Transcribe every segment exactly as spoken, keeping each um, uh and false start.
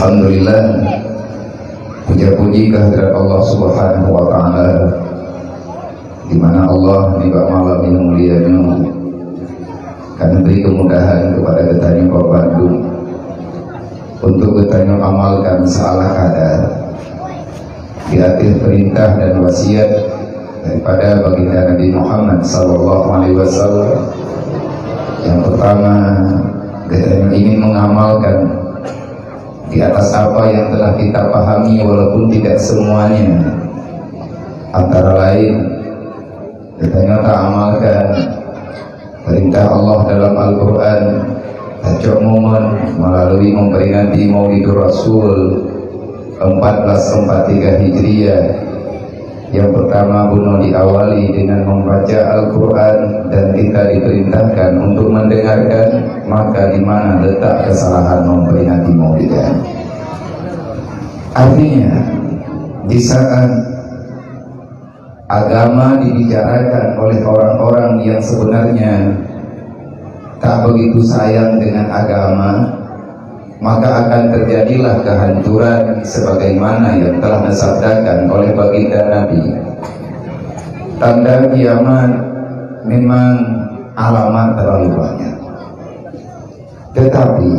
Alhamdulillah, puja-puji kehadirat Allah Subhanahu wa Ta'ala, di mana Allah nibak malam nyang mulia nyoe ka neubri kemudahan kepada geutanyoe bandum untuk geutanyoe amalkan seala kadar di akhir perintah dan wasiat daripada Baginda Nabi Muhammad sallallahu alaihi wasallam. Yang pertama, geutanyoe ingin mengamalkan di atas apa yang telah kita pahami, walaupun tidak semuanya. Antara lain, geutanyoe ta amalkan perintah Allah dalam Al-Quran, tacok momen melalui memperingati Maulidur Rasul empat belas empat tiga Hijriah, yang pertama bunoe diawali dengan membaca Al-Quran dan kita diperintahkan untuk mendengarkan, maka di mana letak kesalahan memperingati Maulid? Artinya, di saat agama dibicarakan oleh orang-orang yang sebenarnya tak begitu sayang dengan agama, maka akan terjadilah kehancuran sebagaimana yang telah disabdakan oleh Baginda Nabi. Tanda kiamat memang alamat terlalu banyak. Tetapi,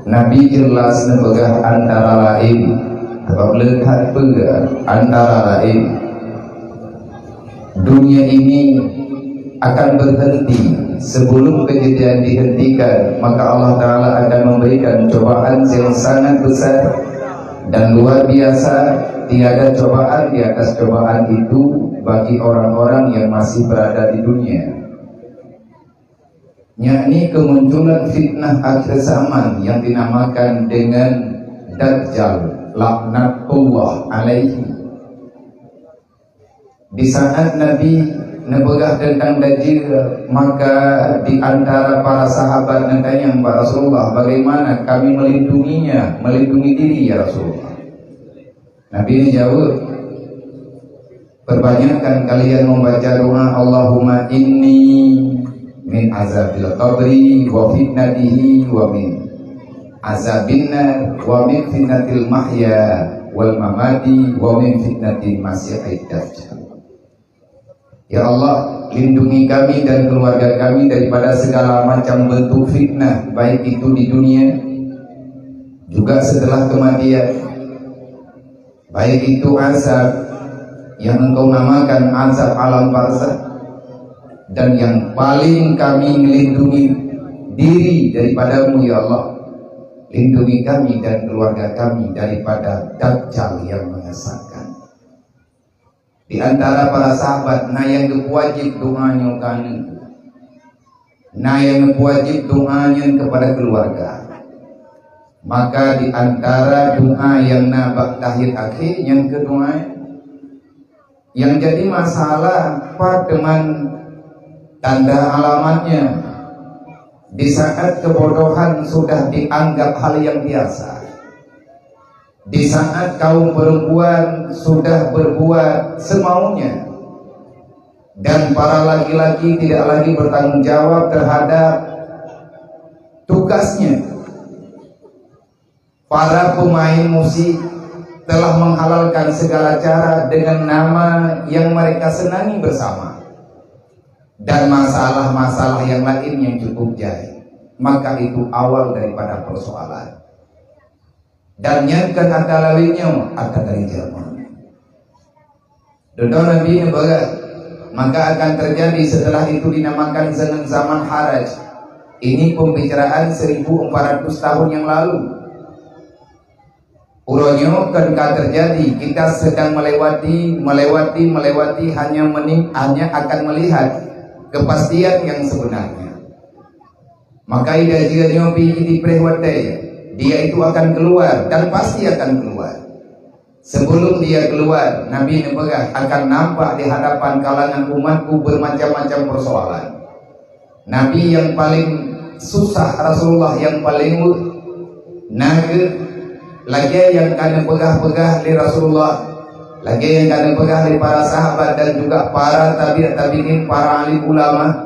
Nabi jelas neupeugah antara lain, sabab le that peugah antara lain, dunia ini akan berhenti. Sebelum kejadian dihentikan, maka Allah Ta'ala akan memberikan cobaan yang sangat besar dan luar biasa. Tiada cobaan di atas cobaan itu bagi orang-orang yang masih berada di dunia, yakni kemunculan fitnah akhir zaman yang dinamakan dengan Dajjal, laknatullah alaihi. Di saat Nabi neupeugah tentang Dajjal, maka di antara para sahabat neutanyong bak Rasulullah, "Bagaimana kami melindunginya, melindungi diri, ya Rasulullah?" Nabi neujaweueb, "Perbanyakkan kalian membaca doa, Allahumma inni min azabil qabri wa fitnatihi wa min azabin nar wa min fitnatil mahya wal mamati wa min fitnatil masihid dajjal." Ya Allah, lindungi kami dan keluarga kami daripada segala macam bentuk fitnah, baik itu di dunia, juga setelah kematian, baik itu azab yang Engkau namakan azab alam barzakh, dan yang paling kami melindungi diri daripadamu, ya Allah, lindungi kami dan keluarga kami daripada Dajjal yang menyesakan. Di antara para sahabat, na nyang geupeuwajéb doa nyoe keu aneuk, na nyang geupeuwajéb doa nyan kepada keluarga. Maka di antara doa nyang na bak tahiyat akhé, nyang keudua, nyang jadi masalah, pat teuma tanda alamatnya, di saat kebodohan sudah dianggap hal yang biasa. Di saat kaum perempuan sudah berbuat semaunya dan para laki-laki tidak lagi bertanggung jawab terhadap tugasnya, para pemain musik telah menghalalkan segala cara dengan nama yang mereka senangi bersama, dan masalah-masalah yang lain yang cukup jai, maka itu awal daripada persoalan. Dan nyan kan ata lawét nyoe, ata dari jameun. Dudoe Nabi neupeugah, maka akan terjadi setelah itu dinamakan dengan zaman haraj. Ini pembicaraan seribu empat ratus tahun yang lalu. Uroe nyoe kan ka terjadi, kita sedang melewati, melewati, melewati, hanya meni-, hanya akan melihat kepastian yang sebenarnya. Maka ida jeuet nyoe pih jipreh watée, dia itu akan keluar dan pasti akan keluar. Sebelum dia keluar, Nabi neupeugah akan nampak di hadapan kalangan umatku bermacam-macam persoalan. Nabi yang paling susah, Rasulullah yang paling weueh. Na kheueh lagée nyang ka neupeugah-peugah lé Rasulullah, lagée nyang ka neupeugah lé para sahabat dan juga para tabi' tabi'in, para alim ulama.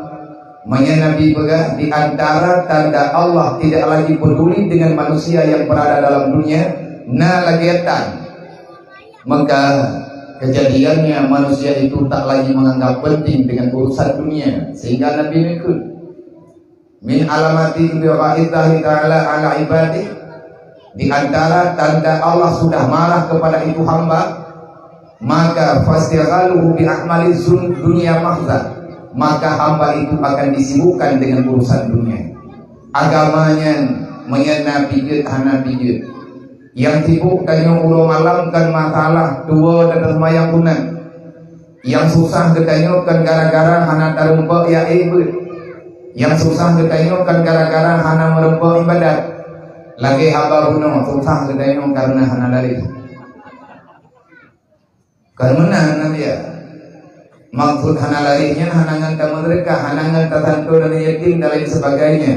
Meunyoe Nabi peugah, di antara tanda Allah tidak lagi peduli dengan manusia yang berada dalam dunia, na lagée tan. Maka kejadiannya manusia itu tak lagi menganggap penting dengan urusan dunia, sehingga Nabi neukheun, "Min alamati ghadhabillahi ta'ala ala ibadih," di antara tanda Allah sudah marah kepada itu hamba, maka, "Fastighaluhu bi a'mali zun-, dunya mahza," maka hamba itu akan disibukkan dengan urusan dunia. Agama nyan, meunyoe na pijeuet hana pijeuet. Nyang sibuk tanyoe uroe malam kon masalah tuwoe dan seumayang sunat. Nyang susah geutanyoe kon gara-gara hana tarumpok ya beuet. Nyang susah geutanyoe kon gara-gara hana meurumpok ibadat. Lagée haba bunoe susah geutanyoe kareuna hana laréh. Kon meunan, Nabi, ya. Maksud hana laréh nyan hana ngon tameuseudeukah, hana ngon tasantoe aneuk yatim dan lain sebagainya.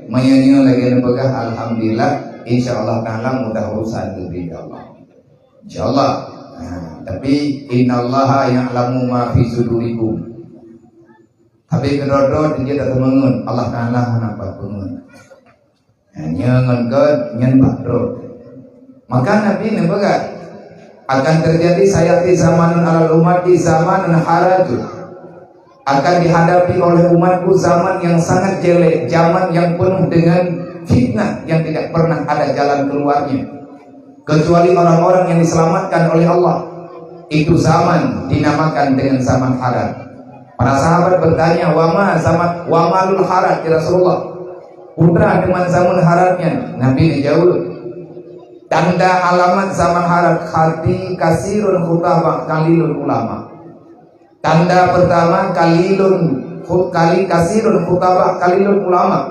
Meunyoe nyoe lagée neupeugah, alhamdulillah, insya Allah taala mudah urusan geubri lé Allah. Insya Allah. Nah, tapi innallaha ya'lamu ma fi sudurikum. Tapi keudroe-droe jeuet ateueh meungon, Allah Taala hana pat peungon. Nyoe ngon kon nyan bak droe. Maka Nabi neupeugah, "Akan terjadi sayati zamanun alal ummati zamanun harajun." Akan dihadapi oleh umatku zaman yang sangat jelek, zaman yang penuh dengan fitnah yang tidak pernah ada jalan keluarnya, kecuali orang-orang yang diselamatkan oleh Allah. Itu zaman dinamakan dengan zaman haraj. Para sahabat bertanya, "Wa ma zaman, wa malul haraj, ya Rasulullah? Peue teuma zaman haraj nyan?" Nabi geujaweueb, "Tanda alamat zaman haraj, hati kasirun khutabah, qalilun ulama." Tanda pertama, qalilun khu-, kali kasirun khutabah, qalilun ulama.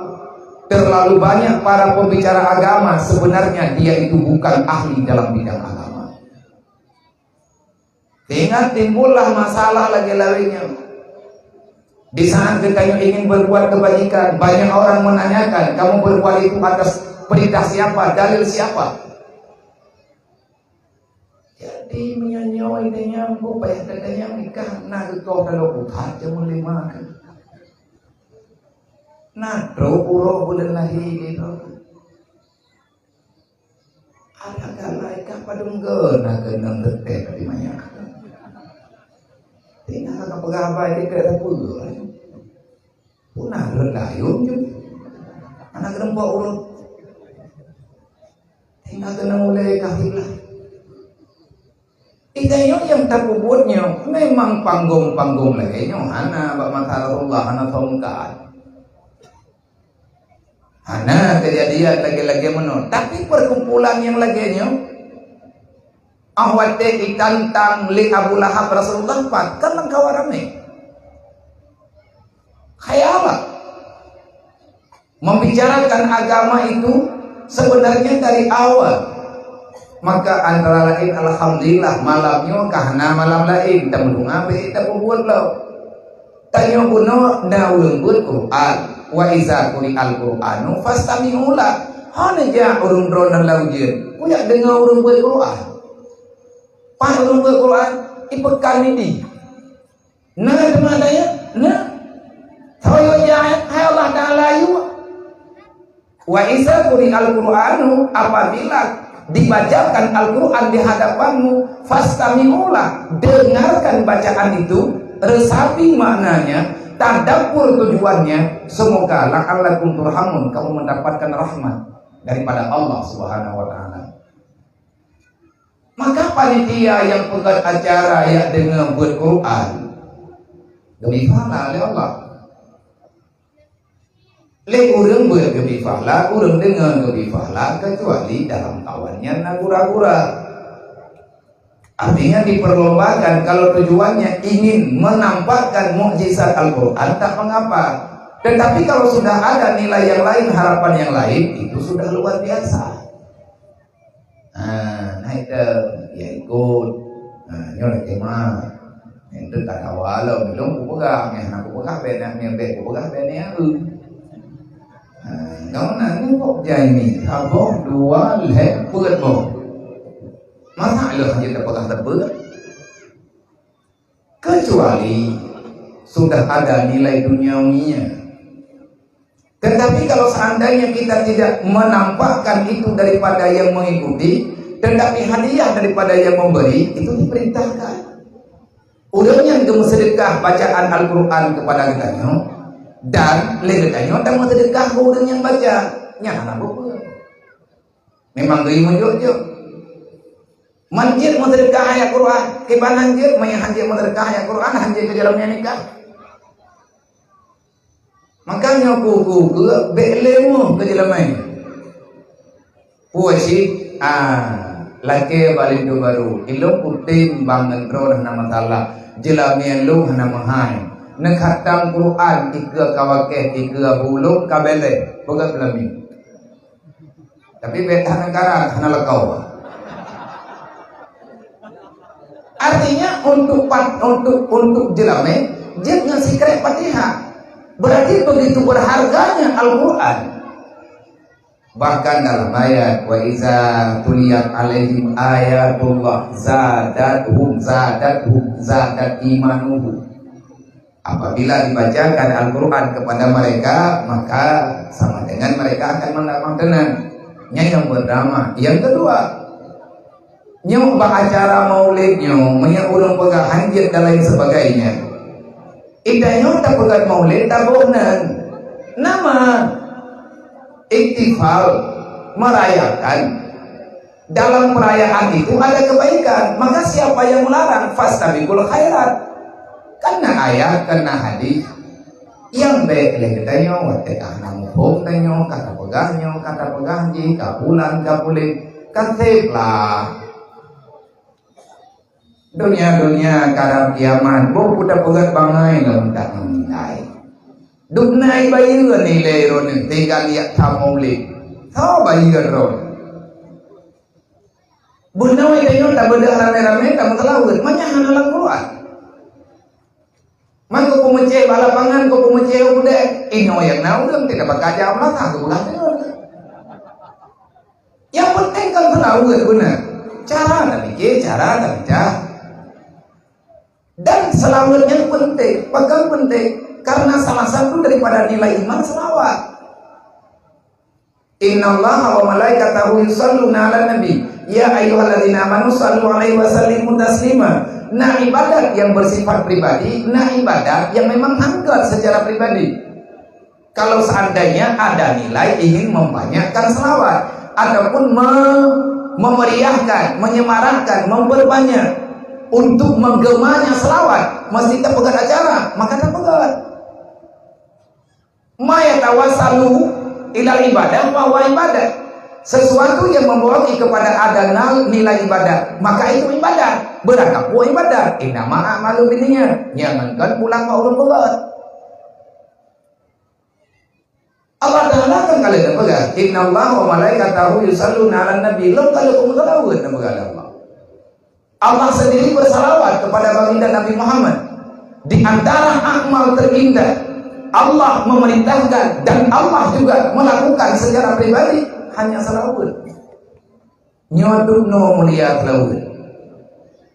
Terlalu banyak para pembicara agama, sebenarnya dia itu bukan ahli dalam bidang agama. Sehingga timbullah masalah lagée lawét nyoe. Di saat geutanyoe ingin berbuat kebajikan, banyak orang menanyakan, "Kamu berbuat itu atas perintah siapa? Dalil siapa?" Jadi, meunyoe nyoe idéh nyan, peue payah tatanyong, nikah na geukoh taloe buta, cuma lima. Na trok uroe buleuen lahé di droe. Ada galai kah padum geu na keunong teuntée ka dimanyah. Tinggai ka peugah haba di keu sapeue. Puna rot layong je. Anak reumpok urut. Tinggai keunong ulée ka hilah. Idéh nyoe nyang tapeubuet nyoe memang panggong-panggong lagée nyoe hana bak mata Allah, hana tongkat. Hana keujadian lagée-lagée meunoe. Tapi perkumpulan nyang lagée nyoe, ah watée jitantang lé Abu Lahab Rasulullah pat, kan lam kawan ramé. Khayalah. Membicarakan agama itu sebenarnya dari awal. Maka antara lain, alhamdulillah, malam nyoe ka hana malam laén, tameudunga bék tapeubuet lom. Tanyoe bunoe na ureuëng beuet Quran, "Wa iza quri'al Qur'anu fastami'u lah." Hana jak ureuëng droeneuh lam ujeuen, kujak deungoe ureuëng beuet Quran. Pat ureuëng beuet Quran, ipeukan nidi. Na teuma ayat? Na. Soe yue ayat? Hai Allah Taala yue. "Wa iza quri'al Qur'anu," apabila dibacakan Al-Quran di hadapanmu, "fastami'u lah," dengarkan bacaan itu, resapi maknanya, tadabbur tujuannya, semoga la'allakum turhamun, kamu mendapatkan rahmat daripada Allah Subhanahu wa Taala. Maka panitia nyang peugét acara jak deungoe beuet Quran, geubri pahala lé Allah. Lé ureuëng beuet geubri pahala, ureuëng deungoe geubri pahala, kecuali dalam kawan nyan na gura-gura. Artinya diperlombakan, kalau tujuannya ingin menampakkan mukjizat Al-Quran, tak mengapa. Tetapi kalau sudah ada nilai yang lain, harapan yang lain, itu sudah luar biasa. Ha, na item, ya ikot. Ha, nyoe lagée ma. Nyan teuka dawa lom, lôn kupeugah, meuhana kupeugah, bèk na, meuhana bèk kupeugah, bèk na, eu. Ha, nyoe na nyoe kok jai mi, saboh, dua, lhèe, peuet boh. Masa lôn hana tapeugah teupeu? Kecuali sudah ada nilai duniawinya. Tetapi kalau seandainya kita tidak menampakkan itu daripada yang mengikuti, tetapi hadiah daripada yang memberi, itu diperintahkan. Ureuëng nyang geumeuseudekah bacaan Al-Qur'an keupada geutanyoe, dan lé geutanyoe tameuseudeukah keu ureuëng nyang baca, nyan hana peue-peue. Memang geuyue meujok-jok. Man jeuet meuseudeukah ayat Qur'an, kiban han jeuet, meunyo han jeuet meuseudeukah ayat Qur'an, han jeuet keu jalan nikah. Makanya ku-ku ke bek lemu keu jeulaman. Puas cit, ah, lakée bak linto barô. Ilong kutem bang ngon droe hana masalah. Jeulaman lôn hana meuhai. Neukhatam Qur'an, ikeue ka wakée, ikeue bulong ka belek. Peugah beulami. Tapi beta negara hana lekau. Artinya untuk pat-, untuk, untuk jeulaman jeuet ngon sikrek Fatihah. Berarti begitu berharganya Al-Qur'an. Bahkan dalam ayat, "Wa iza tuliyat alaihim ayatullah zadathum, zadathum, zadat imanuhum." Apabila dibacakan Al-Qur'an kepada mereka, maka sama dengan mereka akan mendapat tenang. Nyan nyang pertama. Yang kedua, nyoe bak acara maulid nyoe, meunyoe ureuëng peugah han jeuet dan lain sebagainya. Indak nyoe tapeugah maulid taboh nan. Nama? Ihtifal, merayakan. Dalam perayaan itu ada kebaikan. Maka siapa yang melarang? Fastabiqul khairat. Kan na ayat, kan na hadis. Nyang bék lé geutanyoe, watée ka hana muphom tanyoe, ka tapeugah nyoe, ka tapeugah jih, ka pulan, ka pulen, ka seb lah. Donya-donya karab kiamat, boh kuta peugét bangai lom tak meunilai. Dubna bayeue nilai droeneuh tinggai yak that maulid. Soe bayeue droe? Bunoe tanyoe tabeudoh ramé-ramé tameuseulaweuet, manyang hana lam Quran. Maka peumeucéh bak lapangan, peumeucéh u keudée, inoe nyang na ureuëng tidak bakal jaweueb masa geupeugah deungon. Nyang peunteng kan seulaweuet beuna. Cara tapike, cara tabaca. Dan seulaweuet nyan peunteng. Pakon peunteng? Karena salah satu daripada nilai iman seulaweuet. Innallaha wa malaikatahu yusalluna 'alan nabi. Ya ayyuhalladzina amanu sallu 'alaihi wa sallimu taslima. Nah, ibadat yang bersifat pribadi, nah, ibadat yang memang angkat secara pribadi. Kalau seandainya ada nilai ingin membanyakkan selawat ataupun me-, memeriahkan, menyemarakkan, memperbanyak untuk menggemanya selawat, mesti tapeugét acara, maka tapeugét. Ma yatawassalu ilal ibadah fa huwa ibadah. Sesuatu yang membawa kepada adanya nilai ibadah, maka itu ibadah. Beurangkapeue ibadah? Innama a'malu binniyat. Nyang ngon pulang bak ureuëng peugét. Allah Taala kan ka lheueh geupeugah, "Innallaha wa malaikatahu yusalluna 'alan nabi." Lom ka lheueh peugah laweuet neupeugah lé Allah. Allah sendiri bersalawat kepada baginda Nabi Muhammad. Di antara amal terindah, Allah memerintahkan dan Allah juga melakukan secara pribadi hanya salawat. Nyoe dum nyoe mulia keulaweuet.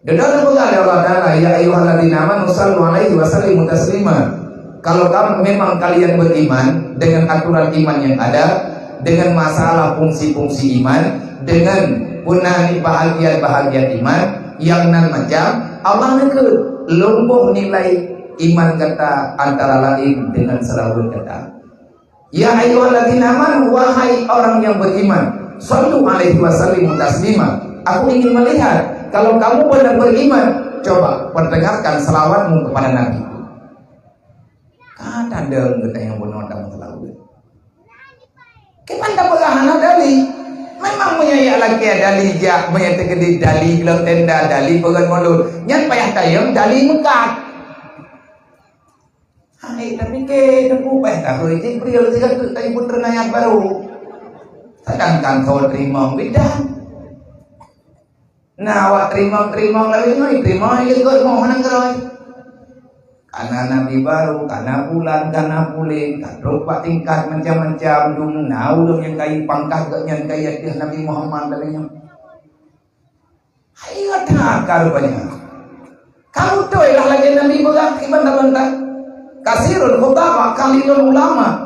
Deungon peugah lé Allah Taala, "Ya ayyuhalladzina amanu sallu 'alaihi wa sallimu taslima." Kalau kamu memang kalian beriman dengan aturan iman yang ada, dengan masalah fungsi-fungsi iman, dengan punani bahagian-bahagian iman, yang nan macam Allah neukheun, lom boh nilai iman gata antara lain dengan seulaweuet gata. Ya ayyuhalladzina amanu, wahai orang yang beriman, sallu 'alaihi wa sallimu taslima. Aku ingin melihat, kalau kamu benar beriman, coba perdengarkan selawatmu kepada Nabi. Kadang deungon geutanyoe bunoe tameuseulaweuet. Kiban tapeugah hana dali. Memang meunyo jak lakée dali jak, meunyo teukeudi dali glong tenda, dali peugét mulod. Nyan payah tayong dali meukat. Hai, tapike teupeu bah tahôi Jibril sigoe teuk tayue peutrön ayat barô. Sedangkan soe teurimong bidan. Nah, awak teurimong-teurimong lawét nyoe, teurimong lé göt moh nanggroe. Kana nabi barô, kana bulan, kana pulen, ka trok bak tingkat macam-macam, dum na ureuëng nyang kayue pangkat geuh nyan kayue ateueh Nabi Muhammad lagée nyoe. Hai, ingat that ka rupanya. Kamu tu ialah lagée Nabi peugah iban tabantang. Kasirul khutaba, qalilul ulama.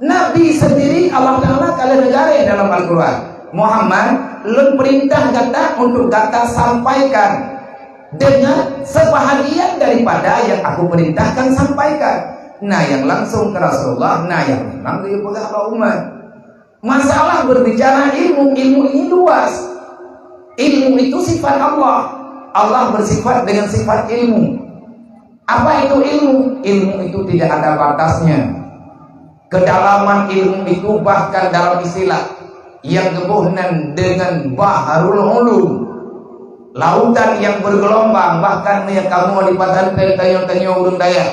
Nabi sendiri Allah Ta'ala ka lheueh neugaréh dalam Al-Quran, "Muhammad, lôn perintah gata untuk gata sampaikan dengan sebahagian daripada yang aku perintahkan sampaikan." Na nyang langsung keu Rasulullah, na nyang memang geupeugah bak umat. Masalah berbicara ilmu, ilmu ini luas. Ilmu itu sifat Allah. Allah bersifat dengan sifat ilmu. Apa itu ilmu? Ilmu itu tidak ada batasnya. Kedalaman ilmu itu bahkan dalam istilah nyang geuboh nan dengan baharul ulum. Lautan yang bergelombang, bahkan meunyoe kamoe di pesantren tanyoe-tanyoe ureuëng dayah.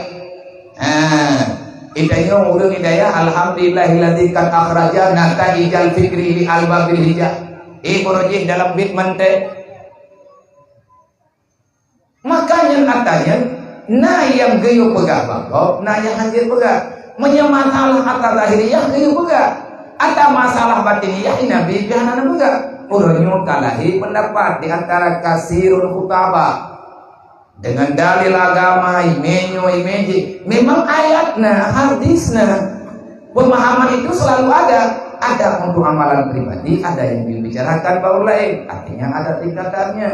Ha, di tanyoe ureuëng di dayah, alhamdulillahilladzi qad akhraja nataijal fikri li albabil hijah. Eh, beurojih dalam bit mantén. Maka nyan ata nyan, na nyang geuyue peugah bak gob, na nyang hana jeuet peugah. Meunyoe masalah ata zahiriyah geuyue peugah, ata masalah batiniyah Nabi pih hana neupeugah. Uroe nyoe ka lahé peundapat di antara kasirul khutaba dengan dalil agama, ime nyoe, ime jih. Memang ayat na, hadis na. Pemahaman itu selalu ada. Ada untuk amalan pribadi, ada yang dibicarakan baru lain. Artinya ada tingkatannya.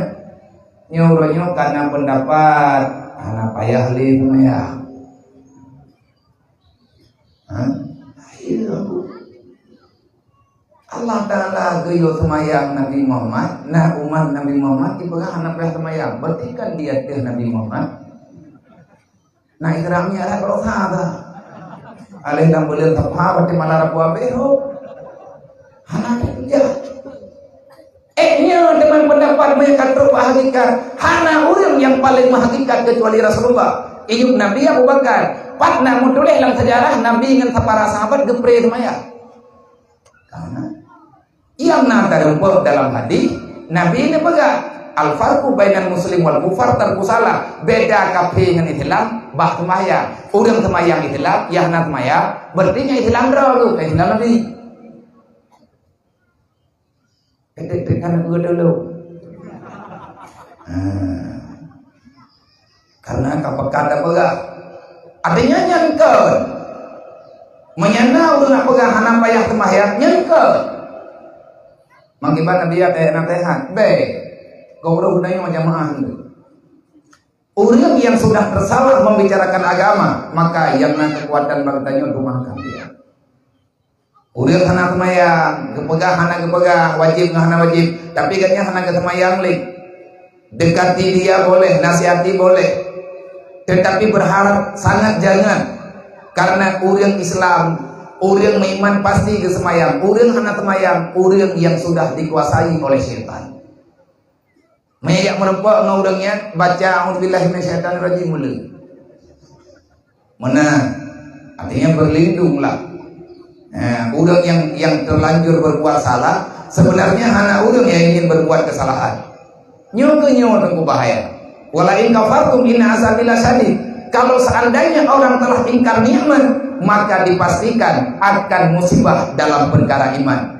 Nyoe uroe nyoe kana peundapat, hana payah lé seumayang. Ha? Iya. Allah Ta'ala geuyue seumayang Nabi Muhammad, na umat Nabi Muhammad jipeugah hana payah seumayang. Berarti kan di ateueh Nabi Muhammad. Na Isra Mi'raj baroesa ta. Aléh lam buleuen Safar, berarti malam Rabu abéh, ho. Hana ada hujah. Eh, nyoe teuma peundapat meunyoe ka trok bak hakikat, hana ureuëng nyang paleng meuhakikat keucuali Rasulullah. Idup Nabi Abu Bakar. Pat na meutuléh lam seujarah Nabi ngon para sahabat geupré seumayang. Karena nyang na teurumpok dalam hadis, Nabi neupeugah, "Al-farqu bainal muslim wal kufar tarku salah." Beda kafé ngon Islam, bah seumayang. Ureuëng seumayang Islam, nyang hana seumayang, berarti nyan Islam droe tu, Islam Nabi. Etek-etek kan geutanyoe. Ha. Karena ka peugah dah peugah. Artinya nyan kon. Meunyoe na ureuëng nak peugah hana payah seumayang, nyan kon. Mangkiban Nabi ya kayak nasihat. Be. Gobroh guna nyang jamaah tu. Ureuëng yang sudah tersalah membicarakan agama, maka yang na kekuatan bak tanyoe dumahkan dia. Ureuëng hana seumayang, geupeugah hana geupeugah, wajéb ngon hana wajéb, tapi gobnyan hana geuseumayang lé. Dekati dia boleh, nasihati boleh, tetapi berharap sangat jangan, karena ureuëng Islam, ureuëng meuiman pasti geuseumayang. Ureuëng hana seumayang, ureuëng yang sudah dikuasai oleh syaitan. Meunyoe jak meurumpok ngon ureuëng nyan, baca, "A'udzubillahi minasyaitonirrajim," meuleue. Meunan, artinya berlindunglah. Nah, ureuëng yang, yang terlanjur berbuat salah, sebenarnya hana ureuëng yang ingin berbuat kesalahan. Nyoe keuh nyoe teungku bahaya. "Wala in kafartum inna azabi lasyadid." Kalau seandainya orang telah ingkar nikmat, maka dipastikan akan musibah dalam perkara iman.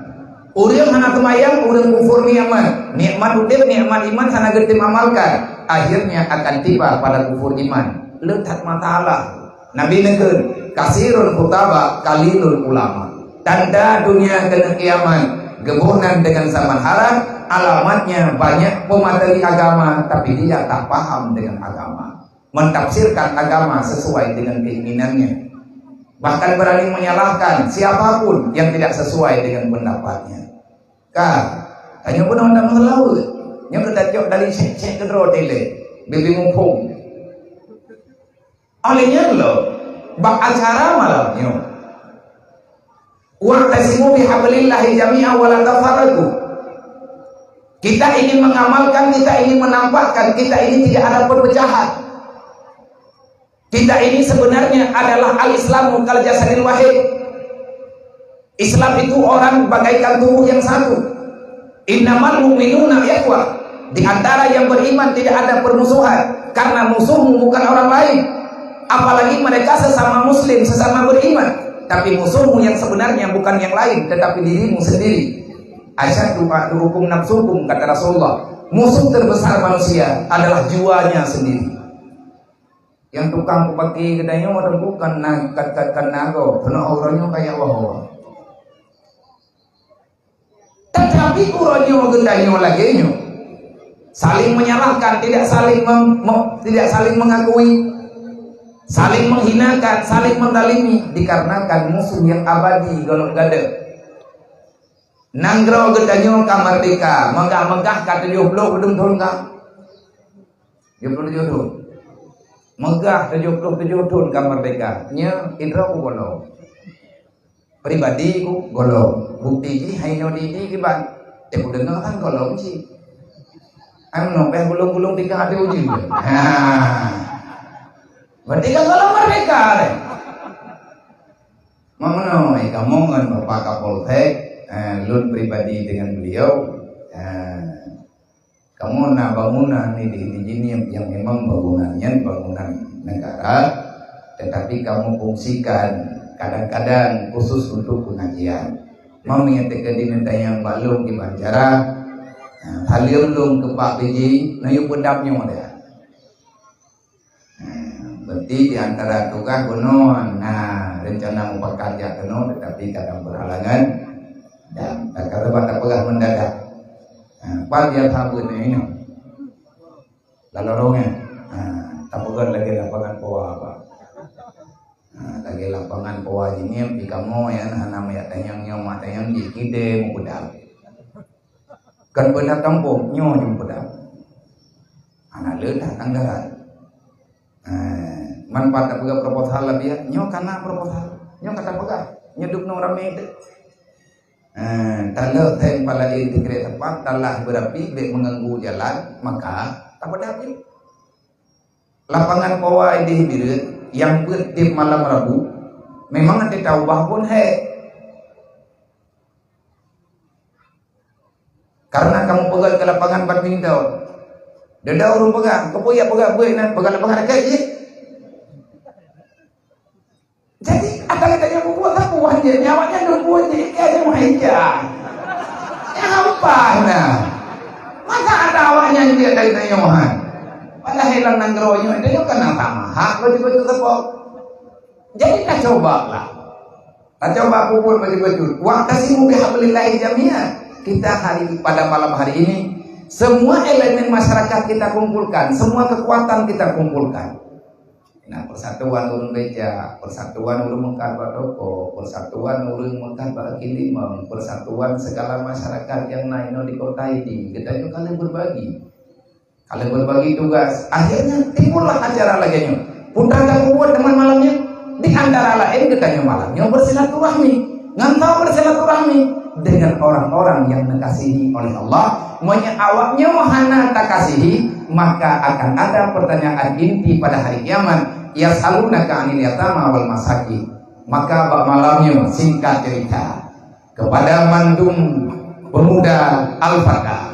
Ureuëng hana seumayang, ureuëng kufur nikmat. Nikmat udeb, nikmat iman hana geutem amalkan. Akhirnya akan tiba pada kufur iman. Le that masalah. Nabi neukheun, "Kasirul khutaba, qalilul ulama." Tanda dunia keuneuk kiamat, geuboh nan dengan zaman haram, alamatnya banyak pemateri agama, tapi dia tak paham dengan agama. Mentafsirkan agama sesuai dengan keinginannya. Bahkan berani menyalahkan siapapun yang tidak sesuai dengan pendapatnya. Ka, tanyoe pun undang seulaweuet. Nyoe keutajok dari cek-cek keudroe tile, bibi muphom. Oleh nyan lom, bak acara malam nyoe, "Wa'tasimu bihablillahi jami'a wa la tafarraqu." Kita ingin mengamalkan, kita ingin menampakkan, kita ini tidak ada perpecahan. Kita ini sebenarnya adalah al-Islamu kal jasadil wahid. Islam itu orang bagaikan tubuh yang satu. "Innamal mu'minuna ikhwah." Di antara yang beriman tidak ada permusuhan, karena musuhmu bukan orang lain. Apalagi mereka sesama muslim, sesama beriman. Tapi musuhmu yang sebenarnya bukan yang lain, tetapi dirimu sendiri. "Asyaddu aduukum nafsukum," kata Rasulullah. Musuh terbesar manusia adalah jiwanya sendiri. Nyang tukang kupaki geutanyoe teungku kan na, kan, kan, kan na gob, keunoe uroe nyoe kaya woe. Tetapi uroe nyoe geutanyoe lagée nyoe, saling menyalahkan, tidak saling mem-, mem-, tidak saling mengakui, saling menghinakan, saling menzalimi, dikarenakan musuh yang abadi golom gadôh. Nanggroe geutanyoe ka merdeka, meugah-meugah ka tujoh ploh padum thon ka? Tujoh ploh tujoh thon. Meugah tujoh ploh tujoh thon ka merdeka. Nyoe, idroe ku gohlom. Pribadi ku gohlom. Bukti jih hai nyoe di, di kiban. Eh, kudeungoe kan gohlom cit. Ai meunoe pih gulong-gulong tiga hati uji. Ha. Berarti kan gohlom merdeka deh. Meunyoe kamoe ngon Bapak Kapolsek, eh, lôn pribadi dengan beliau, eh, kamoe na bangunan di, di, di Jeunieb nyang memang bangunan nyan bangunan negara, tetapi kamoe fungsikan kadang-kadang khusus untuk pengajian. Meunyoe teuka di neutanyong bak lôn di Banjarah, eh, saleuem lôn keu Pak P J, na yue peudap nyoe dah. Hmm, berarti di antara tugaih bunoe na rencana mupakat jak keunoe, tetapi kadang berhalangan dan terkadang tapeugah mendadak. Ha, pan dia sabe ni inoe. Lalu rongan. Ha, tapeugah lagée lapangan powa apa. Ha, lagée lapangan powa Jeunieb di kamoe nyan hana meuyak tanyong nyoe mak tanyong di kide meupeudap. Kan beuna tampông, nyoe jeuem peudap. Hana le that anggaran. Eh, manfaat tapeugah proposal lah biya, nyoe kana proposal. Nyoe kata peugah, nyoe dubnoe ramé teuh. Eh, tanda tem pala integrate tepat, talah berapi, bek mengganggu jalan, maka tapeudap jih. Lapangan powa di Bireuen, nyang peuet tiep malam Rabu, memang ate taubah pun hai. Karena kamoe peugah ke lapangan badminton. Deda ureuëng peugah, keupeue jak peugah buet na, peugah lapangan raket jih. Jadi, ata gata nyang peubuet sapeue wah jih, nyawa nyan deuh buet jih, kaya nyang hai jak. Nyang hampa na. Masa ada awak nyan jih dari tanyoe han. Padahai lam nanggroe nyoe, tanyoe kan na sama hak beutôi-beutôi sapo. Jadi, tacobalah. Tacoba peubuet bacut-bacut. Wa'tasimu bihablillahi jami'a. Kita hari, pada malam hari ini, semua elemen masyarakat kita kumpulkan, semua kekuatan kita kumpulkan. Nah, persatuan ureuëng beca, persatuan ureuëng meukat bak toko, persatuan ureuëng meukat bak kaki limong, persatuan segala masyarakat nyang na inoe di kota ini. Geutanyoe ka lheueh berbagi. Ka lheueh berbagi tugas, akhirnya timbullah acara lagée nyoe. Peue nyang tapeubuet teuma malam nyoe? Di antara laén geutanyoe malam nyoe bersilaturahmi. Ngon soe bersilaturahmi? Dengan orang-orang yang dikasihi oleh Allah. Meunyoe awak nyoe hana takasihi, maka akan ada pertanyaan inti pada hari kiamat, "Yas'alunaka 'anil yatama wal masakin." Maka bak malam nyoe, singkat cerita, kepada mandum pemuda Al-Fatah.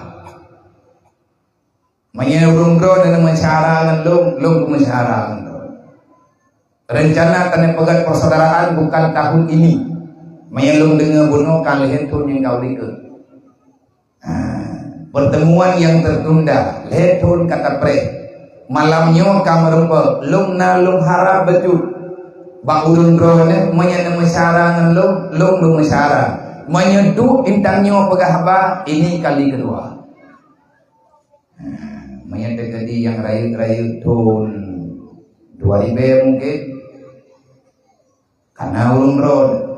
Meunyoe ureuëng droeneuh meusyara ngon lôn, lôn meusyara ngon droe. Rencana keuneuk peugét persaudaraan bukan tahun ini. Meunyoe lôn deungoe bunoe ka lheueh thon nyang ka u likot. Ha, pertemuan nyang tertunda, lheueh thon ka tapreh. Malam nyoe ka meurumpok, lôn na lôn harab beutôi. Bak ureuëng droeneuh, meunyoe neumeusyara ngon lôn, lôn beumeusyara. Meunyoe duek intan nyoe peugah haba, ini kali kedua. Meunyoe teujadi nyang rayeuk-rayeuk thon dua ribèe mungken, kana ureuëng droe,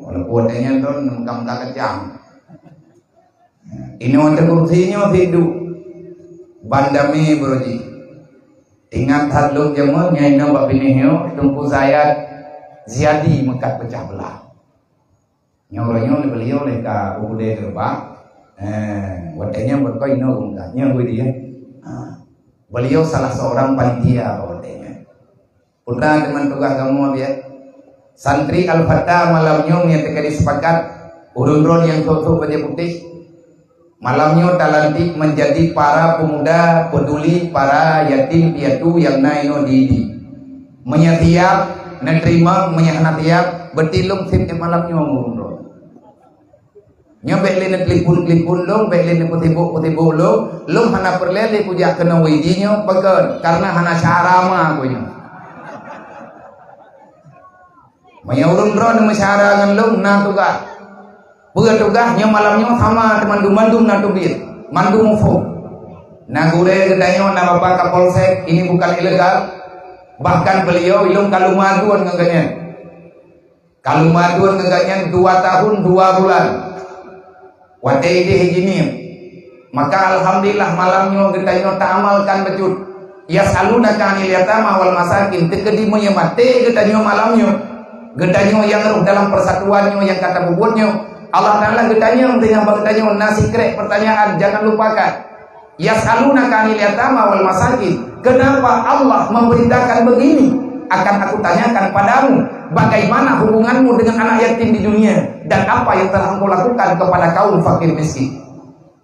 walaupun watèe nyan droe meuka-meuka kacang. Inoe teuh kursi nyoe siduek, ban damé baroe jih. Ingat that lôn jameun nyan inoe bak binéh nyoe, Teungku Zayat Ziadi meukat peucah beulah. Nyoe uroe nyoe beliau lé ka u Budaya Gerbang. Eh, watèe nyan beutôi inoe geupeugah. Nyoe geuh dia. Ha. Beliau salah seorang panitia bak watèe nyan. Putra teuma tugaih kamoe biet. Santri Al-Fatah malam nyoe nyang teuka disepakat, ureuëng droe nyang sôk-sôk bajèe putéh. Malam nyoe talantik menjadi para pemuda peduli para yatim piatu nyang na inoe di Idi. Meunyoe siap, neuteurimong, meunyoe hana siap, beutilông sép malam nyoe ngon ureuëng droe. Nyoe bèk lé neutelepon-telepon lôn, bèk lé neupeusibok-peusibok lôn, lôn hana peureulèe lé kujak keunoe u Idi nyoe, pakon? Karena hana cara ma ku nyoe. Meunyoe ureuëng droe neumeusyara ngon lôn, na tugaih. Peue tugaih nyoe malam nyoe sama teuma mandum-mandum na teubiet, mandum muphom. Na gurée geutanyoe, na bapak kapolsek, ini bukan ilegal. Bahkan beliau ilong ka luma aduen ngon gobnyan. Ka luma aduen ngon gobnyan dua tahun dua bulan. Watée ideh jinieng. Maka alhamdulillah malam nyoe geutanyoe taamalkan bacut. Yas'alunaka 'anil yatama wal masakin. Teukeudi meunyoe maté geutanyoe malam nyoe, geutanyoe nyang rôh dalam persatuan nyoe nyang ka tapubuet nyoe, Allah Taala geutanyong teungoh bak geutanyoe na sikrek pertanyaan, jangan lupakan. Yas'alunaka 'anil yatama wal masakin. Kenapa Allah memberitakan begini? Akan Aku tanyakan padamu, bagaimana hubunganmu dengan anak yatim di dunia dan apa yang telah engkau lakukan kepada kaum fakir miskin.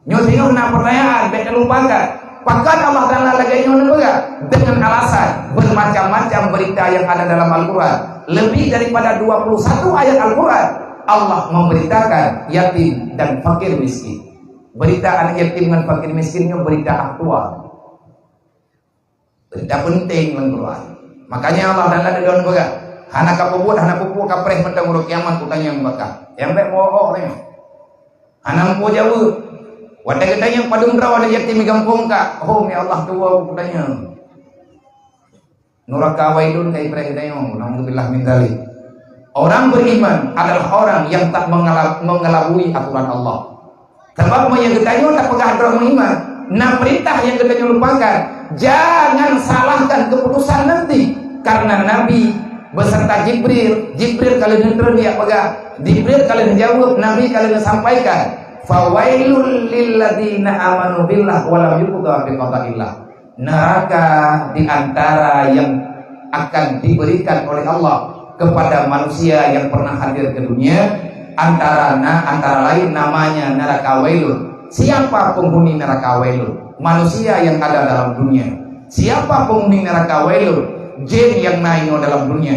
Nyoe singoh na pertanyaan, bék talupakan. Pakon Allah Taala lagée nyoe neupeugah? Dengan alasan bermacam-macam berita yang ada dalam Al-Quran. Lebih daripada dua puluh satu ayat Al-Quran, Allah memberitakan yatim dan fakir miskin. Berita anak yatim ngon fakir miskin nyoe berita aktual. Berita penting ngon Quran. Makanya Allah Taala di dalam peugah, hana ka peubuet, hana peubuet kapreh mantong uroe kiamat kutanyong bak kah. Nyang bék meuoh-oh nyoe. Hana muphom jaweueb. Watée geutanyong padum droe aneuk yatim di gampông kah? Oh, ya Allah, tuwoe kutanyong. Nuraka wailun ka ipreh geutanyoe, naudzubillah min dzalik. Orang beriman adalah orang yang tak mengela-, mengelabui aturan Allah. Sabab meunyoe geutanyoe tapeugah droe meuiman, na peurintah nyang geutanyoe lupakan, jangan salahkan keputusan nanti. Karena Nabi beserta Jibril, Jibril ka lheueh neutreun jak peugah, Jibril ka lheueh neujaweueb, Nabi ka lheueh neusampaikan, "Fawailul lilladzina amanu billah wa lam yuqda biqadaillah." Neraka di antara yang akan diberikan oleh Allah kepada manusia yang pernah hadir ke dunia, antara na-, antara lain namanya neraka Wailun. Siapa penghuni neraka Wailun? Manusia yang ada dalam dunia. Siapa penghuni neraka Wailun? Jin yang na inoe dalam dunia.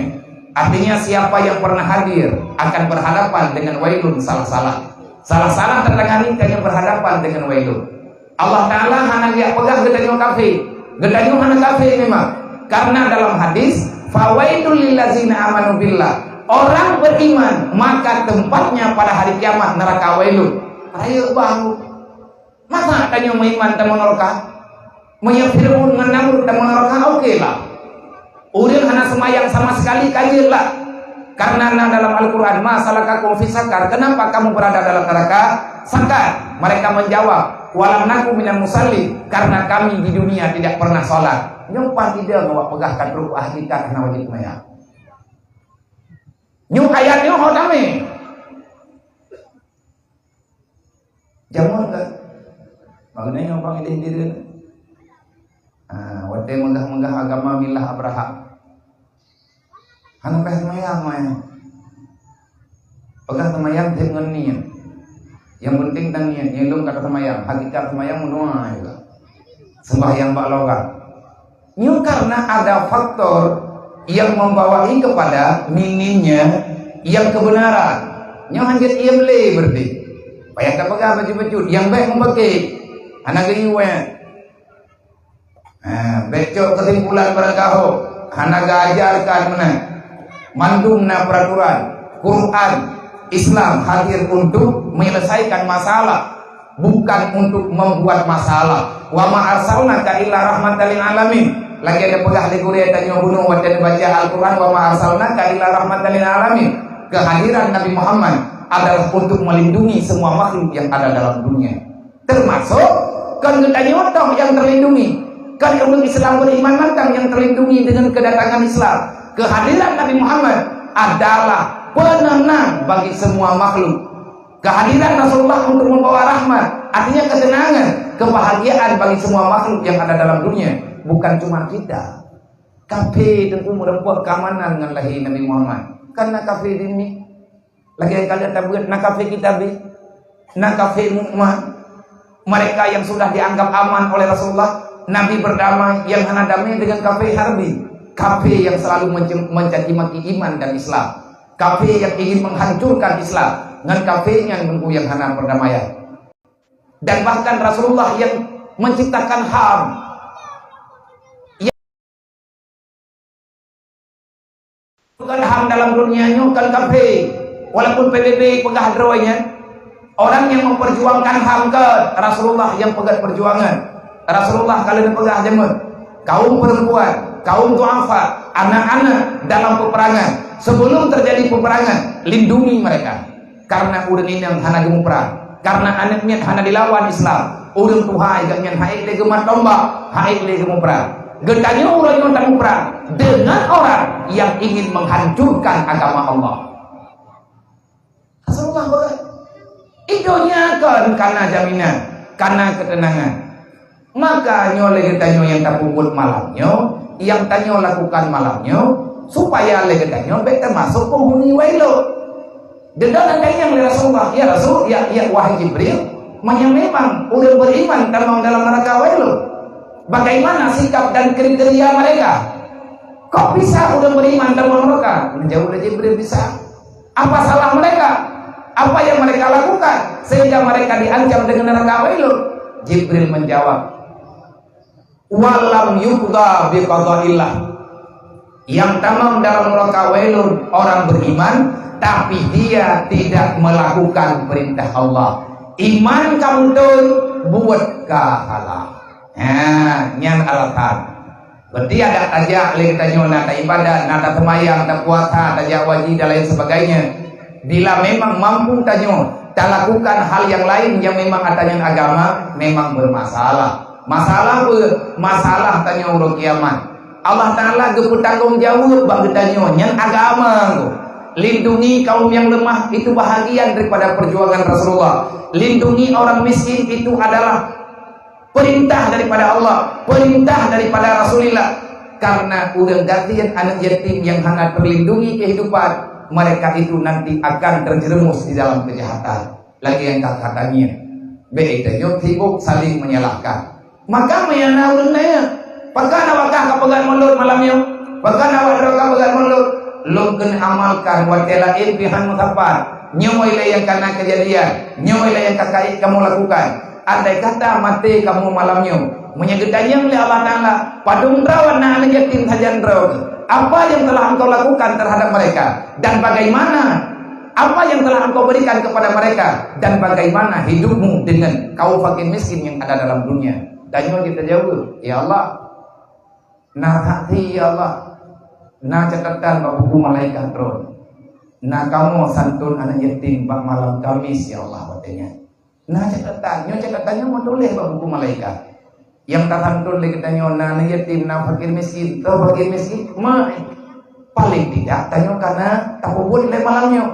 Artinya, siapa yang pernah hadir akan berhadapan dengan Wailun salah-salah. Salah-salah tatangani tanyoe berhadapan dengan Wailun. Allah Taala hana geujak peugah geutanyoe kafé. Geutanyoe hana kafé memang. Karena dalam hadis, "Fawailul lillazina amanu billah." Orang beriman, maka tempatnya pada hari kiamat neraka Wailun. Rayeuk bang. Masa tanyoe meuiman tamong neuraka? Meunyoe Fir'aun ngon Namrud tamong neuraka, oke lah. Ureuëng hana seumayang sama sekali ka jeuet lah. Karena na dalam Al-Quran, "Ma salakakum fi sakar?" Kenapa kamu berada dalam neraka Sakar? Mereka menjawab, "Walam naku minal musallin," karena kami di dunia tidak pernah sholat. Nyoe paih idong awak peugah ka trok ahli kitab hana wajib seumayang. Nyoe ayat nyoe ho tamé. Jameun ka? Maknanya nyang bang ideh-ideh. Ha, watée meugah-meugah agama milah Abraham. Hana payah seumayang, maya. Peugah seumayang jeuet ngon niet. Yang penting tan niet, nyelong kata seumayang. Hakikat seumayang meunoe juga. Sembahyang bak lorang. Nyoe karena ada faktor yang membawai kepada minimnya yang kebenaran. Nyoe hanjeuet iem lé berarti. Payah tapeugah bacut-bacut, nyang bék meupaké. Hana geuyue. Ha, bék cok kesimpulan barangkaho. Hana geuajarkan meunan. Mandum na peraturan. Quran, Islam hadir untuk menyelesaikan masalah. Bukan untuk membuat masalah. "Wa ma arsalnaka illa rahmatan lil alamin." Lagée neupeugah lé gurée tanyoe bunoe watée neubaca Al-Quran, "Wa ma arsalnaka illa rahmatan lil alamin." Kehadiran Nabi Muhammad adalah untuk melindungi semua makhluk yang ada dalam dunia. Termasuk kon geutanyoe toh yang terlindungi. Kon ureuëng Islam beriman mantong yang terlindungi dengan kedatangan Islam. Kehadiran Nabi Muhammad adalah penenang bagi semua makhluk. Kehadiran Rasulullah untuk membawa rahmat, artinya ketenangan, kebahagiaan bagi semua makhluk yang ada dalam dunia, bukan cuma kita. Kafé teungku meureumpok keamanan ngon lahé Nabi Muhammad. Kan na kafé di mi. Lagée ka lheueh tabeuet, na kafé kitabé, na kafé mukman. Mereka yang sudah dianggap aman oleh Rasulullah, Nabi berdamai, yang hana damai dengan kafé harbi. Kafé yang selalu mence-, mencaci maki iman dan Islam. Kafé yang ingin menghancurkan Islam, ngon kafé nyan teungku nyang hana perdamaian. Dan bahkan Rasulullah yang menciptakan HAM. Yang bukan HAM Dalam dunia nyoe kan kafé, walaupun P B B peugah droe nyan, orang yang memperjuangkan HAM kan Rasulullah yang peugah perjuangan. Rasulullah kalau peugah jameun, kaum perempuan, kaum duafa, anak-anak dalam peperangan, sebelum terjadi peperangan, lindungi mereka. Karena ureuëng inong hana geumuprang, karena aneuk miet hana dilawan Islam, ureuëng tuha geuh nyan hai lé geumat tombak, hai lé geumuprang. Geutanyoe uroe nyoe tamuprang dengan orang yang ingin menghancurkan agama Allah. Rasulullah beugah, "Di donya kon kana jaminan, kana keuteunangan. Maka nyoe lé geutanyoe nyang tapeubuet malam nyoe, nyang tanyoe lakukan malam nyoe, supaya lé geutanyoe bék teumasok peunghuni wailun." Deungon tanyong lé Rasulullah, "Ya Rasul, ya, ya wahai Jibril, meunyoe memang ureuëng beriman tamong dalam neraka wailun, bagaimana sikap dan kriteria mereka? Kok bisa ureuëng beriman tamong neraka?" Menjawab lé Jibril, "Bisa." Apa salah mereka? Apa yang mereka lakukan sehingga mereka diancam dengan neraka wailun? Jibril menjawab, "Walam yuqda biqadaillah." Yang tamong dalam neraka wailun orang beriman, tapi dia tidak melakukan perintah Allah. Iman ka beutôi, buet ka salah. Ha, nyan alasan. Berarti adak tajak lé geutanyoe na taibadat, na taseumayang, tapuasa, tajak haji dan lain sebagainya. Bila memang mampu tanyoe talakukan hal yang lain yang memang ata nyan agama, memang bermasalah. Masalah apa? Masalah tanyoe uroe kiamat. Allah Taala geupeutanggong jaweueb bak geutanyoe nyan agama tu. Lindungi kaum yang lemah itu bahagian daripada perjuangan Rasulullah. Lindungi orang miskin itu adalah perintah daripada Allah, perintah daripada Rasulullah. Karena ureuëng gasien aneuk yatim nyang hana terlindungi kehidupan, mereka itu nanti akan terjerumus di dalam kejahatan. Lagée nyang ka katanyong, bék tanyoe sibuk saling menyalahkan. Maka meunyoe na ureuëng nanya, "Pakon awak kah ka peugah mulod malam nyoe? Pakon awak droe ka peugah mulod?" Lôn keuneuk amalkan watée laén pih han meusapat. Nyoe ilée nyang kana keujadian, nyoe ilée nyang ka kayém kamoe lakukan. Andai kata maté kamoe malam nyoe, meunyoe geutanyong lé Allah Taala, "Padum droe na aneuk yatim sajan droe? Apa yang telah engkau lakukan terhadap mereka? Dan bagaimana apa yang telah engkau berikan kepada mereka? Dan bagaimana hidupmu dengan kaum fakir miskin yang ada dalam dunia?" Tanyoe jeuet tajaweueb, "Ya Allah, na saksi, ya Allah, na catatan bak buku malaikat Droe. Na kamoe santun aneuk yatim bak malam Kamis, ya Allah," watée nyan. Na catatan, nyoe catatan nyoe meutuléh bak buku malaikat. Nyang tasantun lé geutanyoe na aneuk yatim, na fakir miskin, toh fakir miskin, ma-, paling tidak tanyoe kana tapeubuet lé malam nyoe.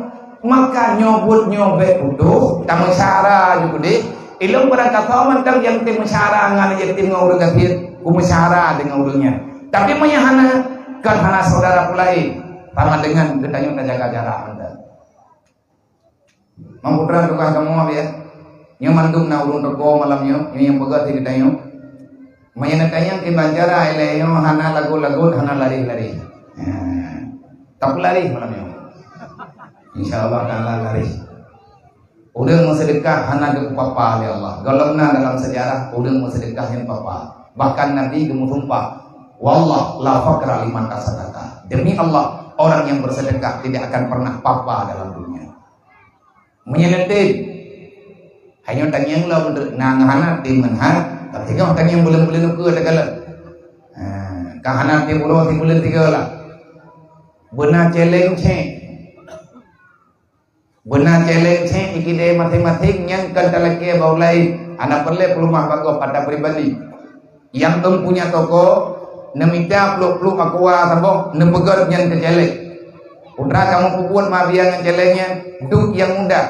Maka nyoe buet nyoe bék putôh, tameusyara ju keudeh. Ilôn barangkasoe mantong nyang teuh meusyara ngon aneuk yatim ngon ureuëng gasien, kumeusyara deungon ureuëng nyan. Tapi meunyoe hana, kon hana syedara peue laén, sama dengan geutanyoe tajaga jarak mantong. Mak putra tugaih kamoe, ya. Nyoe mandum na ureuëng teuko malam nyoe, nyoe nyang peugah di geutanyoe. Meunyoe neutanyong kiban cara ilée nyoe hana lagot-lagot, hana laréh-laréh. Nah, tapeularéh malam nyoe. Insya Allah taala laréh. Ureuëng meuseudeukah hana geupapa lé Allah. Gohlom na dalam seujarah ureuëng meuseudeukah nyang papa. Bahkan Nabi geumeusumpah, "Wallah la faqra liman tasaddaqa." Demi Allah, orang yang bersedekah tidak akan pernah papa dalam dunia. Meunyoe neutem, hanya tanyong lah beutôi, na hana tem ngon ha, tapi kan tanyong buleuen-buleuen ukeue takalon. Ha, ka hana tem uroe sibuleuen tiga lah. Beuna celeng cek. Beuna celeng cek di kidée maséng-maséng nyang kon talakée bak ureuëng laén. Hana peureulée peuleumah bak gob ata pribadi. Nyang dong punya toko, neumita pluek-pluek aqua saboh, neupeugét nyan keu celeng. Putra kamoe peubuet mabiya ngon celeng nyan, duek nyang mudah.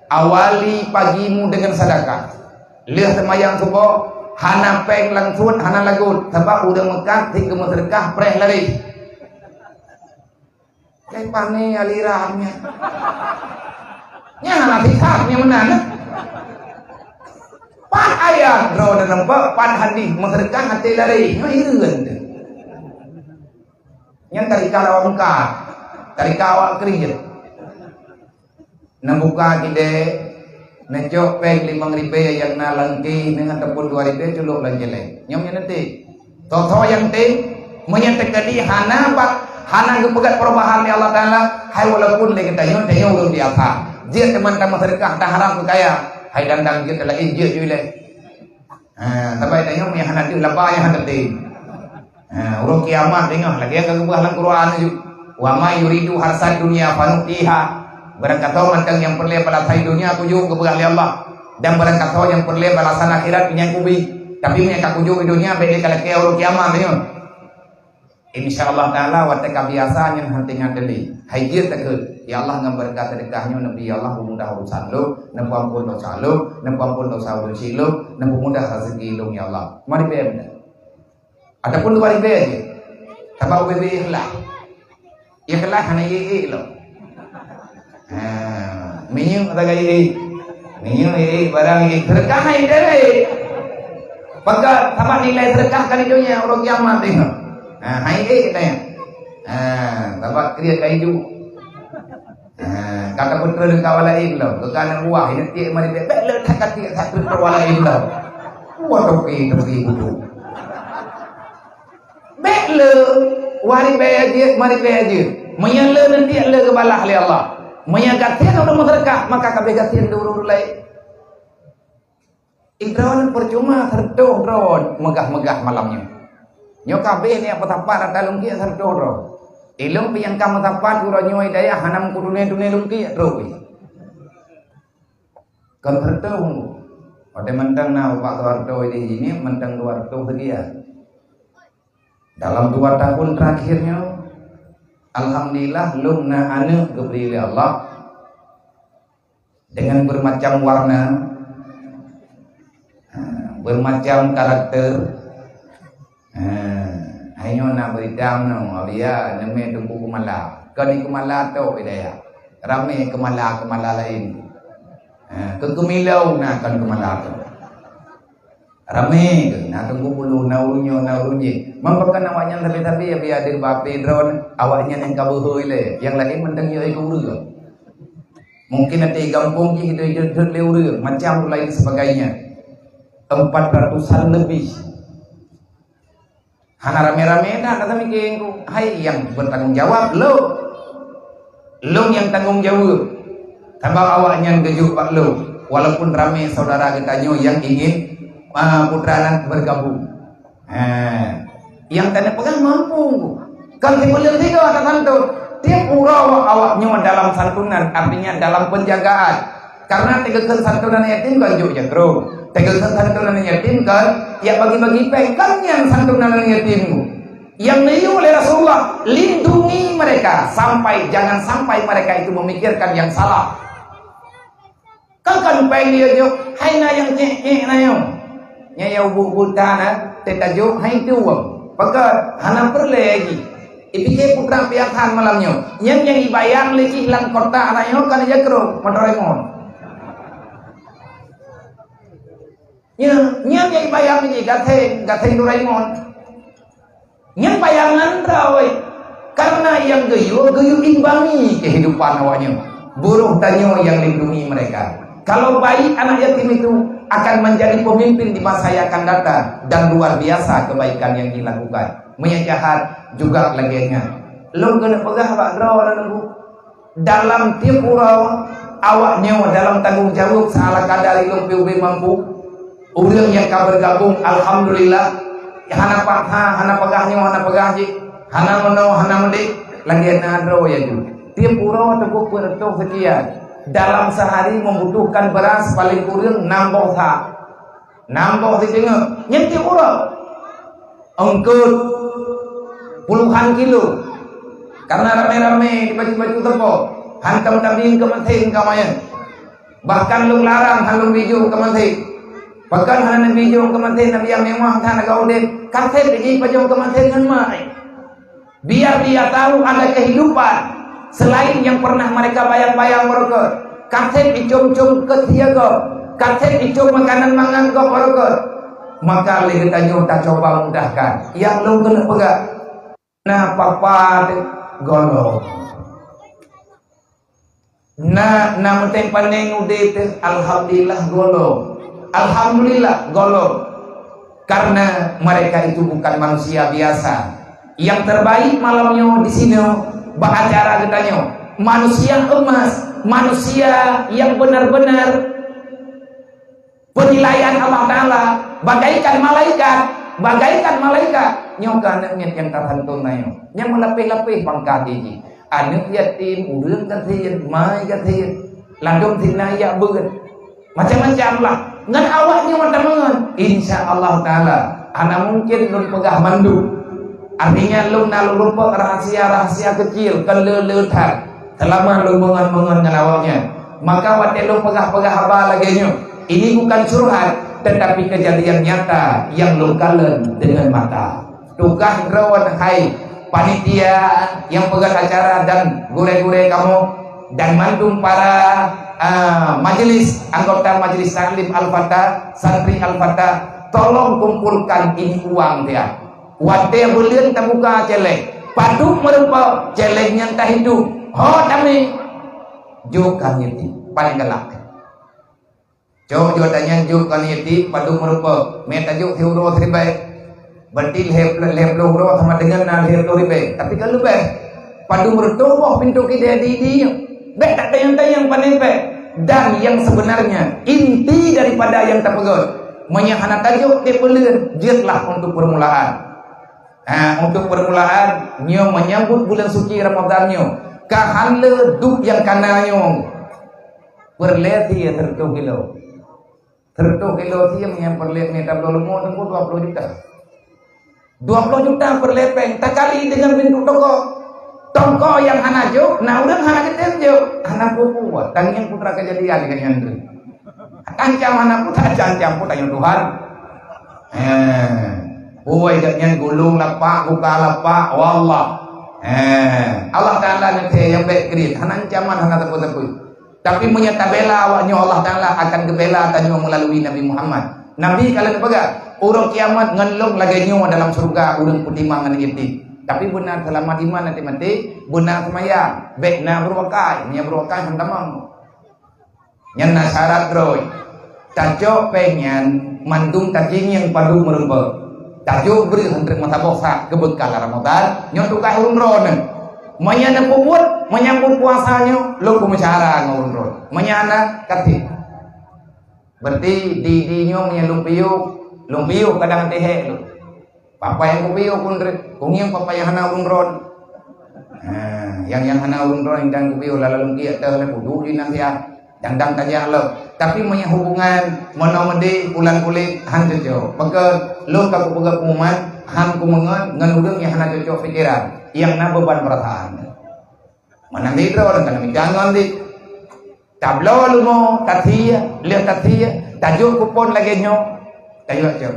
Awali pagimu dengan sedekah. Lheueh seumayang suboh, hana péng langsut, hana lagot, sabab ureuëng meukat sit geumeuseudekah preh laréh. Leupah ni aliran nyan. Nyan hana sisat nyan meunan, eh. Pat ayat droe dan nampak, pat hadis, meuseudeukah até laréh. Nyoe hireuen teuh. Nyan tarika awak meukat. Tarika awak keureuja. Neubuka kidée, neucok péng limong ribée nyang na lam keuh nyan ataupun dua ribée culok lam celeng. Nyoe nyang neutem. Soe-soe nyang tem, meunyoe teukeudi hana bak Hana geupeugét perubahan lé Allah Taala, hai walaupun lé geutanyoe, tanyoe ureuëng biasa. Jeuet teuma tameuseudekah, ta haram keu kaya. Hai dandang jeuet laén jeuet ju ilée. Ha, sabai tanyoe nyang hana deuh laba nyang hana teuntée. Ha, uroe kiamat deungoe lagée nyang geupeugah lam Quran ju. "Wa may yuridu harsad dunya fanu'tiha." Barang gasoe mantong nyang peureulée balasan donya kujok geupeugah lé Allah. Dan barang gasoe nyang peureulée balasan akhirat nyan kubi. Tapi meunyo ka kujok di donya bék lé ka lakée uroe kiamat deungoe. Insya Allah Taala watée ka biasa nyan hana teuingat lé. Hai jeuet takheun, "Ya Allah, ngon beureukat seudekah nyoe neubri ya Allah peumudah urusan lôn, neupeuampon dosa lôn, neupeuampon dosa ureuëng syik lôn, neupeumudah rezeki lôn ya Allah." Mari bée meunan. Ataupun dua ribée jih. Sabab ubé-bé ikhlas. Ikhlas hana ié-ié lom. Ha, minyeuk sagai ié. Minyeuk ié, barang ié. Seudekah hai deh. Pakat sabab nilai seudekah kali donya uroe kiamat teuh. Ha, hai ié tanya. Ha, sabab kriet kai ju. Ha, ka tapeutrön keu awak laén lom, keu aneuk buah, inong tiek mari bèk, bèk le that ka tiek that peutrön awak laén lom. Wah, toke, toke, bodoh. Bèk le, wari bèk jeuet, mari bèk jeuet. Meunyo le neutiek le geubalah lé Allah. Meunyo gasien ureueng meuseudeukah, maka ka abéh gasien lé ureueng laén. Droeneuh peucuma seureutoh droe meugah-meugah malam nyoe. Nyoe ka abéh neujak peusapat ata lôn kiek seureutoh droe. Ilôn pih nyang ka meusapat uroe nyoe di dayah hana meukutuné-tuné lôn kiek trok pih. Kon seureutoh. Watèe mantong na Bapak Soeharto di sini mantong dua reutôh sekian. Dalam dua tahun terakhir nyoe, alhamdulillah lôn na aneuk geubri lé Allah. Dengan bermacam warna, ha, bermacam karakter. Ha, hai nyoe na beurita meunoe, Aulia, neumè Teungku Keumala. Kon di Keumala tok di dayah. Ramè keumala-keumala laén. Ha, keu keumilong na kon keumala tok. Ramè keuh, na Teungku Puluh, na ureueng nyoe, na ureueng jéh. Meunyoe kon awaknyan sabe-sabe, ya, biar di bak P drone, awaknyan nyang ka beuhôi lé. Nyang laén mantong yue keu ureueng. Mungkin ateueh gampông jih itu jeuet lé ureueng, macam lain sebagainya. Empat ratusan lebih. Hana ramè-ramè dah, kata mikir engkau. Hai yang bertanggung jawab, lo. Lôn nyang tanggong jaweueb, sabab awaknyan geujok bak lôn, walaupun ramé saudara geutanyoe nyang ingin, a, putra nyan bergabung. Ha, nyang tanyoe peugah mampu. Kan sibuleuen sigoe ata santun. Tiep uroe awaknyoe dalam santunan, artinya dalam penjagaan. Karena teugeukeuen santunan yatim kan jok jakrong. Teugeukeuen santunan yatim kan, ya bagi-bagi péng. Kan nyan santunan yatim. Nyang neuyue lé Rasulullah, lindungi mereka sampai jangan sampai mereka itu memikirkan yang salah. Kan kan péng dia jok, hai na nyang cék-cék na nyoe. Nyang ya ubuk buta na, teutajok hai tuwong. Pakat hana peureulée lagi. Ipike putra piasan malam nyoe. Nyang nyang ibayang lé jih lam kotak na nyoe kan jakrong, motor remon. Nya, nyan nyang bayang nyoe gaseng, gaseng Doraemon. Nyan bayangan droe. Karena nyang geuyue, geuyue imbangi kehidupan awaknyoe. Buroh tanyoe nyang lindungi mereka. Kalau baik anak yatim itu akan menjadi pemimpin di masa yang akan datang dan luar biasa kebaikan yang dilakukan. Meunyo jahat juga lagée nyan. Lôn keuneuk peugah bak droe lôn nunggu. Dalam tiep uroe, awaknyoe dalam tanggong jaweueb seala kadar ilong P U B mampu. Ureueng nyang ka bergabung, alhamdulillah. Hana paksa, hana peugah nyoe, hana peugah jih, hana meunoe, hana meudéh, lagée na droe ya ju. Tiep uroe teupeu peuet reutôh sekian. Dalam sehari membutuhkan beras paling kurang enam boh sak. Nam boh siteungoh, nyan tiep uroe. Eungkot puluhan kilo. Karena ramé-ramé di baju-baju teupok, hantom tabi keu maséng ka mayan. Bahkan lôn larang han lôn bijôh keu maséng. Pakon hana neubijôh keu maséng, neubiak meuwah that lagée udeb, kaseb jih pajôh keu maséng ngon mak. Biar dia tahu ada kehidupan selain yang pernah mereka bayang-bayang beureukat. Kaseb icom-com keu siaga, kaseb icom makanan mangan gob beureukat. Maka lé geutanyoe tacoba mudahkan. Nyang lôn keuneuk peugah, na papa teuh gohlom. Na, na meuténg panéng udeb teuh, alhamdulillah gohlom. Alhamdulillah gohlom. Karena mereka itu bukan manusia biasa. Nyang terbaik malam nyoe di sinoe bak acara geutanyoe. Manusia emas, manusia nyang benar-benar penilaian Allah Taala bagaikan malaikat, bagaikan malaikat. Nyoe keuh aneuk miet nyang tasantun tanyoe, nyang meulapéh-lapéh pangkat jih. Aneuk yatim, ureuëng gasien, mai gasien, ladôm sinan jak beuet. Macam-macam lah. Ngon awak nyoe tameungon. Insya Allah Taala, hana mungkin lôn peugah mandum. Artinya, lôn na lôn lumpok rahasia-rahasia kecil, kon le-le that. Selama lôn meungon-meungon ngon awak nyan. Maka watée lôn peugah-peugah haba lagée nyoe, ini bukan curhat, tetapi kejadian nyata yang lôn kalon dengan mata. Tugaih droe hai panitia nyang peugét acara dan gurée-gurée kamoe dan mandum para, ah, majelis, anggota Majelis Taklim Al-Fatah, santri Al-Fatah, tolong kumpulkan ini uang dia. Watée buleuen tabuka céléng, padub meurumpok céléng nyang tahitung. Ho tamé, jok keu yatim, paléng galak. Cok jok tanyan jok keu yatim, padub meurumpok, mé tajok siuroe siribée. Berarti lhée, lhée ploh uroe sama dengan na lhée ploh ribée. Tapi ka leubeh. Padub meurumpok boh pintoe keudée di, di nyoe. Bék tatanyong-tanyong pané bék. Dan yang sebenarnya, inti daripada nyang tapeugét, meunyoe hana tajok di buleuen, jeuetlah untuk permulaan. Ha, untuk permulaan, nyoe menyambut bulan suci Ramadan nyoe, ka han le duek nyang kana nyoe. Peureulée sie sireutoh kilo. Sireutoh kilo sie meunyoe peureulée mita bloe leumo teungku dua ploh juta. Dua ploh juta peureulée péng, takali deungon pintoe toko. Toko nyang hana jok, na ureuëng hana geutem jok, hana peue-peue. Tangieng putra kejadian deungon nyan tu. Ancam hana putra, ancam putra nyoe Tuhan. Eh, woi, gobnyan gulong lapak, buka lapak, wallah. Eh, Allah Taala neutée nyang bék kriet, hana ancaman, hana teupeu-teupeu. Tapi meunyoe tabela awak nyoe, Allah Taala akan geubela tanyoe meulalu Nabi Muhammad. Nabi ka lheueh peugah, "Uroe kiamat ngon lôn lagée nyoe dalam syeuruga ureuëng peutimang ngon yatim." Tapi beuna seulamat iman até maté, beuna seumayang, bék na beureuakai, meunyoe beureuakai han tamong. Nyan na syarat droe. Tacok péng nyan mandum tacingieng padub meurumpok. Tajok breueh han treuk meusaboh sa keu beukal Ramadan, nyoe tugaih ureuëng droeneuh. Meunyoe neupeubuet menyambut puasa nyoe, lôn peumeucara ngon ureuëng droe. Meunyoe hana, katé. Berarti di, di nyoe meunyoe lôn piôh, lôn piôh kadang teuhek lôn. Papa nyang kupiôh pun re-, kungieng papa nyang hana ureuëng droe. Ha, nyang, nyang hana ureuëng droe nyang kupiôh lala lungkiek teuh lé kudu di nasihat. Dang-dang tajak lom. Tapi meunyoe hubungan meunoe meudeh, pulan kulét, han cocok. Maka lôn ka kupeugah pengumuman, han kumeungon ngon ureuëng nyang hana cocok pikeran, nyang na beuban peurasaan. Meunan di droe dan kami jangan di. Tabloe leumo, tasie, lheueh tasie, tajok kupon lagée nyoe. Tajok cok.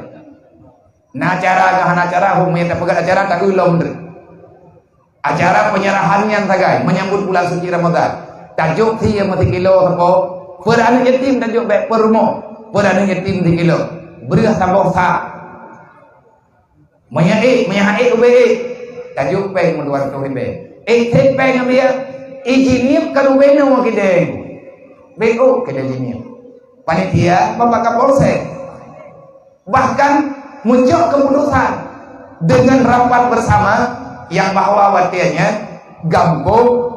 Na acara, na hana acara, hom nyang tapeugah acara, taeu lom treuk. Acara penyerahan nyan sagai menyambut bulan suci Ramadan. Tajok sie meusikilo sapo, peuet aneuëk yatim tajok bék peurumoh, peuet aneuëk yatim sikilo. Breueh saboh sa. Meunyoe ék, meunyoe han ék ubé ék, tajok péng meudua reutôh ribée. Ék that péng ngon biaya, ijinieb ka ubé nyoe kideng. Bék ôk kideng jinieb. Panitia, Bapak Kapolsek. Bahkan muncul keputusan dengan rapat bersama yang bahwa watée nyan gampông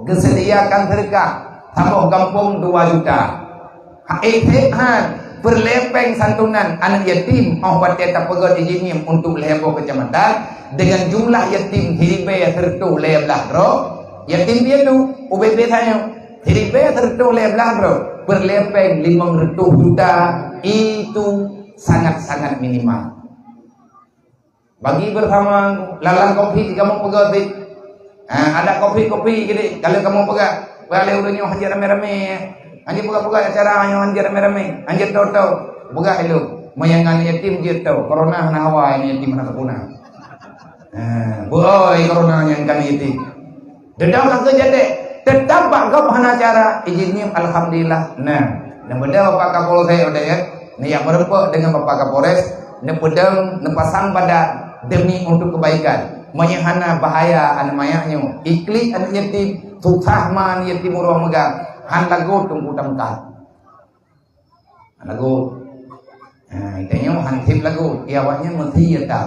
geuseudiakan seudeukah, saboh gampông dua juta. Ha, ék that han, peureulée péng santunan aneuëk yatim, óh watée tapeugét ijinieb untuk lhée boh keucamatan, dengan jumlah yatim siribée seureutôh lhée blaih droe, yatim piatu, ubé-bé tanyoe, siribée seureutôh lhée blaih droe, peureulée péng limong reutôh juta, itu sangat-sangat minimal. Bagi bersama, lalang kopi di kamoe peugah teuh. Ha, ada kopi-kopi gini, kalau kamoe peugah, peugah lé ureuëng nyoe hanjeuet ramé-ramé. Hanjeuet peugah-peugah acara nyoe hanjeuet ramé-ramé. Hanjeuet tho-tho. Peugah ilong. Meunyoe ngon yatim jeuet tho. Corona hana hawa, yatim hana sakuna. Ha, beurôi corona nyang kan yatim. Deungon ka keu jadék, teutap bak gob hana cara, ijin ngieng alhamdulillah. Nah, neubeudôh Bapak Kapolsek udeb, neujak meureumpok deungon Bapak Kapolres, neupeudong, neupasang badan demi untuk kebaikan. Meunyoe hana bahaya aneuk manyak nyoe, iklik aneuk yatim, susah ma aneuk yatim ureuëng meugang, han lagot teungku tameukat. Lagu. Ha, tanyoe han sép lagu. Ya, awaknyan meusti ya ta.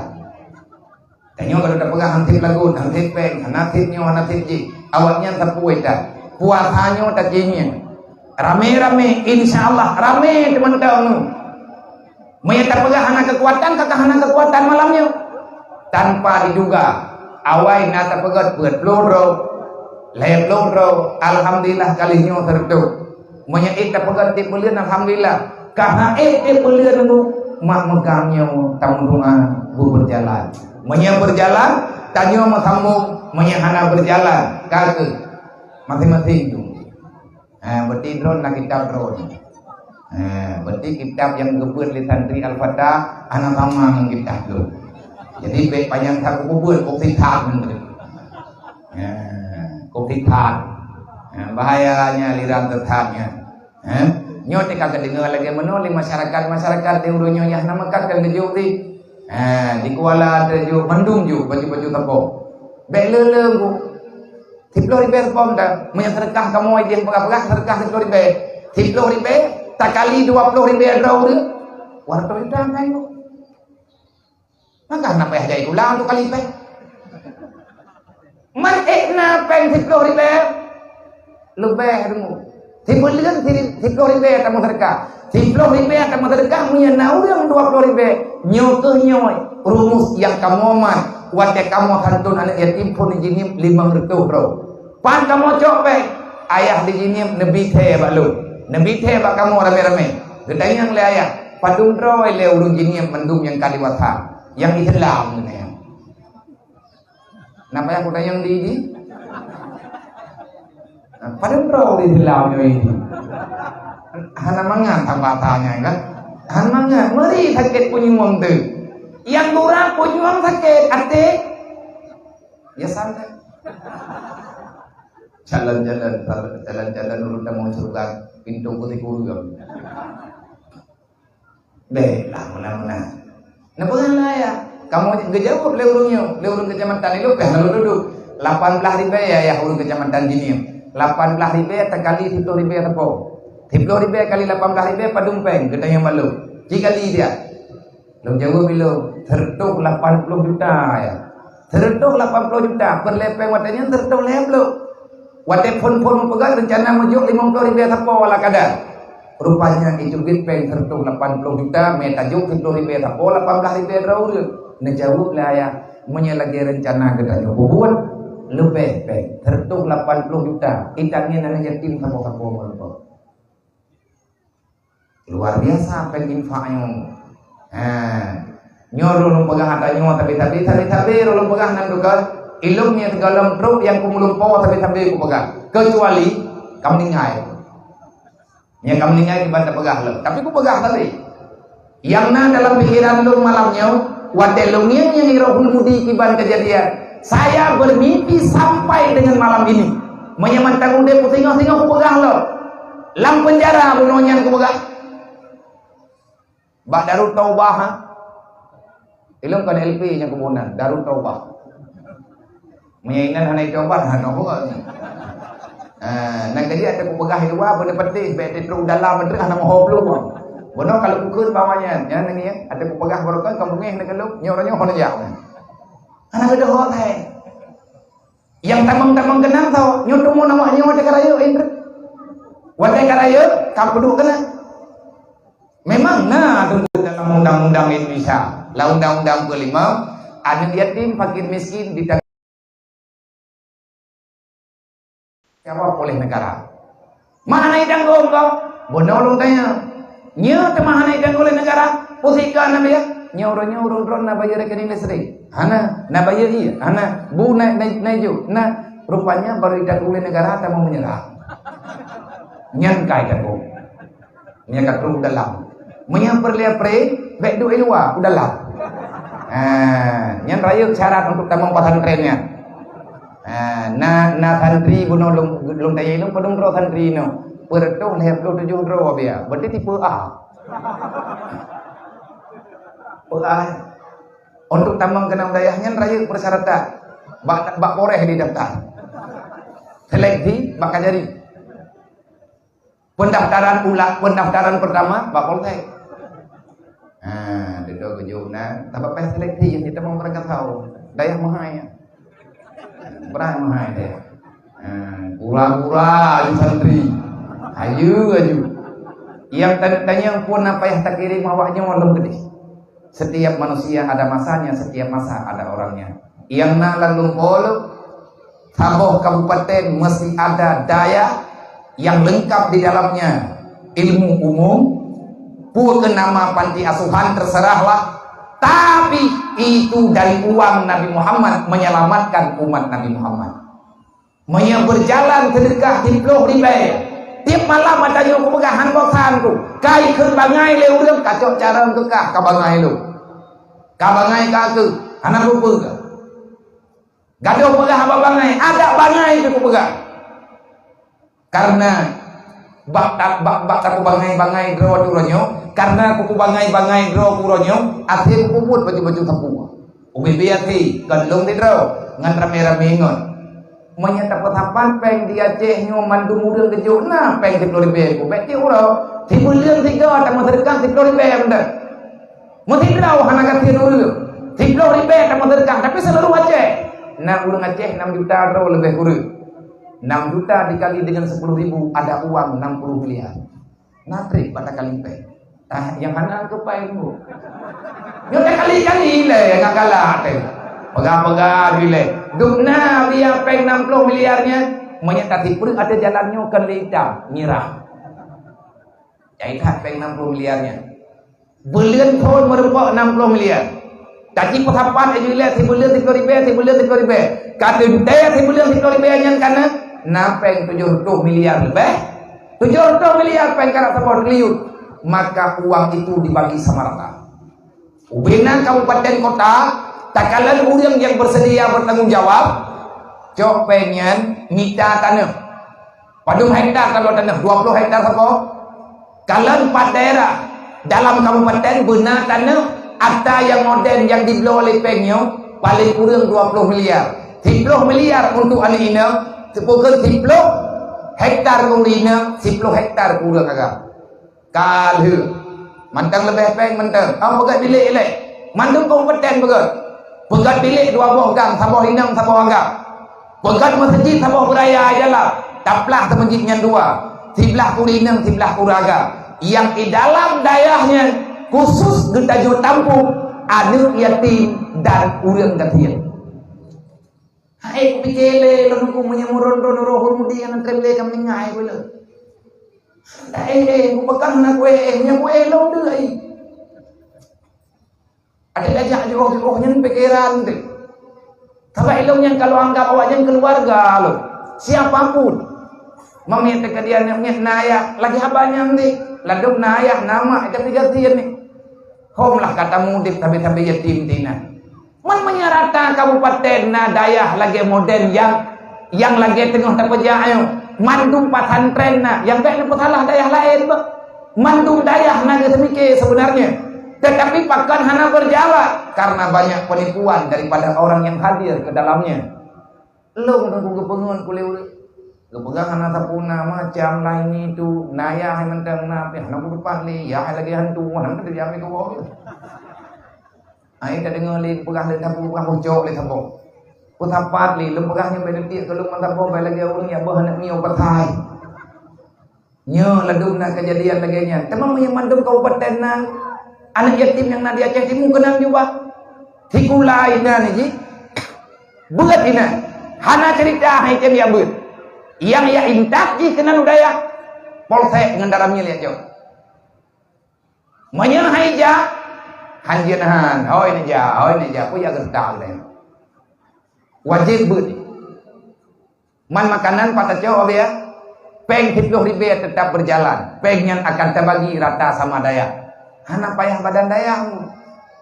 Tanyoe kalau tapeugah han sép lagot, han sép péng, hana sép nyoe, hana sép jih, awaknyan sapeue that. Puasa nyoe tacinyi. Ramé-ramé, insya Allah ramé teumantong. Meunyoe tapeugah hana keukuatan, kakah hana keukuatan malam nyoe. Tanpa diduga, awai na tapeugah peuet ploh droe, lhèe ploh droe, alhamdulillah kali nyoe seureutoh. Meunyoe ék tapeugah tiep buleuen, alhamdulillah. Ka han ék tiep buleuen nyoe, mak meugang nyoe tameudoa beubeurjalan. Meunyoe beurjalan, tanyoe meusambong, meunyoe hana beurjalan, ka keuh maséng-maséng tu. Ha, berarti droe na kitab droe. Ha, berarti kitab nyang geubeuet lé santri Al-Fatah hana sama ngon kitab tu. Jadi bèk panyang that kubeuet, kok sithat. Ha, kok sithat. Ha, bahayanya aliran sesat nyan. Ha? Nyoe teuka geudeungoe lagèe meunoe lé masyarakat-masyarakat di ureueng nyoe nyang na meukat kan geujok di. Ha, di Kuala teujok mandum jok baju-baju sapo. Bèk le-le ngon Siploh ribèe seupôt dah. Meunyoe seudeukah kamoe, idéh peugah-peugah seudeukah siploh ribèe. Siploh ribèe takali dua ploh ribèe droe ureueng, dua ratus juta kan tu. Maka na payah jai tulang tu kali péng. Man ék na péng siploh ribèe, leubeh deungoe. Sibuleuen si-, siploh ribèe tameuseudekah. Siploh ribèe tameuseudekah, meunyoe na ureueng dua ploh ribèe, nyoe keuh nyoe rumus nyang kamoe mat watèe kamoe santôn aneuk yatim phôn jinim limong reutôh droe. Pat kamoe cok péng, ayah di jinim neubi thèe bak lôn. Neubi thèe bak kamoe ramé-ramé. Geutanyong lé ayah, padum droe lé ureueng jinim mandum nyang ka dewasa, nyang Islam geutanyoe. Na payah kutanyong di, di? Padahai droe di dalam nyoe ini. Hana mangat tambah tanya kan? Hana mangat. Meri sakét punyueng tu. Nyang gura punyueng sakét, até. Ya santai. Jalan-jalan, jalan-jalan ureueng tamong syeuruga, pintoe putih kureueng. Bèk lah meunan-meunan. Neupeugah lah ayah. Kamoe geujaweueb lé ureueng nyoe, lé ureueng keucamatan Ilok, pih lalu dudoe. Lapan blah ribèe ayah ureueng keucamatan Jinim. Lapan blah ribèe takali siploh ribèe sapo. Siploh ribèe kali lapan blah ribèe padum péng, geutanyong bak lôn. Ci kali dia. Lôn jaweueb ilôn, seureutôh lapan ploh juta ayah. Seureutôh lapan ploh juta, peureulèe péng watèe nyan seureutôh lhèe ploh. Watèe phôn-phôn meupeugah reuncana meujok limong ploh ribèe sapo wala kada. Rupanya jiteubiet péng seureutôh lapan ploh juta, mé tajok siploh ribèe sapo lapan blah ribèe droe ureueng. Neujaweueb lé ayah, meunyoe lagèe reuncana geutanyoe peubuet, leubeh péng seureutôh lapan ploh juta, itangieng aneuk yatim sapo-sapo meureumpok. Luar biasa péng infak nyoe. Ha. Nyoe lôn peugah ata nyoe tabi-tabi, tabi-tabi lôn peugah nan duka. Ilôn nyang teugohlom trok nyang kumeulumpo tabi-tabi kupeugah. Kecuali ka meuninggai. Nyang ka meuninggai kiban tapeugah lom. Tapi kupeugah tadi. Nyang na dalam pikiran lôn malam nyoe, watèe lôn ngieng nyang Irohul Mudi kiban keujadian. Saya bermimpi sampai dengan malam ini. Meunyoe mantong udép kusingoh-singoh kupeugah lom. Lam peunjara bunoe nyan kupeugah. Bak Darut Taubah, ha? Ilôn kon L P nyang kubunan, Darut Taubah. Meunyoe inan hana itaubat, hana buet. Ha, na jadi ata kupeugah di luwa, beuna peudeh, bèk teutrok dalam, beuna hana moho plueng. Bunoe kalau kukheun bak awaknyan, nyan nyan, ata kupeugah barokon, ka beungéh na keunoe, nyoe uroe nyoe hana jak. Hana geudoh hai. Nyang tamong-tamong keunong tho, nyoe teumon awak nyoe watèe ka rayeuk, eh, watèe ka rayeuk, ka peuduek keunan. Memang na teungku dalam undang-undang Indonesia, lam undang-undang kelima, aneuk yatim, fakir miskin ditang- jawab oleh negara. Ma hana itanggong kah? Bunoe lôn tanya. Nyoe teuma hana itanggong oleh negara? Pusika na bayeue? Nyoe uroe nyoe ureueng droe na bayeue rekening listrik? Hana. Na bayeue ie? Hana. Bu na, na, na ijô? Na. Rupanya baru itanggong oleh negara tamong meunyeurah. Nyan ka itanggong. Nyan ka trok u dalam. Meunyoe peureulèe pre, bèk duek i luwa, u dalam. Ha, nyan rayeuk syarat untuk tamong pesantren nyan. Ha, na, na santri bunoe lôn, lôn tanyong lôn padum droe santri nyoe. Peureutôh lhèe ploh tujoh droe biasa. Berarti tipe A. Tipe A. Untuk tamong keunan dayah nyan rayeuk persyaratan. Bak, bak Polres didaftar. Seleksi bak Kajari. Pendaftaran ulang, pendaftaran pertama bak Polsek. Ha, dudoe geujok na, tapi pas seleksi nyang kita mau berangkat tahu. Dayah meuhai, ya. Berai meuhai dayah. Ha, gura-gura aju santri. Hayeue aju. Nyang ta-, tanyong phon na payah takirém awak nyoe lom keudeh. Setiap manusia ada masanya, setiap masa ada orangnya. Nyang na lam lumpoe saboh kabupaten mesti ada dayah yang lengkap di dalamnya, ilmu umum, peue keu nama panti asuhan terserahlah, tapi itu dari uang Nabi Muhammad menyelamatkan umat Nabi Muhammad. Meunyoe beujalan seudeukah siplôh ribèe, tiep malam ata nyoe kupeugah han bosan ku, ka ikheun bangai lé ureueng, kacok carông keu kah ka bangai lôn. Ka bangai ka keuh, hana peue-peue. Gadôh peugah haba bangai, adak bangai pih kupeugah. Karena bak, bak, bak tapeubangai-bangai droe uroe nyoe, karena kupeubangai-bangai droe uroe nyoe, até kupeubuet baju-baju sapeue. Ubé-bé até, kon lôn sidroe, ngon ramé-ramé ngon. Meunyoe tapeusapat péng di Aceh nyoe mandum ureueng geujok na péng siplôh ribèe, kubèk tiep uroe. Sibuleuen sigoe tameuseudeukah siplôh ribèe mantong. Meusidroe hana gasien ureueng. Siplôh ribèe tameuseudeukah, tapi seuluruh Aceh. Na ureueng Aceh nam juta droe leubeh kureueng. Nam juta dikali dengan sepuluh ribu, ada uang enam puluh miliar. Na trép bak takali péng. Ah, nyang hana keu péng bu. Nyoe takali-kali lé nyang galak teuh. Peugah-peugah jih lé. Dum na biaya péng enam puluh miliar nyan, meunyoe tasipreuk ateueh jalan nyoe kon lé itam, mirah. Jai that péng enam puluh miliar nyan. Buleuen phôn meurumpok enam puluh miliar. Taji peusapat laju ilèe sibuleuen siplôh ribèe, sibuleuen siplôh ribèe. Ka teuntèe sibuleuen siplôh ribèe nyan ka na, na péng tujoh reutôh miliar leubeh. Tujoh reutôh miliar péng karab saboh triliun. Maka uang itu dibagi sama rata. Ubé na kabupaten kota, takalon ureueng nyang bersedia bertanggung jawab, cok péng nyan mita tanoh. Padum hektar kalau tanoh? Dua puluh hektar saboh? Kalon pat daerah dalam kabupaten beuna tanoh ata nyang modern nyang dibloe lé péng nyoe paléng kureueng dua puluh miliar. Siplôh miliar untuk aneuk inong, siplôh, hektar keu ureueng inong, siplôh hektar keu ureueng agam. Ka lheueh. Mantong leubeh péng mantong. Hom peugöt bilék ilèe. Mandum kabupaten peugöt. Peugöt bilék dua boh gang, saboh inong, saboh agam. Peugöt meuseujid saboh beuraya jalan. Taplah meuseujid nyan dua. Siblah keu ureueng inong, siblah keu ureueng agam. Nyang di dalam dayah nyan khusus geutanyoe tampông aneuk yatim dan ureueng gasien. Hai, kupike lé lôn huköm meunyoe meuron droeneuh roh ureueng mudi nyang treb lé ka meuninggai ku lôn. Eh, eh, kupeugah na kueh, eh, meunyoe kueh lôn deuh ai. Ada lajak jiôh-jiôh nyan pikeran teuh. Sabab ilôn nyan kalau anggap awak nyan keluarga lôn. Siapa pun. Mamiet teuka dia nyan miet na ayah, lagèe haba nyan deh. Ladôm na ayah, na mak, tapi gasien ni. Hom lah ka tamudép sabe-sabe yatim tinan. Man meunyoe rata kabupaten na dayah lagèe modern nyang, nyang lagèe teungoh tapeujak nyoe, mandum pesantren na, nyang bèk neupeusalah dayah laén bah. Mandum dayah na geuseumiké sebenarnya, tetapi pakon hana berjalan karena banyak penipuan daripada orang yang hadir ke dalamnya. Lôn teungku geupeungon kulé ureueng. Geupeugah hana sapeue na macam laén itu, na yah hai mantong na, pih hana kutupat lé, yah hai lagèe hantu, hana teubiet amé keuwoe. Ai tadeungoe lé peugah lé sapeue, peugah bocok lé saboh. Kusapat lé, lôn peugah nyan bèk neutiek keu lôn mantong saboh, bèk lagèe ureueng nyang boh aneuk miyueb pasai. Nyoe ladôm na keujadian lagèe nyan. Teuma meunyoe mandum kabupaten na, aneuk yatim nyang na di Aceh Timu keunong jubah. Sikula inan jih. Beuet inan. Hana cerita hai tem jak beuet. Nyang jak intat jih keunan u dayah. Polsek ngon Danramil jak jok. Meunyoe hai jak, hanjeut han, hôi neujak, hôi neujak, peue jak geutak lé. Wajéb beuet. Man makanan pat tacok, ya? Péng siplôh ribèe tetap berjalan. Péng nyan akan tabagi rata sama dayah. Hana payah badan dayah.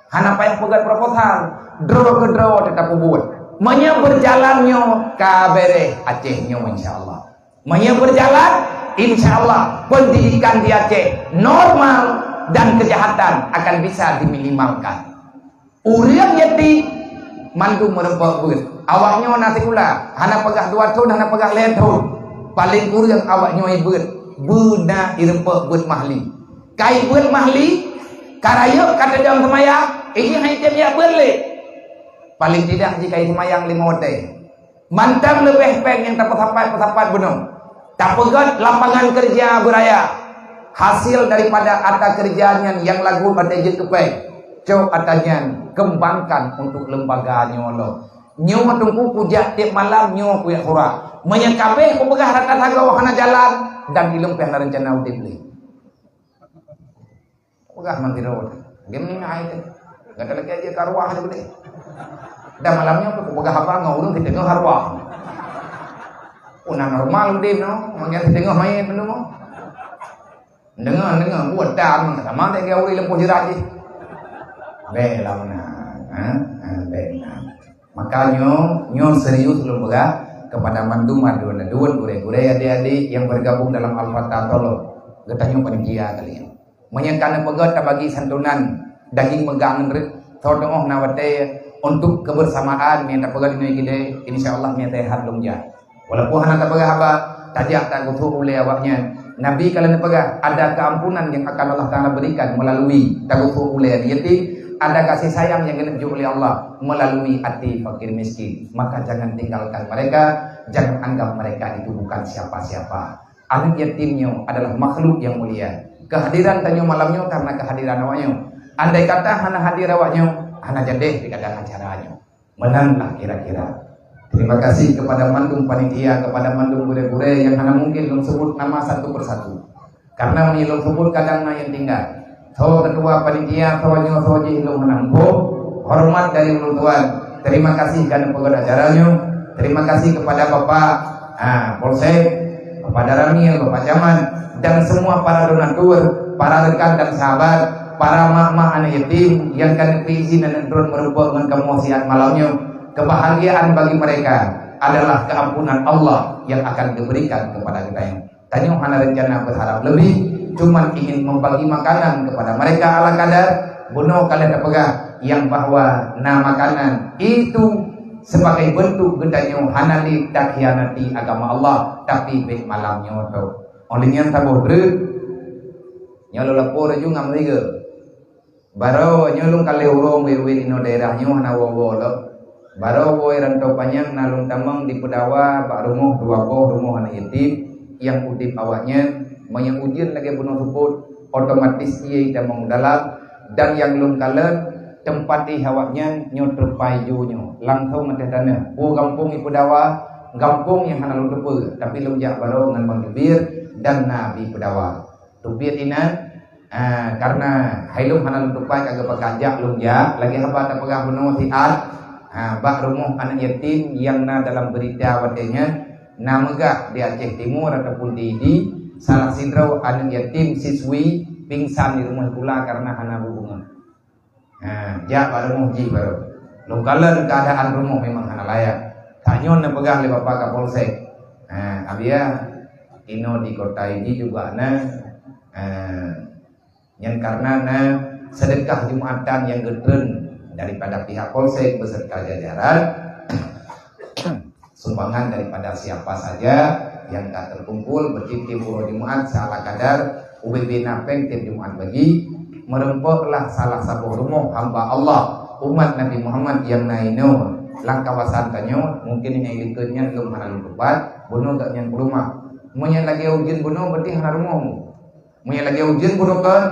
Hana payah peugöt proposal. Droe keu droe tetap peubuet. Meunyoe berjalan nyoe, ka bèrèh Aceh nyoe, insya Allah. Meunyoe berjalan, insya Allah, pendidikan di Aceh normal dan kejahatan akan bisa diminimalkan. Ureueng yatim mandum meureumpok beuet. Awak nyoe na sikula, hana peugah dua thon, hana peugah lhèe thon. Paleng kureueng awak nyoe beuet, beuna ireumpok beuet mahli. Ka ibeuet mahli, ka rayeuk ka teudong seumayang, ijih hai tem jak beuet lé. Paling tidak jika seumayang lima watée. Mantong leubeh péng nyang tapeusapat-peusapat bunoe. Tapeugét lapangan kerja beuraya. Hasil daripada ata kerja nyan nyang lagu pada jeuet keu péng. Cok ata nyan kembangkan untuk lembaga nyoe lo. Nyoe teungku kujak tiep malam nyoe kujak sura. Meunyoe kabeh kupeugah rata sagoe hana jalan dan ilong pih hana rencana udeb lé. Peugah man sidroe. Dia meuninggai teuh. Gata lagée jih ka arwah teuh beudeh. Dan malam nyoe pih kupeugah haba ngon ureuëng siteungoh arwah. Peue na normal udeb nyoe, mangat siteungoh manyét meunyoe. Deungoe, deungoe, buet tam sama teuh ureuëng leumpah jeurat jih. Bèk lah meunan, ha? Ha, bèk meunan. Maka nyoe, nyoe serius lôn peugah kepada mandum aduen-aduen, gurée-gurée, adek-adek yang bergabung dalam Al-Fatah, tolong geutanyoe panitia kalian. Meunyoe ka neupeugét tabagi santunan daging meugang ngon reuet, soe teungoh na watée untuk kebersamaan nyang tapeugét inoe keudeh, insya Allah nyang sehat lom jak. Walaupun hana tapeugah haba, tajak tagusok ulée awaknyan. Nabi ka lheueh neupeugah, ada keampunan yang akan Allah Taala berikan melalui tagusok ulée yatim, ada kasih sayang yang geujok oleh Allah melalui hati fakir miskin. Maka jangan tinggalkan mereka, jangan anggap mereka itu bukan siapa-siapa. Aneuk yatim nyoe adalah makhluk yang mulia. Kehadiran tanyoe malam nyoe karena kehadiran awak nyoe. Andai kata hana hadir awak nyoe, hana jadeh pih kadang acara nyoe. Meunan lah kira-kira. Terima kasih kepada mandum panitia, kepada mandum gurée-gurée yang hana mungkin lôn sebut nama satu persatu. Karena meunyoe lôn sebut kadang na yang tinggal. Soe ketua panitia, soe nyoe, soe jih lôn hana muphom. Hormat dari ulôn tuan. Terima kasih kerana peugét acara nyoe. Terima kasih kepada Bapak, ah, Polsek, Bapak Daramil, Bapak Camat, dan semua para donatur, para rekan dan sahabat, para mak-mak aneuk yatim yang ka neupeuizin aneuk droen meurumpok ngon kamoe siat malam nyoe. Kebahagiaan bagi mereka adalah keampunan Allah yang akan diberikan kepada kita. Tanyoe hana rencana berharap lebih, cuman ingin membagi makanan kepada mereka ala kadar. Bunoe ka lheueh tapeugah yang bahwa na makanan itu sebagai bentuk geutanyoe hana lé takhianati agama Allah, tapi bèk malam nyoe tôh. Óh lheueh nyan saboh treuk, nyoe lôn lapor laju ngon meusigoe. Barô nyoe lôn kalheueh uroe wét-wét inoe daerah nyoe hana woe-woe lom. Barô woe rantau panyang na lôn tamong dipeudawa bak rumoh dua boh rumoh aneuk yatim nyang udeb awaknyan, meunyoe ujeuen lagèe bunoe seupôt, otomatis ié tamong dalam, dan nyang lôn kalon teumpat éh awaknyan nyoe teupai ju nyoe, langsong ateueh taneuk. Peue gampông ipeudawa, gampông nyang hana lôn teupeue, tapi lôn jak barô ngon Bang Jubir dan na bipeudawa. Teubiet inan, ah, karena hai lôn hana lôn tupai ka geupeugah jak lôn jak, lagèe haba tapeugah bunoe siat, ah, bak rumoh aneuk yatim nyang na dalam berita watèe nyan, na meugah di Aceh Timur ataupun di Idi, salah sidroe aneuk yatim siswi pingsan di rumoh sikula karena hana bu beungoh. Ha, jak bak rumoh jih barô. Lôn kalon keuadaan rumoh memang hana layak. Tanyoe neupeugah lé Bapak Kapolsek. Ha, abia inoe di kota Idi juga na, ha, nyan karena na seudeukah Jumatan nyang geutreun daripada pihak Polsek beserta jajaran. Sumbangan daripada siapa saja yang ka terkumpul, beutiep-tiep uroe Jumat seala kadar, ubé-bé na péng tiep Jumat bagi, meurumpoklah salah saboh rumoh hamba Allah, umat Nabi Muhammad nyang na inoe lam kawasan tanyoe, mungkin nyang likot nyan lôn hana lôn tupat, bunoe gobnyan peurumoh. Meunyoe lagèe ujeuen bunoe, berarti hana rumoh. Meunyoe lagèe ujeuen bunoe kon,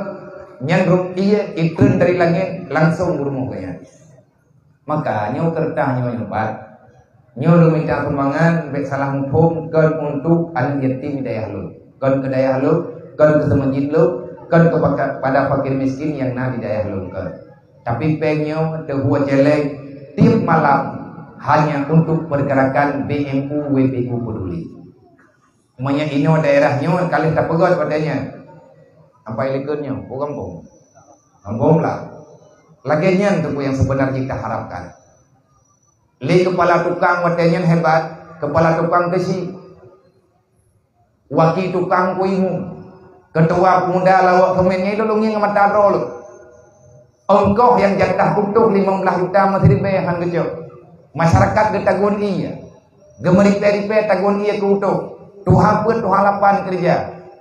nyan ruh ié itreun dari langèt langsong u rumoh gobnyan. Maka nyoe keureutah nyoe nyoe pat. Nyoe lôn mita sumbangan, bèk salah muphom, kon untuk aneuk yatim di dayah lôn. Kon keu dayah lôn, kon keu seumeujid lôn, kon keu paka-, pada fakir miskin nyang na di dayah lôn kon. Tapi péng nyoe teuhue céléng tiep malam hanya untuk pergerakan B M U W P U Peduli. Meunyoe inoe daerah nyoe ka lheueh tapeugöt watèe nyan, ampai likot nyoe, peue gampông? Gampông lah. Lagèe nyan teungku nyang seubeuna jih taharapkan. Lé keupala tukang watèe nyan hebat, keupala tukang teusi, waki tukang kuimu, keutua peumuda lawok seumén nyan lôn ngieng mata droe lôn. Ongkoh nyang jatah utoh limong blaih juta meusiribèe han geucok. Masyarakat geutagun ié. Geumeuripèe-ripèe tagun ié keu utoh. Tuha peuet, tuha lapan keureuja.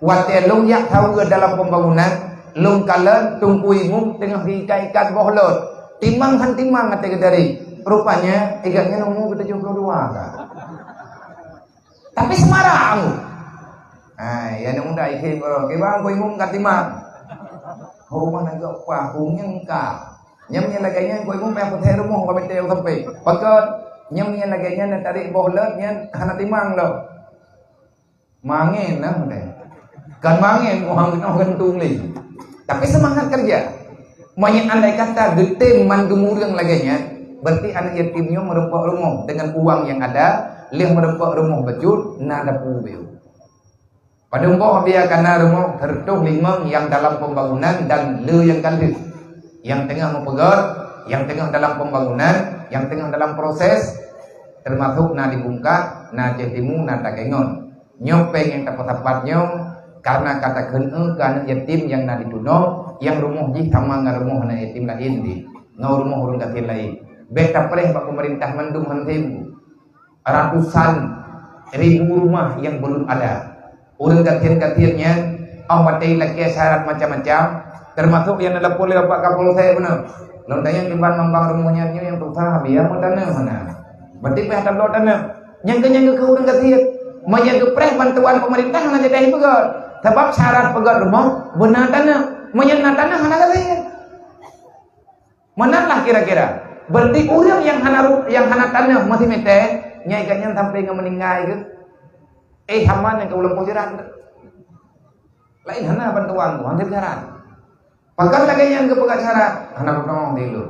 Watèe lôn jak saweue dalam pembangunan, lôn kalon Teungku Imum teungoh geuikat-ikat boh lôn. Timang han timang até geudarék. Rupanya, igat nyan umur ke tujuh puluh dua ka. Tapi Semarang. Ha, ya, aneuk muda ikheun baroe, "Kiban Teungku Imum ka timang?" "Ho, ban na geuh pah, ho nyan ka." Nyang, nyang lagèe nyan Teungku Imum payah peuthèe rumoh bak mita sampai. Pakon? Nyang, nyang lagèe nyan na tarék boh leuet nyan hana timang lom. Mangen nah, udah. Kan mangen, orang kena gantung lagi. Tapi semangat kerja. Meunyoe andai kata geutem mandum ureueng lagèe nyan, berarti aneuk yatim nyoe meureumpok rumoh dengan uang yang ada, lheueh meureumpok rumoh bacut, na dapu beu. Padum boh biasa kana rumoh, seratus lima yang dalam pembangunan dan le yang ka lheueh. Yang tengah meupeugöt, yang tengah dalam pembangunan, yang tengah dalam proses, termasuk na dibungkah, na ceh timu, na takengon. Nyoe péng nyang tapeusapat nyoe, karena ka takheun eu keu aneuk yatim nyang na di Tunoh, nyang rumoh jih sama ngon rumoh aneuk yatim laén di, ngon rumoh ureueng gasien laén. Bèk tapreh bak peumeurintah mandum han tem. Ratusan ribu rumah yang belum ada. Ureueng gasien-gasien nyan, oh watèe lakèe syarat macam-macam, termasuk nyang neulapor lé Bapak Kapolsek beuna. Lôn tanyong kiban mambang rumoh nyan nyoe nyang susah, biasa meutaneuh hana. Berarti payah tabloe taneuh. Nyang keu, nyang keu ureueng gasien. Meunyoe geupreh bantuan peumeurintah hana jadeh peugöt. Sabab syarat peugöt rumoh beuna taneuh. Meunyoe na taneuh hana gasien. Meunan lah kira-kira. Berarti ureueng nyang hana ru-, nyang hana taneuh masih meuté, nyan ikat nyan sampai ngon meuninggai geuh. Eh, hama nyang ka ulôn poh syarat. Laén hana bantuan tu, hana syarat. Pakon lagèe nyan geupeugah syarat, hana peunoh di lôn.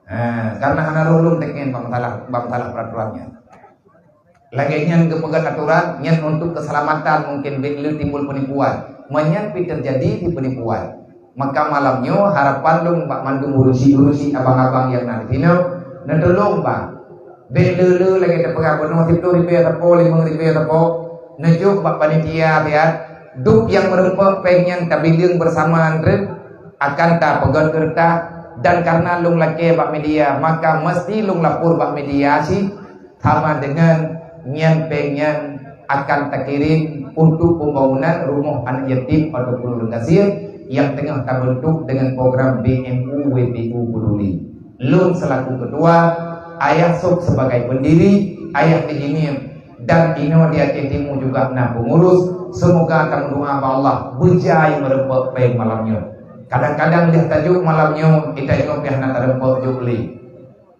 Ha, karena hana lôn, lôn teken bak masalah, bak masalah peraturan nyan. Lagèe nyan geupeugah aturan nyan untuk keselamatan, mungkin bèk le timbul penipuan. Meunyan pih terjadi di penipuan. Maka malam nyoe harapan lôn bak mandum urusi-urusi abang-abang nyang na di sinoe, neutulông bang. Bèk le-le lagèe teupeugah bunoe siplôh ribèe sapo, limong ribèe sapo, neujok bak panitia siat, dub nyang meureumpok péng nyan tabileung bersama treuk akan tapeugöt keu reutah, dan karena lôn lakèe bak media, maka meusti lôn lapor bak media cit, sama dengan nyan péng nyan akan takirém untuk pembangunan rumoh aneuk yatim ataupun ureueng gasien nyang teungoh tabentuk dengan program B M U W P U Peduli. Lôn selaku ketua, Ayah Sop sebagai pendiri, Ayah Kejimim, dan inoe di Aceh Timu juga na pengurus. Semoga tameudoa bak Allah beujai meureumpok péng malam nyoe. Kadang-kadang lheueh tajok malam nyoe, geutanyoe pih hana tareumpok jok lé.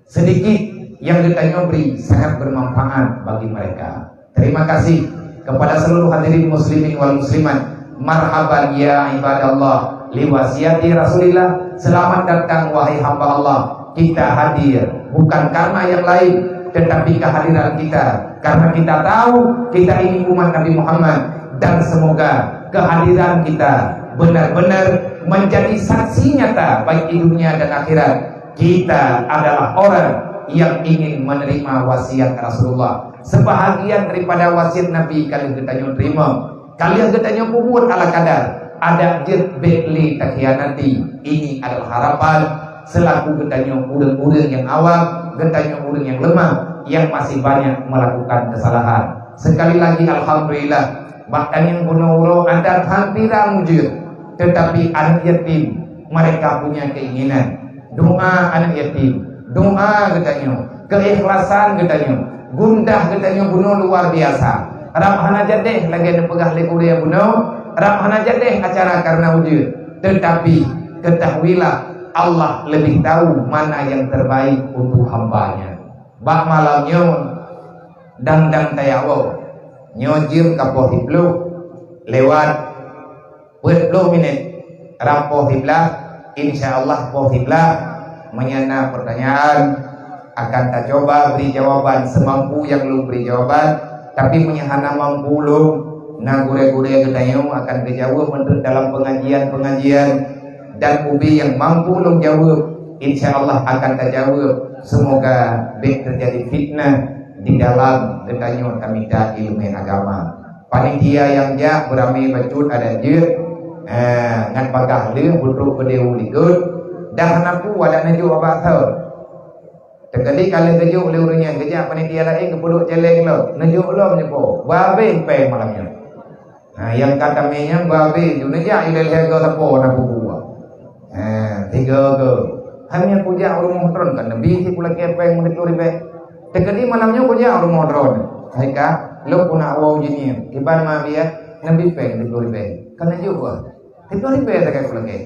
Sedikit yang geutanyoe bri sangat bermanfaat bagi mereka. Terima kasih kepada seluruh hadirin muslimin wal muslimat. Marhaban ya ibadallah, liwasiati Rasulillah. Selamat datang wahai hamba Allah. Kita hadir bukan karena yang lain, tetapi kehadiran kita karena kita tahu kita ini umat Nabi Muhammad, dan semoga kehadiran kita benar-benar menjadi saksi nyata baik di dunia dan akhirat. Kita adalah orang yang ingin menerima wasiat Rasulullah. Sebahagian daripada wasiat Nabi ka lheueh geutanyoe terima, ka lheueh geutanyoe peubuet ala kadar. Adak jeuet bèk lé takhianati. Ini adalah harapan selaku geutanyoe ureueng-ureueng nyang awam, geutanyoe ureueng nyang lemah, yang masih banyak melakukan kesalahan. Sekali lagi alhamdulillah, bak tanyoe bunoe uroe adat hampir mujur, tetapi aneuk yatim mereka punya keinginan. Doa aneuk yatim, doa geutanyoe, keikhlasan geutanyoe, gundah geutanyoe bunoe luar biasa. Rab hana jadeh lagèe neupeugah lé ureueng bunoe, rab hana jadeh acara karena ujeuen. Tetapi ketahuilah, Allah lebih tahu mana yang terbaik untuk hamba-Nya. Bak malam nyoe dang-dang tayawoe. Nyoe jeuem ka poh siplôh lewat peuet plôh minét, rab poh siblaih, insya Allah poh siblaih, meunyo na pertanyaan, akan tacoba bri jawaban semampu nyang lôn bri jawaban, tapi meunyo hana mampu lôn, na gurèe-gurèe geutanyoe akan geujaweueb meunurot dalam pengajian-pengajian, dan ubé nyang mampu lôn jaweueb, insya Allah akan tajaweueb. Semoga bèk teujadi fitnah di dalam geutanyoe tamita ileumèe agama. Panitia nyang jak beuramé bacut adak jeuet, eh, ngat bagah lé beutrok keudéh u likot, dah hana peue adak neujok bak asoe. Teukeudi ka lheueh geujok lé ureueng nyan, geujak panitia laén geupeulok céléng lom, neujok lom nyoe po, babeh péng malam nyan. Ha, nyang ka tamé nyan babeh, ju neujak ilèe lhèe goe sapo na peue buet. Ha, tiga goe. Hai meunyoe kujak u rumoh droen kan neubi cit kulakée péng meusiploh ribée. Teukeudi malam nyoe kujak u rumoh droen. Hai ka, lôn keuneuk woe uji ngieng. Kiban ma biah, neubi péng siploh ribée. Kan neujok bah. Siploh ribée sagai kulakée.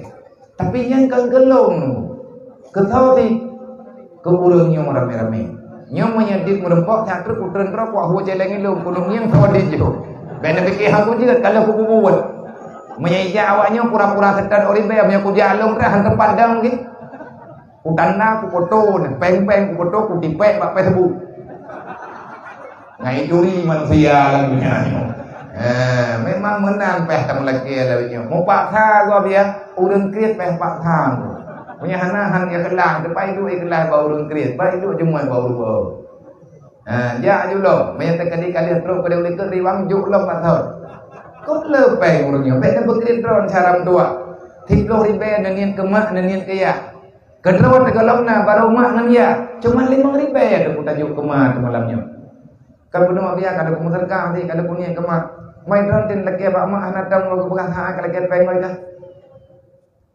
Tapi nyan kan keu lôn. Keu soe cit? Keu ureuëng nyoe ramé-ramé. Nyoe meunyoe dit meureumpok, nyan treuk kutreun droe kuak hue céléng ilôn, kulôn ngieng soe dit jok. Bék neupike hana kujeuet ka lheueh kububuet. Meunyoe ijak awak nyoe pura-pura seutôt u ribée, meunyoe kujak lôn trah han teumpat dong jih. Kutanda, kufoto, péng-péng kufoto, kutipék bak Facebook. Ngai turi manusia lam dunia nyoe. Eh, memang meunan péh tameulakée lagée nyoe. Meupaksa gob ya, ureuëng kriet péh paksa. Meunyoe hana han ikhlas, teupai duek ikhlas bak ureuëng kriet, bai duek jumai bak ureuëng. Ha, jak ju lom. Meunyoe teukeudi ka lheueh trok keudeh u likot riwang, jok lom bak thon. Kok le péng ureuëng nyoe? Bék neubeukriet droen cara meutuah. Siploh ribée neuniet keu mak, neuniet keu yah. Keudroe teugohlom na barô mak ngon yah. Cuma limong ribée teuh kutajok keu mak teuh malam nyoe. Kan bunoe biasa ka lheueh kumeuseudeukah, ka lheueh kuniet keu mak. Mai droen tin lagée bak mak hana dong lôn geupeugah, ha, ka lagée péng lôn dah.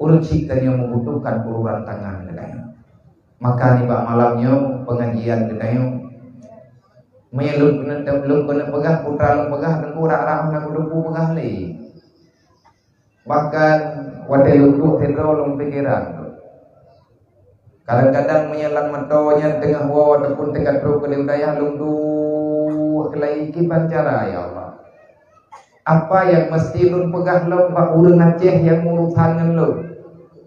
Ureuëng syiek tanyoe membutuhkan uluran tangan geutanyoe. Maka nibak malam nyoe pengajian geutanyoe, meunyoe lôn keuneuk, lôn keuneuk peugah, putra lôn peugah, teungku rak-rak hana kuteupeu peugah lé. Bahkan watée lôn duek sidroe lôn pikiran, kadang-kadang meunyoe lam meuto nyan teungoh woe ataupun teuka trok keu lé u dayah, lôn duek keulai, kiban cara, ya Allah. Apa nyang meusti lôn peugah lom bak ureuëng Aceh nyang meuurusan ngon lôn?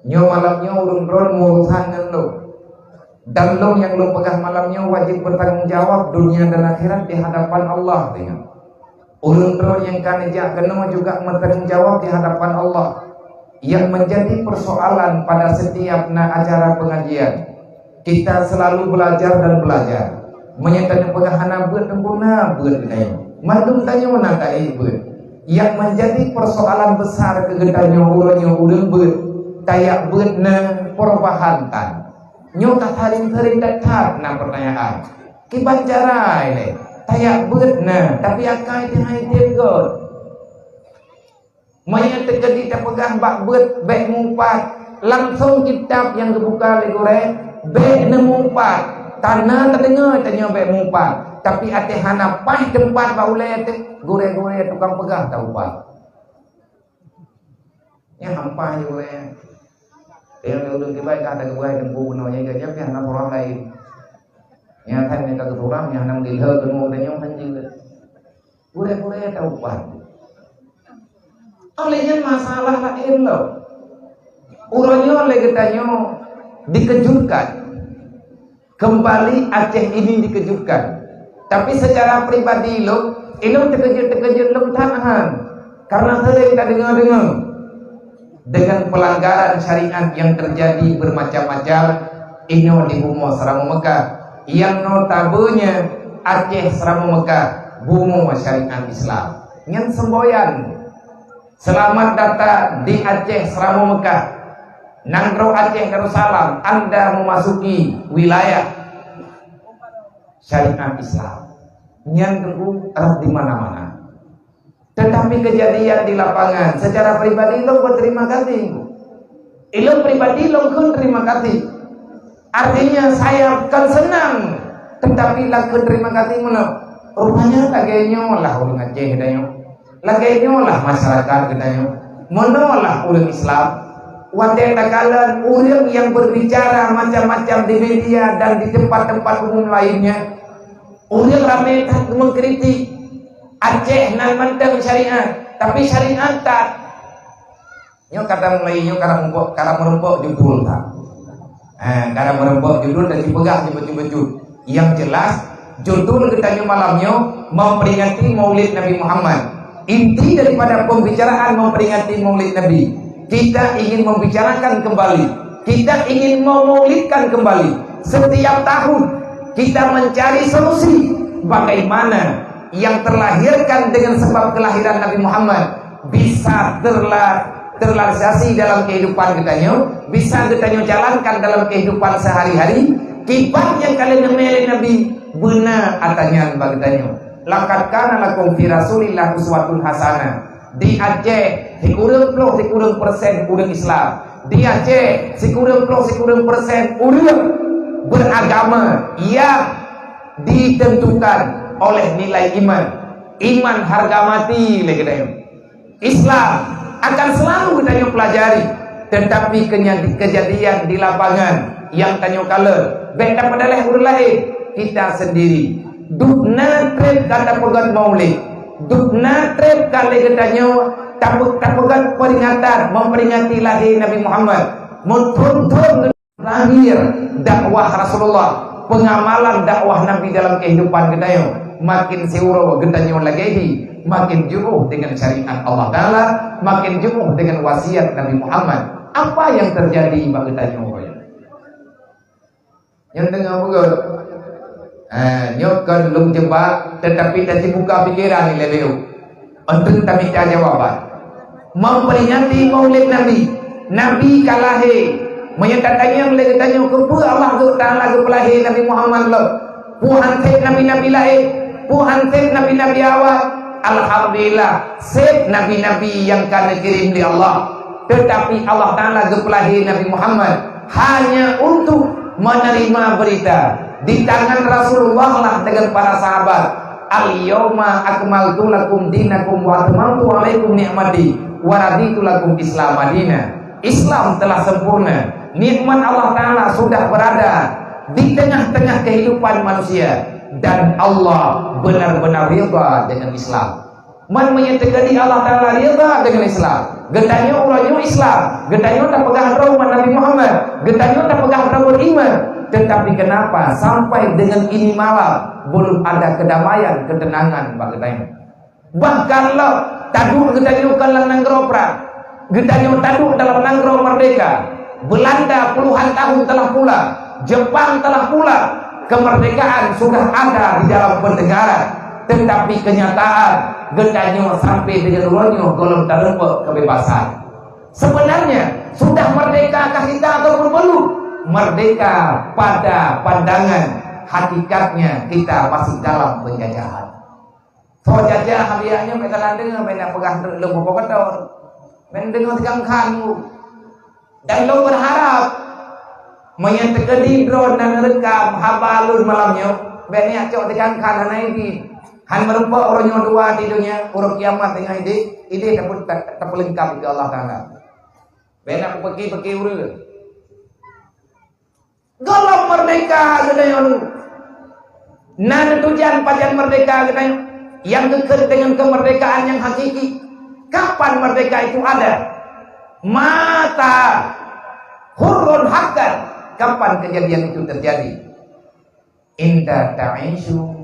Nyoe malam nyoe ureuëng droen meuurusan ngon lôn. Dan lôn nyang lôn peugah malam nyoe wajéb beutanggung jawab dunia dan akhirat di hadapan Allah, deungon ureuëng droen nyang ka neujak keunoe juga meutanggung jawab di hadapan Allah. Yang menjadi persoalan pada setiap na acara pengajian, kita selalu belajar dan belajar. Meunyoe tanyoe peugah hana beuet, teungku na beuet geutanyoe. Mandum tanyoe na taék beuet. Yang menjadi persoalan besar keu geutanyoe uroe nyoe ureuëng beuet, tayak beuet na perubahan tan. Nyoe ka sering-sering that-that na pertanyaan. Kiban cara ilée? Tayak beuet na, tapi akai teuh hai tem göt. Meunyoe teukeudi tapeugah bak beuet bék meuupat, langsong kitab nyang geubuka lé gurée, bék neumeuupat. Kana tadeungoe tanyoe bék meuupat, tapi até hana paih teumpat bak ulée teuh, gurée-gurée tukang peugah taupat. Nyan hampa jih gurée. Nyang lé ureuëng kibai ka tageubai teungku bunoe nyang gajah nyang na surah laén. Nyang that nyang ka geusurah nyang na meudilhe keunoe geutanyoe han jeuet. Gurée-gurée taupat. Oleh nyan masalah laén lom. Uroe nyoe lé geutanyoe dikejutkan. Kembali Aceh ini dikejutkan. Tapi secara pribadi lom, ilom teukeujot-teukeujot lom that han. Karena sering tadeungoe-deungoe dengan pelanggaran syariat yang terjadi bermacam-macam inoe di bumoe Seuramoe Meukah, yang notabene Aceh Seuramoe Meukah bumoe syariat Islam. Nyan semboyan. Selamat datang di Aceh Seuramoe Meukah, nanggroe Aceh Darussalam. Anda memasuki wilayah syariat Islam. Nyan teungku rot di mana-mana. Tetapi kejadian di lapangan, secara pribadi lôn berterima kasih. Ilôn pribadi lôn kheun terima kasih. Artinya saya bukan senang, tetapi lakon terima kasih meunan. Rupanya lagée nyoe lah ureuëng Aceh geutanyoe. Lagée nyoe lah masyarakat geutanyoe. Meunoe lah ureuëng Islam. Watée takalon ureuëng yang berbicara macam-macam di media dan di tempat-tempat umum lainnya, ureuëng ramé that mengkritik. Aceh nan mantong syariat, tapi syariat that Nyoe kata mulai nyoe kara meurumpok, kara meurumpok judul ta. Eh, kara meurumpok judul dan dipeugah di bacut-bacut. Yang jelas, judul geutanyoe malam nyoe memperingati Maulid Nabi Muhammad. Inti daripada pembicaraan memperingati Maulid Nabi, kita ingin membicarakan kembali, kita ingin memaulidkan kembali. Setiap tahun kita mencari solusi bagaimana yang terlahirkan dengan sebab kelahiran Nabi Muhammad bisa terla-, terrealisasi dalam kehidupan geutanyoe, bisa geutanyoe jalankan dalam kehidupan sehari-hari. Kiban nyang ka lheueh neumé lé Nabi beuna ata nyan bak geutanyoe. Laqad kana lakum fi Rasulillah uswatun hasanah. Di Aceh, sikureueng ploh sikureueng persen ureuëng Islam. Di Aceh, sikureueng ploh sikureueng persen ureuëng beragama yang ditentukan oleh nilai iman. Iman harga mati lé geutanyoe. Islam akan selalu geutanyoe pelajari, tetapi kenya-, kejadian di lapangan nyang tanyoe kalon, bék tapeudaléh ureuëng laén, kita sendiri. Dubna treb ka tapeugét maulid, dubna treb ka lé geutanyoe tape-, tapeugét peringatan, memperingati lahé Nabi Muhammad. Meuthon-thon lahir dakwah Rasulullah, pengamalan dakwah Nabi dalam kehidupan geutanyoe, makin siuroe geutanyoe lagée hi, makin jiôh dengan syariat Allah Taala, makin jiôh dengan wasiat Nabi Muhammad. Apa yang terjadi bak geutanyoe? Nyoe deungoe beugöt. Eh, nyoe kon lôn jeubak, tetapi tacibuka pikiran ni leubeh. Untuk tamita jawaban. Memperingati Maulid Nabi, Nabi ka lahé. Meunyoe tatanyong lé geutanyoe, keupeue Allah Taala geupeulahé Nabi Muhammad lom? Peue han sép nabi-nabi laén? Peue han sép nabi-nabi awai? Alhamdulillah, sép nabi-nabi nyang ka neukirém lé Allah. Tetapi Allah Taala geupeulahé Nabi Muhammad hanya untuk menerima berita di tangan Rasulullah lah dengan para sahabat. "Al-yauma akmaltu lakum dinakum wa atmamtu alaikum ni'mati wa raditu lakum Islam madina." Islam telah sempurna. Nikmat Allah Taala sudah berada di tengah-tengah kehidupan manusia dan Allah benar-benar ridha dengan Islam. Man meunyoe teukeudi Allah Taala ridha dengan Islam, geutanyoe uroe nyoe Islam, geutanyoe tapeugah droe umat Nabi Muhammad, geutanyoe tapeugah droe beriman, tetapi kenapa sampai dengan ini malam belum ada kedamaian, ketenangan bak geutanyoe? Bahkan lom taduek geutanyoe kon lam nanggroe prang, geutanyoe taduek dalam nanggroe merdeka. Belanda puluhan tahun telah pula, Jepang telah pula, kemerdekaan sudah ada di dalam bernegara, tetapi kenyataan geutanyoe sampai dengan uroe nyoe gohlom tareumpok kebebasan. Sebenarnya sudah merdeka kah kita ataupun belum? Merdeka pada pandangan, hakikatnya kita masih dalam penjajahan. Soe jajah biak nyoe, meusalah deungoe, meunan peugah lôn muphom beutôi. Meunan deungoe teugang khan. Dan lôn berharap, meunyoe teukeudi droe na neurekam haba lôn malam nyoe, bék neujak cok teugang khan hana idin. Han meurumpok uroe nyoe dua di donya, uroe kiamat teungoh idéh, idéh tapeu-, ta-, tapeulengkap di Allah Taala. Bék na peupeuki-peuki ureuëng. Gohlom merdeka geutanyoe. Na neutujan pajan merdeka geutanyoe nyang geukheun deungon kemerdekaan nyang hakiki. Kapan merdeka itu ada? Mata hurrun haqqan. Kapan kejadian itu terjadi? Inda ta'isyu.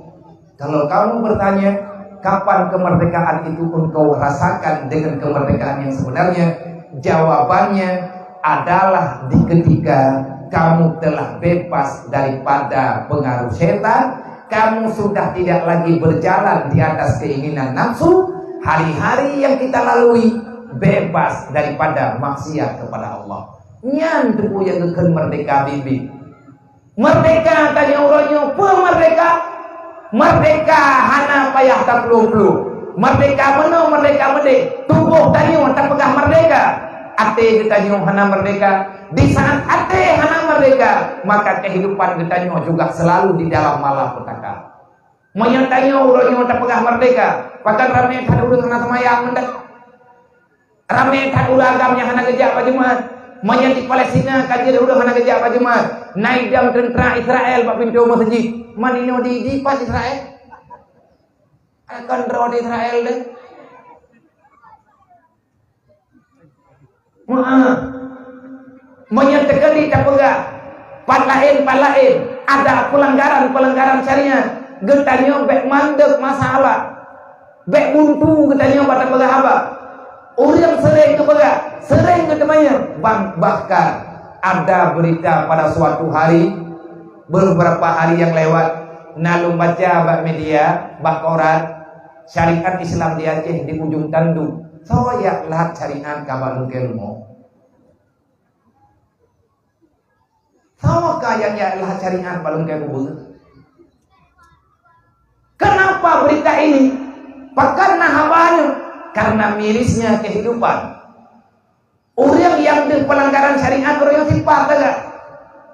Kalau kamu bertanya, kapan kemerdekaan itu engkau rasakan dengan kemerdekaan yang sebenarnya? Jawabannya adalah di ketika kamu telah bebas daripada pengaruh setan, kamu sudah tidak lagi berjalan di atas keinginan nafsu, hari-hari yang kita lalui bebas daripada maksiat kepada Allah. Nyan tu nyang geukheun merdeka bibi. Merdeka tanyoe uroe nyoe, peue merdeka? Merdeka hana payah taplueng-plueng. Merdeka meunoe, merdeka meudéh. Tuboh tanyoe tapeugah merdeka. Até geutanyoe hana merdeka. Di saat até hana merdeka, maka kehidupan geutanyoe juga selalu di dalam malapetaka. Meunyoe tanyoe uroe nyoe tapeugah merdeka, pakon ramé that ureuëng hana seumayang meunan? Ramé that ureuëng agam nyang hana geujak bak Jumat. Meunyoe di Palestina ka jeuet ureuëng hana geujak bak Jumat, na idong teuntra Israel bak pintoe meuseujid. Man inoe di, di pat Israel? Kon droe di Israel deh. Meu'ah. Meunyoe teukeudi tapeugah, pat laén, pat laén, ada pelanggaran-pelanggaran syariat, geutanyoe bék mandek masalah. Bék buntu geutanyoe bak tapeugah haba. Ureuëng seuréng geupeugah, seuréng geuteumanyong, bang, bahkan ada berita pada suatu hari, beberapa hari yang lewat, na lôn baca bak media, bak koran, syariat Islam di Aceh di ujong tanduk. Soe jak lhah syariat ka bak lungkée rumoh? Soe ka nyang jak lhah syariat bak lungkée kubeue? Kenapa berita ini? Pakon na haba nyoe? Karena mirisnya kehidupan. Ureuëng nyang deuh peulanggaran syariat, ureuëng nyang sifat saja.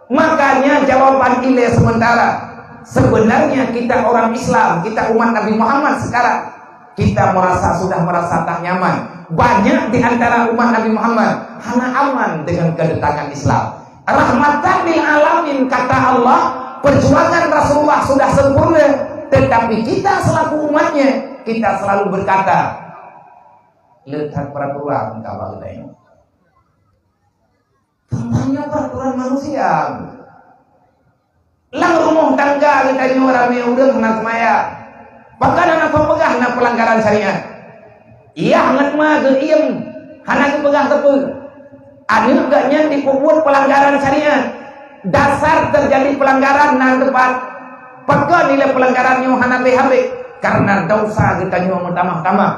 Makanya jawaban ilée sementara. Sebenarnya kita orang Islam, kita umat Nabi Muhammad sekarang, kita merasa, sudah merasa tak nyaman. Banyak di antara umat Nabi Muhammad hana aman dengan kedatangan Islam. Rahmatan lil alamin, kata Allah, perjuangan Rasulullah sudah sempurna, tetapi kita selaku umatnya, kita selalu berkata, "Le that peraturan ka bak geutanyoe." Teuntang nyoe peraturan manusia. Lam rumoh tangga geutanyoe ramé ureuëng hana seumayang. Pakon hana peugah na peulanggaran syariat? Yah ngon ma geuiem hana geupeugah sapeue. Aneuëk geuh nyan jipeubuet peulanggaran syariat. Dasar teujadi peulanggaran na teupat. Pakon nilai peulanggaran nyoe hana habéh-habéh? Karena dosa geutanyoe meutamah-tamah.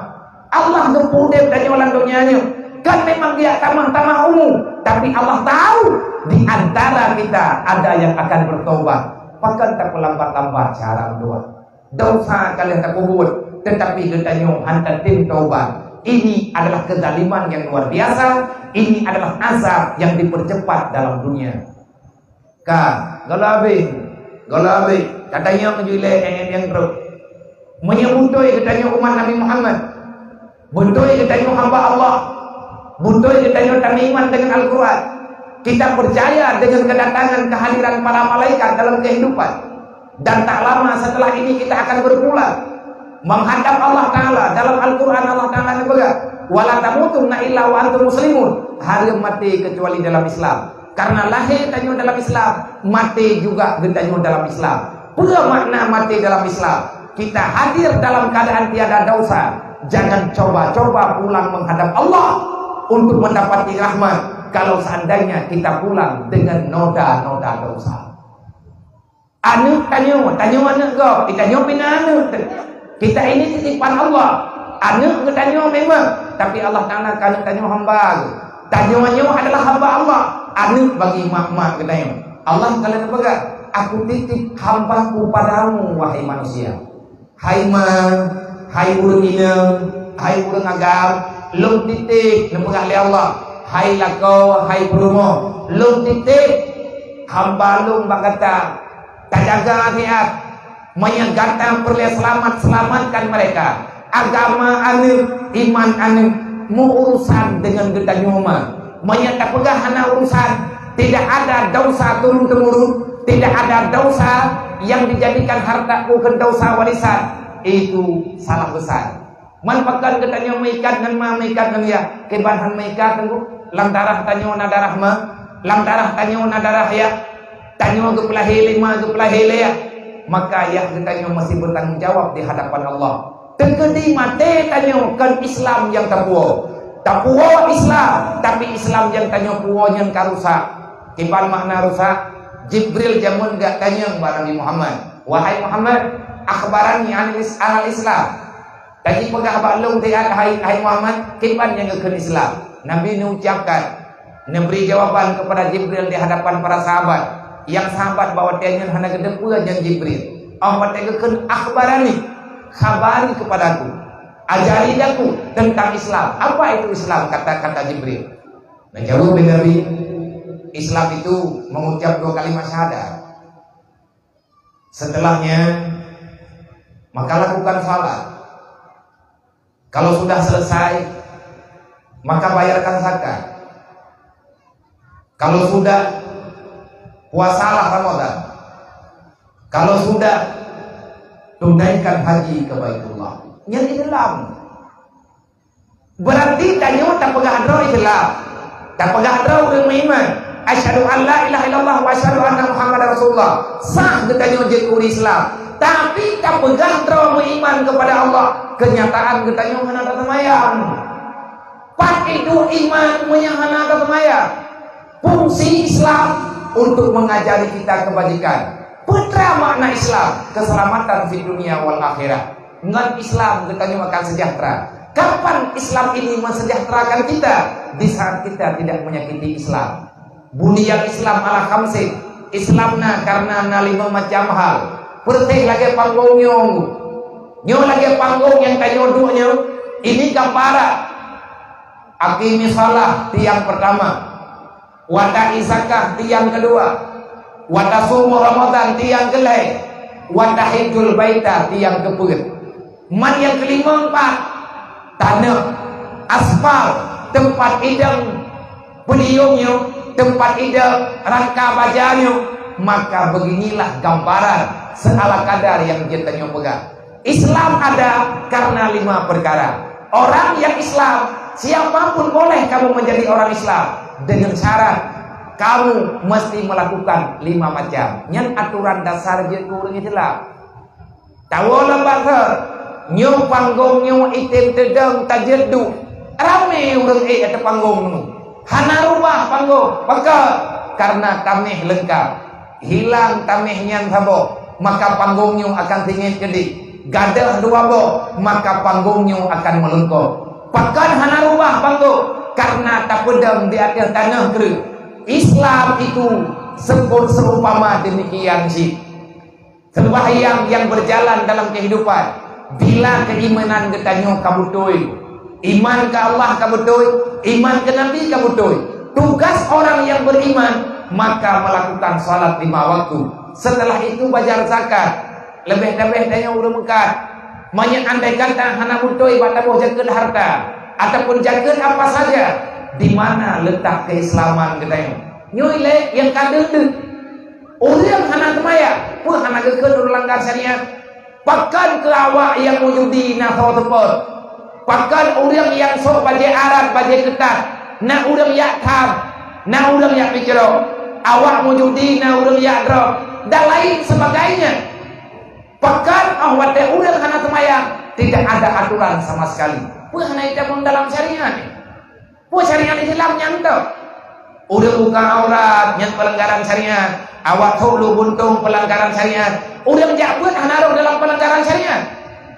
Allah geupeu udeb tanyoe lam donya nyoe, kon memang geujak tamah-tamah umu, tapi Allah tahu di antara kita ada yang akan bertobat. Pakon tapeulambat-lambat cara meudoa? Dosa ka lheueh tapeubuet, tetapi geutanyoe hana tatem tobat. Ini adalah kezaliman yang luar biasa. Ini adalah azab yang dipercepat dalam dunia. Ka, gohlom habéh, gohlom habéh. Ka tanyong ju ilée nyang trok. Meunyoe beutôi geutanyoe umat Nabi Muhammad, beutôi geutanyoe hamba Allah, beutôi geutanyoe tameuiman dengan Al-Quran, kita percaya dengan kedatangan kehadiran para malaikat dalam kehidupan, dan tak lama setelah ini kita akan berpulang menghadap Allah Taala. Dalam Al-Quran Allah Taala neupeugah, "Wala tamutunna illa wa antum muslimun." Hareuem maté kecuali dalam Islam. Karena lahé tanyoe dalam Islam, maté juga geutanyoe dalam Islam. Peue makna maté dalam Islam? Kita hadir dalam keadaan tiada dosa. Jangan coba-coba pulang menghadap Allah untuk mendapati rahmat kalau seandainya kita pulang dengan noda-noda dosa. Aneuëk tanyoe, tanyoe aneuëk gob, tanyoe pih na aneuëk. Kita ini titipan Allah. Aneuëk geutanyoe memang, tapi Allah Taala ka aneuëk tanyoe hamba geuh. Tanyoe nyoe adalah hamba Allah, aneuëk bagi mak-mak geutanyoe. Allah ka lheueh neupeugah, "Aku titip hamba-Ku padamu, wahai manusia." Hai ma, hai ureuëng inong, hai ureuëng agam, lôn titip, neupeugah lé Allah. Hai lakoe, hai peurumoh, lôn titip hamba lôn bak gata. Tajaga siat. Meunyoe gata peureulée seulamat, seulamatkan mereka. Agama aneuëk, iman aneuëk, meu-urusan deungon geutanyoe ma. Meunyoe tapeugah hana urusan, tidak ada dosa turun-temurun, tidak ada dosa yang dijadikan harta bukan dosa warisan, itu salah besar. Man pakon geutanyoe meuikat ngon ma, meuikat ngon yah, kiban han meuikat teungku, lam darah tanyoe na darah ma, lam darah tanyoe na darah yah, tanyoe geupeulahé lé ma, geupeulahé lé yah, maka yah geutanyoe meusti beutanggung jawab di hadapan Allah. Teukeudi maté tanyoe kon Islam nyang tapuwoe. Tapuwoe Islam, tapi Islam nyang tanyoe puwoe nyan ka rusak. Kiban makna rusak? Jibril jameun geutanyong bak Nabi Muhammad, "Wahai Muhammad, akhbarani anil is-, anil Islam." Taji peugah bak lôn siat, hai, hai Muhammad, kiban nyang geukheun Islam. Nabi neuucapkan, neubri jawaban keupada Jibril di hadapan para sahabat. Nyang sahabat bak watée nyan hana geuteupeue nyang Jibril. Óh watée geukheun, "Akhbarani, khabari kepadaku, ajari aku tentang Islam. Apa itu Islam?" kata, kata Jibril. Neujaweueb lé Nabi, "Islam itu mengucap dua kalimat syahadat. Setelahnya, maka lakukan salat. Kalau sudah selesai, maka bayarkan zakat. Kalau sudah, puasalah Ramadan. Kalau sudah, tunaikan haji ke Baitullah." Nyan Islam. Berarti tanyoe tapeugah droe Islam. Tapeugah droe ureuëng meuiman. "Asyhadu an la ilaha illallah wa asyhadu anna Muhammadar Rasulullah." Sah geutanyoe jeuet keu ureuëng Islam. Tapi tapeugah droe meuiman keupada Allah, keunyataan geutanyoe hana taseumayang. Pat iduek iman meunyoe hana taseumayang? Fungsi Islam untuk mengajari kita kebajikan. Peue treuk makna Islam? Keselamatan di dunia wal akhirah. Ngon Islam geutanyoe akan sejahtera. Kapan Islam ini mensejahterakan kita? Di saat kita tidak menyakiti Islam. Buniyal Islam ala khamsin. Islam na karena na limong macam hal. Peureuteh lagée panggong nyoe. Nyoe lagée panggong nyang tanyoe duek nyoe. Ini gambaran. Aqimis shalah, tiang pertama. Wa ata zakah, tiang kedua. Wa tasumu Ramadan, tiang keulhèe. Wa tahijjul baita, tiang keupeuet. Man nyang keulima, empat. Taneuh, aspal, teumpat idong podium nyoe, teumpat idong rangka baja nyoe, maka beginilah gambaran seala kadar nyang jeuet tanyoe peugah. Islam ada karena lima perkara. Orang yang Islam, siapapun boleh kamu menjadi orang Islam dengan syarat kamu mesti melakukan lima macam. Nyan aturan dasar jeuet keu ureueng Islam. Tawoe lam bak thon, nyoe panggong nyoe item teudong tajeuet duek. Ramé ureueng ék ateueh panggong nyoe. Hana rubah panggong. Pakon? Karena taméh leungkap. Hilang taméh nyan saboh, maka panggong nyoe akan singét keudéh. Gadôh dua boh, maka panggong nyoe akan meulungkop. Pakon hana rubah panggong? Karena tapeudong di ateueh tanoh kreueh. Islam itu sebut seumpama demikian cit. Sembahyang yang berjalan dalam kehidupan, bila keimanan geutanyoe ka beutôi, iman keu Allah ka beutôi, iman keu Nabi ka beutôi, tugas orang yang beriman maka melakukan salat lima waktu. Setelah itu bayar zakat. Leubeh-leubeh tanyoe ureueng meukat. Meunyoe andai kata hana beutôi bak taboh jakeuet harta ataupun jakeuet apa saja, di mana letak keislaman geutanyoe? Nyoe lé nyang ka deuh-deuh. Ureueng hana seumayang, peue hana geukheun ureueng langgar syariat? Pakon keu awak nyang meujudi na soe seupôt? Pakon ureueng nyang sôk bajée arat, bajée keutat, na ureueng jak tham, na ureueng jak picrok? Awak meujudi, na ureueng jak drop, dan lain sebagainya. Pakon 'oh watée ureueng hana seumayang, tidak ada aturan sama sekali. Peue hana itamong dalam syariat? Peue syariat Islam nyan teuh? Ureueng buka aurat nyan pelanggaran syariat. Awak thok lu buntong pelanggaran syariat. Ureueng jak beuet hana rhoh dalam pelanggaran syariat.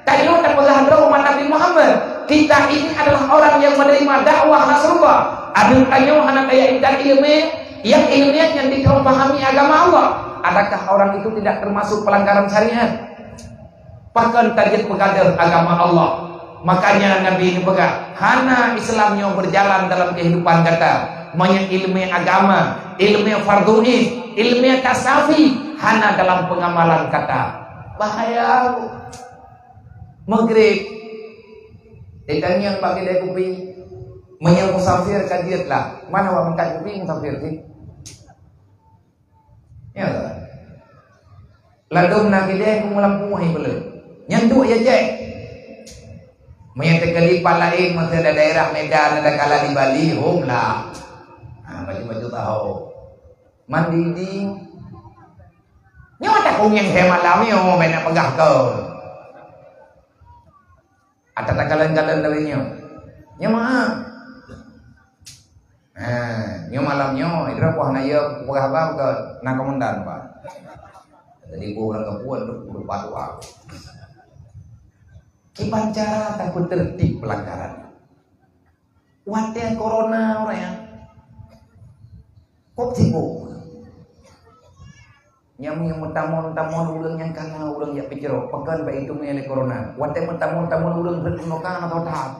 Tanyoe tapeugah droe umat Nabi Muhammad, kita ini adalah orang yang menerima dakwah Rasulullah. Adak tanyoe hana tajak intat ileumé, nyang ileumé nyan jiteurimong pahami agama Allah. Adakah orang itu tidak termasuk pelanggaran syariat? Pakon tajeuet peugadôh agama Allah. Makanya Nabi geupeugah, hana Islam nyoe berjalan dalam kehidupan gata, meunyoe ileumé agama, ileumé fardhu ain, ileumé tasawuf hana dalam pengamalan gata. Bahaya. Maghrib. Ditangieng bak keudè kupi. Meunyoe musafir ka jeuet lah. Mana awak meukat kupi musafir sih? Ya. Ladôm na keudè ku meulampu hai peuleueh. Nyan duek ya jai. Meunyoe teukeuli pat laén meuseue daerah Medan, ada kala di Bali, hom lah. Ha, baju-baju tahu. Mandi di nyoe dah kunyeng hai malam nyoe, banyak peugah kau. Ata takalon-kalon lagèe nyoe. Nyoe meu'ah. Ha, nyoe malam nyoe, idroe poh na yö peugah haba keu na komandan, Pak. Jadi, bu urang kapuan tu, tu patuah. Kiban cara tapeuteurtib pelanggaran. Watèe corona ureueng, kok sibuk. Nyang, nyang meutamong-tamong ureueng nyang kana ureueng jak picrok, pakon bak itu meunan lé corona. Watèe meutamong-tamong ureueng rhët keunoe ka na toh that.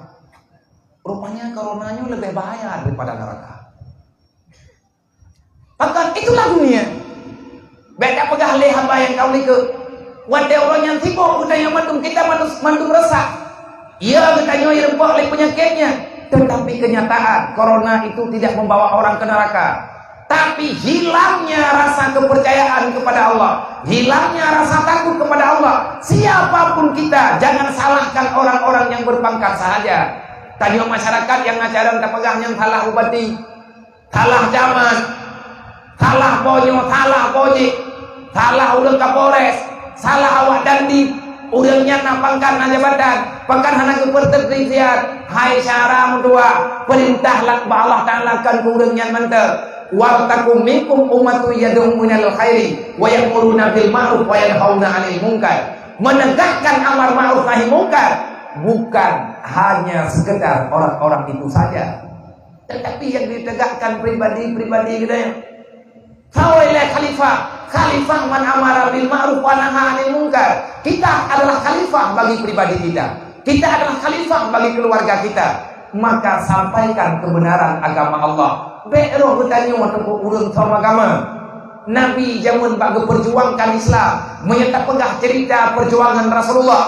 Rupanya corona nyoe leubeh bahaya daripada neraka. Pakon itulah dunia. Bèk tapeugah lé haba nyang ka u likôt. Watèe uroe nyan sibok geutanyoe mandum, kita mandum, mandum resah. Ya, geutanyoe ireumpok lé peunyakét nyan, tetapi kenyataan corona itu tidak membawa orang ke neraka. Tapi hilangnya rasa kepercayaan kepada Allah, hilangnya rasa takut kepada Allah, siapapun kita, jangan salahkan orang-orang yang berpangkat sahaja. Tanyoe masyarakat nyang na carông tapeugah nyan salah bupati, salah camat, salah ponyo, salah pojek, salah ureueng Kapolres, salah awak Dandim, ureueng nyan na pangkat, na jabatan, pakon hana geupeurteubiet? Hai syara meutuah, peurintah lam bak Allah Taala kon keu ureueng nyan mantong. "Wal takum minkum ummatun yad'una ilal khairi wa ya'muruna bil ma'ruf wa yanhauna 'anil munkar." Menegakkan amar ma'ruf nahi munkar bukan hanya sekedar orang-orang itu saja. Tetapi yang ditegakkan pribadi-pribadi geutanyoe. Saboh lé khalifah, khalifah man amara bil ma'ruf wa naha 'anil munkar. Kita adalah khalifah bagi pribadi kita. Kita adalah khalifah bagi keluarga kita. Maka sampaikan kebenaran agama Allah. Bék roh geutanyoe teupeu ureuëng som agama. Nabi jameun bak geupeurjuangkan Islam. Meunyoe tapeugah cerita perjuangan Rasulullah,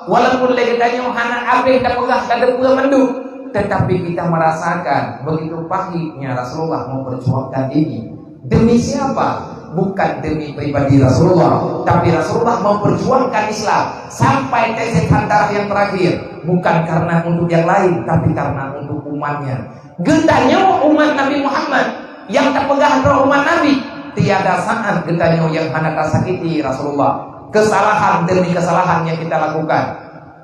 walaupun lé geutanyoe hana habéh tapeugah ka teupeue mandum, tetapi kita merasakan begitu pahitnya Rasulullah memperjuangkan ini. Demi siapa? Bukan demi pribadi Rasulullah, tapi Rasulullah memperjuangkan Islam sampai tetes darah yang terakhir, bukan karena untuk yang lain, tapi karena untuk umatnya. Geutanyoe umat Nabi Muhammad, nyang tapeugah droe umat Nabi, tiada saat geutanyoe nyang hana tasakiti Rasulullah. Kesalahan demi kesalahan yang kita lakukan,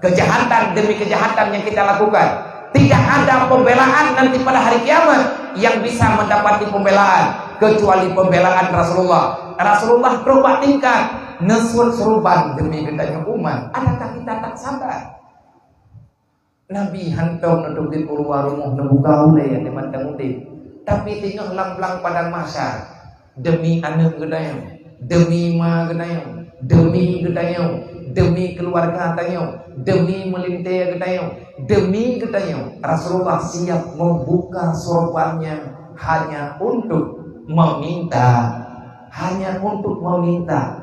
kejahatan demi kejahatan yang kita lakukan, tidak ada pembelaan nanti pada hari kiamat yang bisa mendapati pembelaan kecuali pembelaan Rasulullah. Rasulullah trok bak tingkat neusut suruban demi geutanyoe umat. Adakah kita tak sabar? Nabi hantom neuteubiet u luwa rumoh neubuka ulée di mantong udeb. Tapi teungoh lam blang padang mahsyar, demi aneuëk geutanyoe, demi ma geutanyoe, demi geutanyoe, demi keuluwarga tanyoe, demi meulintée geutanyoe, demi geutanyoe, Rasulullah siap membuka sorbannya hanya untuk meminta, hanya untuk meminta.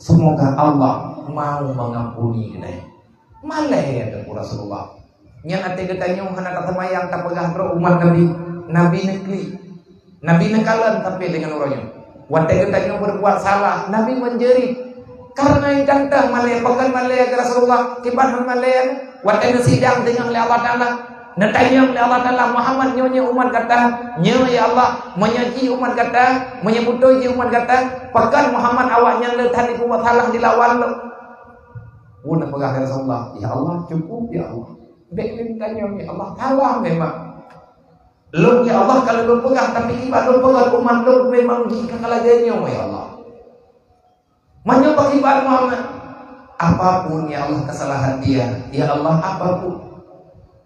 Semoga Allah mau mengampuni geutanyoe. Malée ya Teungku Rasulullah. Nyan até geutanyoe hana taseumayang tapeugah droe umat Nabi. Nabi neuklik. Nabi neukalon tapi dengan uroe nyoe. Watée geutanyoe berbuat salah, Nabi menjerit. Karena nyang ganteng malée, pakon malée ya Rasulullah, kiban hana malée. Watée neusidang deungoe lé Allah Taala, neutanyong lé Allah Taala, Muhammad nyoe nyoe umat gata, nyoe ya Allah, meunyoe jih umat gata, meunyoe beutôi jih umat gata, pakon Muhammad awaknyan le that dibuat salah dilawan lom. Pun peugah ya Rasulullah, ya Allah, cukup ya Allah. Bék lé tanyong ya Allah, salah memang. Lôn ya Allah kalau lôn peugah tapi kiban lôn peugah umat lôn memang jih ka lagée nyoe ya Allah. Meunyoe bak kiban Muhammad, apapun ya Allah kesalahan dia, ya Allah apapun.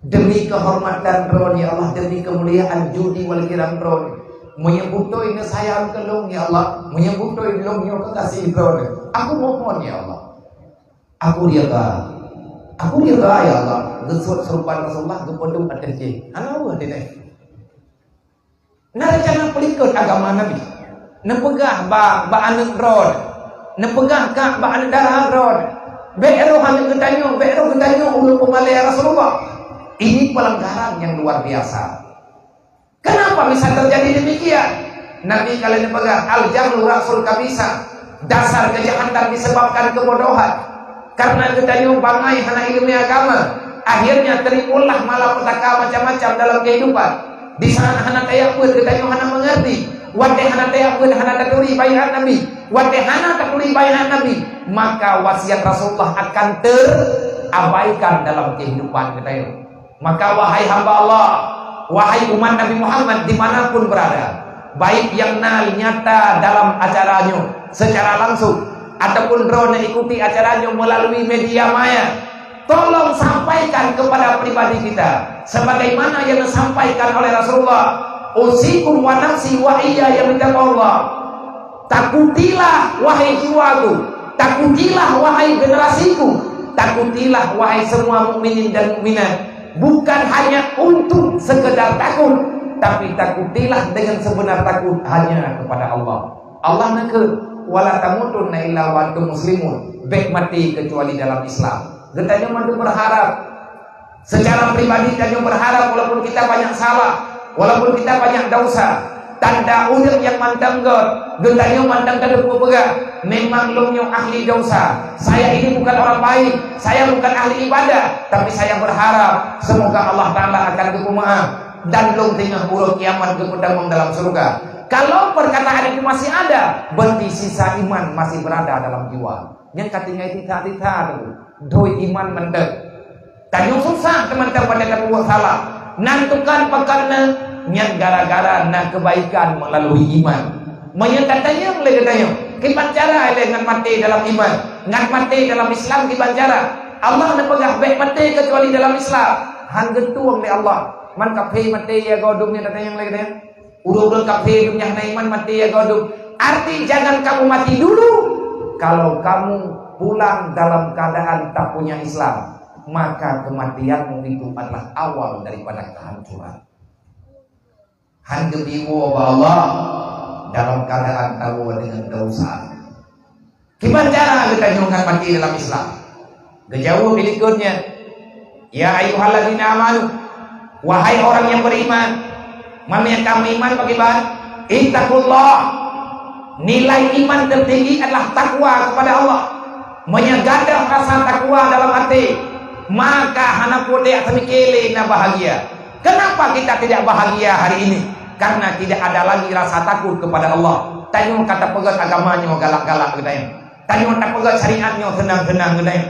Demi kehormatan droe ya Allah, demi kemuliaan judi wal kiram droe. Meunyoe beutôi neusayang keu lôn ya Allah, meunyoe beutôi lôn nyoe kekasih droe. Aku mohon ya Allah. Aku ridha. Aku ridha ya Allah. Geusut surupan Rasulullah geupeudong ateueh jih. Hana weueh dilée. Na rencana peulikot agama Nabi. Neupeugah bak, bak aneuëk droe. Neupeugah kak bak aneuëk dara droe. Bék roh aneuëk geutanyoe, bék roh geutanyoe ulôn peumalée Rasulullah. Ini pelanggaran yang luar biasa. Kenapa bisa terjadi demikian? Nabi kalian pegang al-jahlu rasul kabisa. Dasar kejahatan disebabkan kebodohan. Karena geutanyoe bangai hana ilmu agama, akhirnya timbullah malapetaka macam-macam dalam kehidupan. Di saat hana tajak beuet geutanyoe hana mengerti. Watée hana tajak beuet hana taturi baiat Nabi. Watée hana taturi baiat Nabi, maka wasiat Rasulullah akan terabaikan dalam kehidupan geutanyoe. Maka wahai hamba Allah, wahai umat Nabi Muhammad dimanapun berada, baik yang na nyata dalam acara nyoe secara langsung ataupun droeneuh ikuti acara nyoe melalui media maya, tolong sampaikan kepada pribadi kita sebagaimana yang disampaikan oleh Rasulullah, "Usikum wa nafsi wa iyaya bitaqwallah." Takutilah wahai jiwaku, takutilah wahai generasiku, takutilah wahai semua mukminin dan mukminat. Bukan hanya untuk sekedar takut, tapi takutilah dengan sebenar takut hanya kepada Allah. Allah neukheun, "Wala tamutunna illa wa antum muslimun." Bék maté kecuali dalam Islam. Geutanyoe mandum berharap. Secara pribadi tanyoe berharap walaupun kita banyak salah, walaupun kita banyak dosa. Tanda ureuëng nyang mantong göt, geutanyoe mantong ka teupeue peugah, "Memang lôn nyoe ahli dosa. Saya ini bukan orang baik, saya bukan ahli ibadah, tapi saya berharap semoga Allah Taala akan geupeumaaf dan lôn teungoh uroe kiamat geupeutamong dalam syurga." Kalau perkataan itu masih ada, berarti sisa iman masih berada dalam jiwa. Nyang ka tinggai titha-titha tu, doi iman mantong. Tanyoe susah teumantong pada tapubuet salah. Nan tukang pakon na, nyan gara-gara na kebaikan melalui iman. Meunyoe tatanyong lé geutanyoe, kiban cara lé ngat maté dalam iman, ngat maté dalam Islam kiban cara? Allah neupeugah bék maté kecuali dalam Islam. Han geutueng lé Allah. Man kafé maté ya godum nyan tatanyong lé geutanyoe. Ureuëng-ureuëng kafé dum nyang hana iman maté ya godum. Arti jangan kamu mati dulu kalau kamu pulang dalam keadaan tak punya Islam. maka kematianmu itu adalah awal daripada kehancuran. Han geubiwoe bak Allah dalam keadaan tawoe deungon desya. Kiban cara geutanyoe ngon maté dalam Islam? Geujaweueb di likot nyan, "Ya ayyuhalladzina amanu," wahai orang yang beriman, man nyang ka meuiman pakriban, "Ittaqullah." Nilai iman tertinggi adalah takwa kepada Allah. Meunyoe gadôh rasa takwa dalam até, maka hana peue tajak tamike lé na bahagia. Kenapa kita tidak bahagia hari ini? Karena tidak ada lagi rasa takut kepada Allah. Tanyoe ka tapeugét agama nyoe galak-galak geutanyoe. Tanyoe tapeugét syariat nyoe seunang-seunang geutanyoe.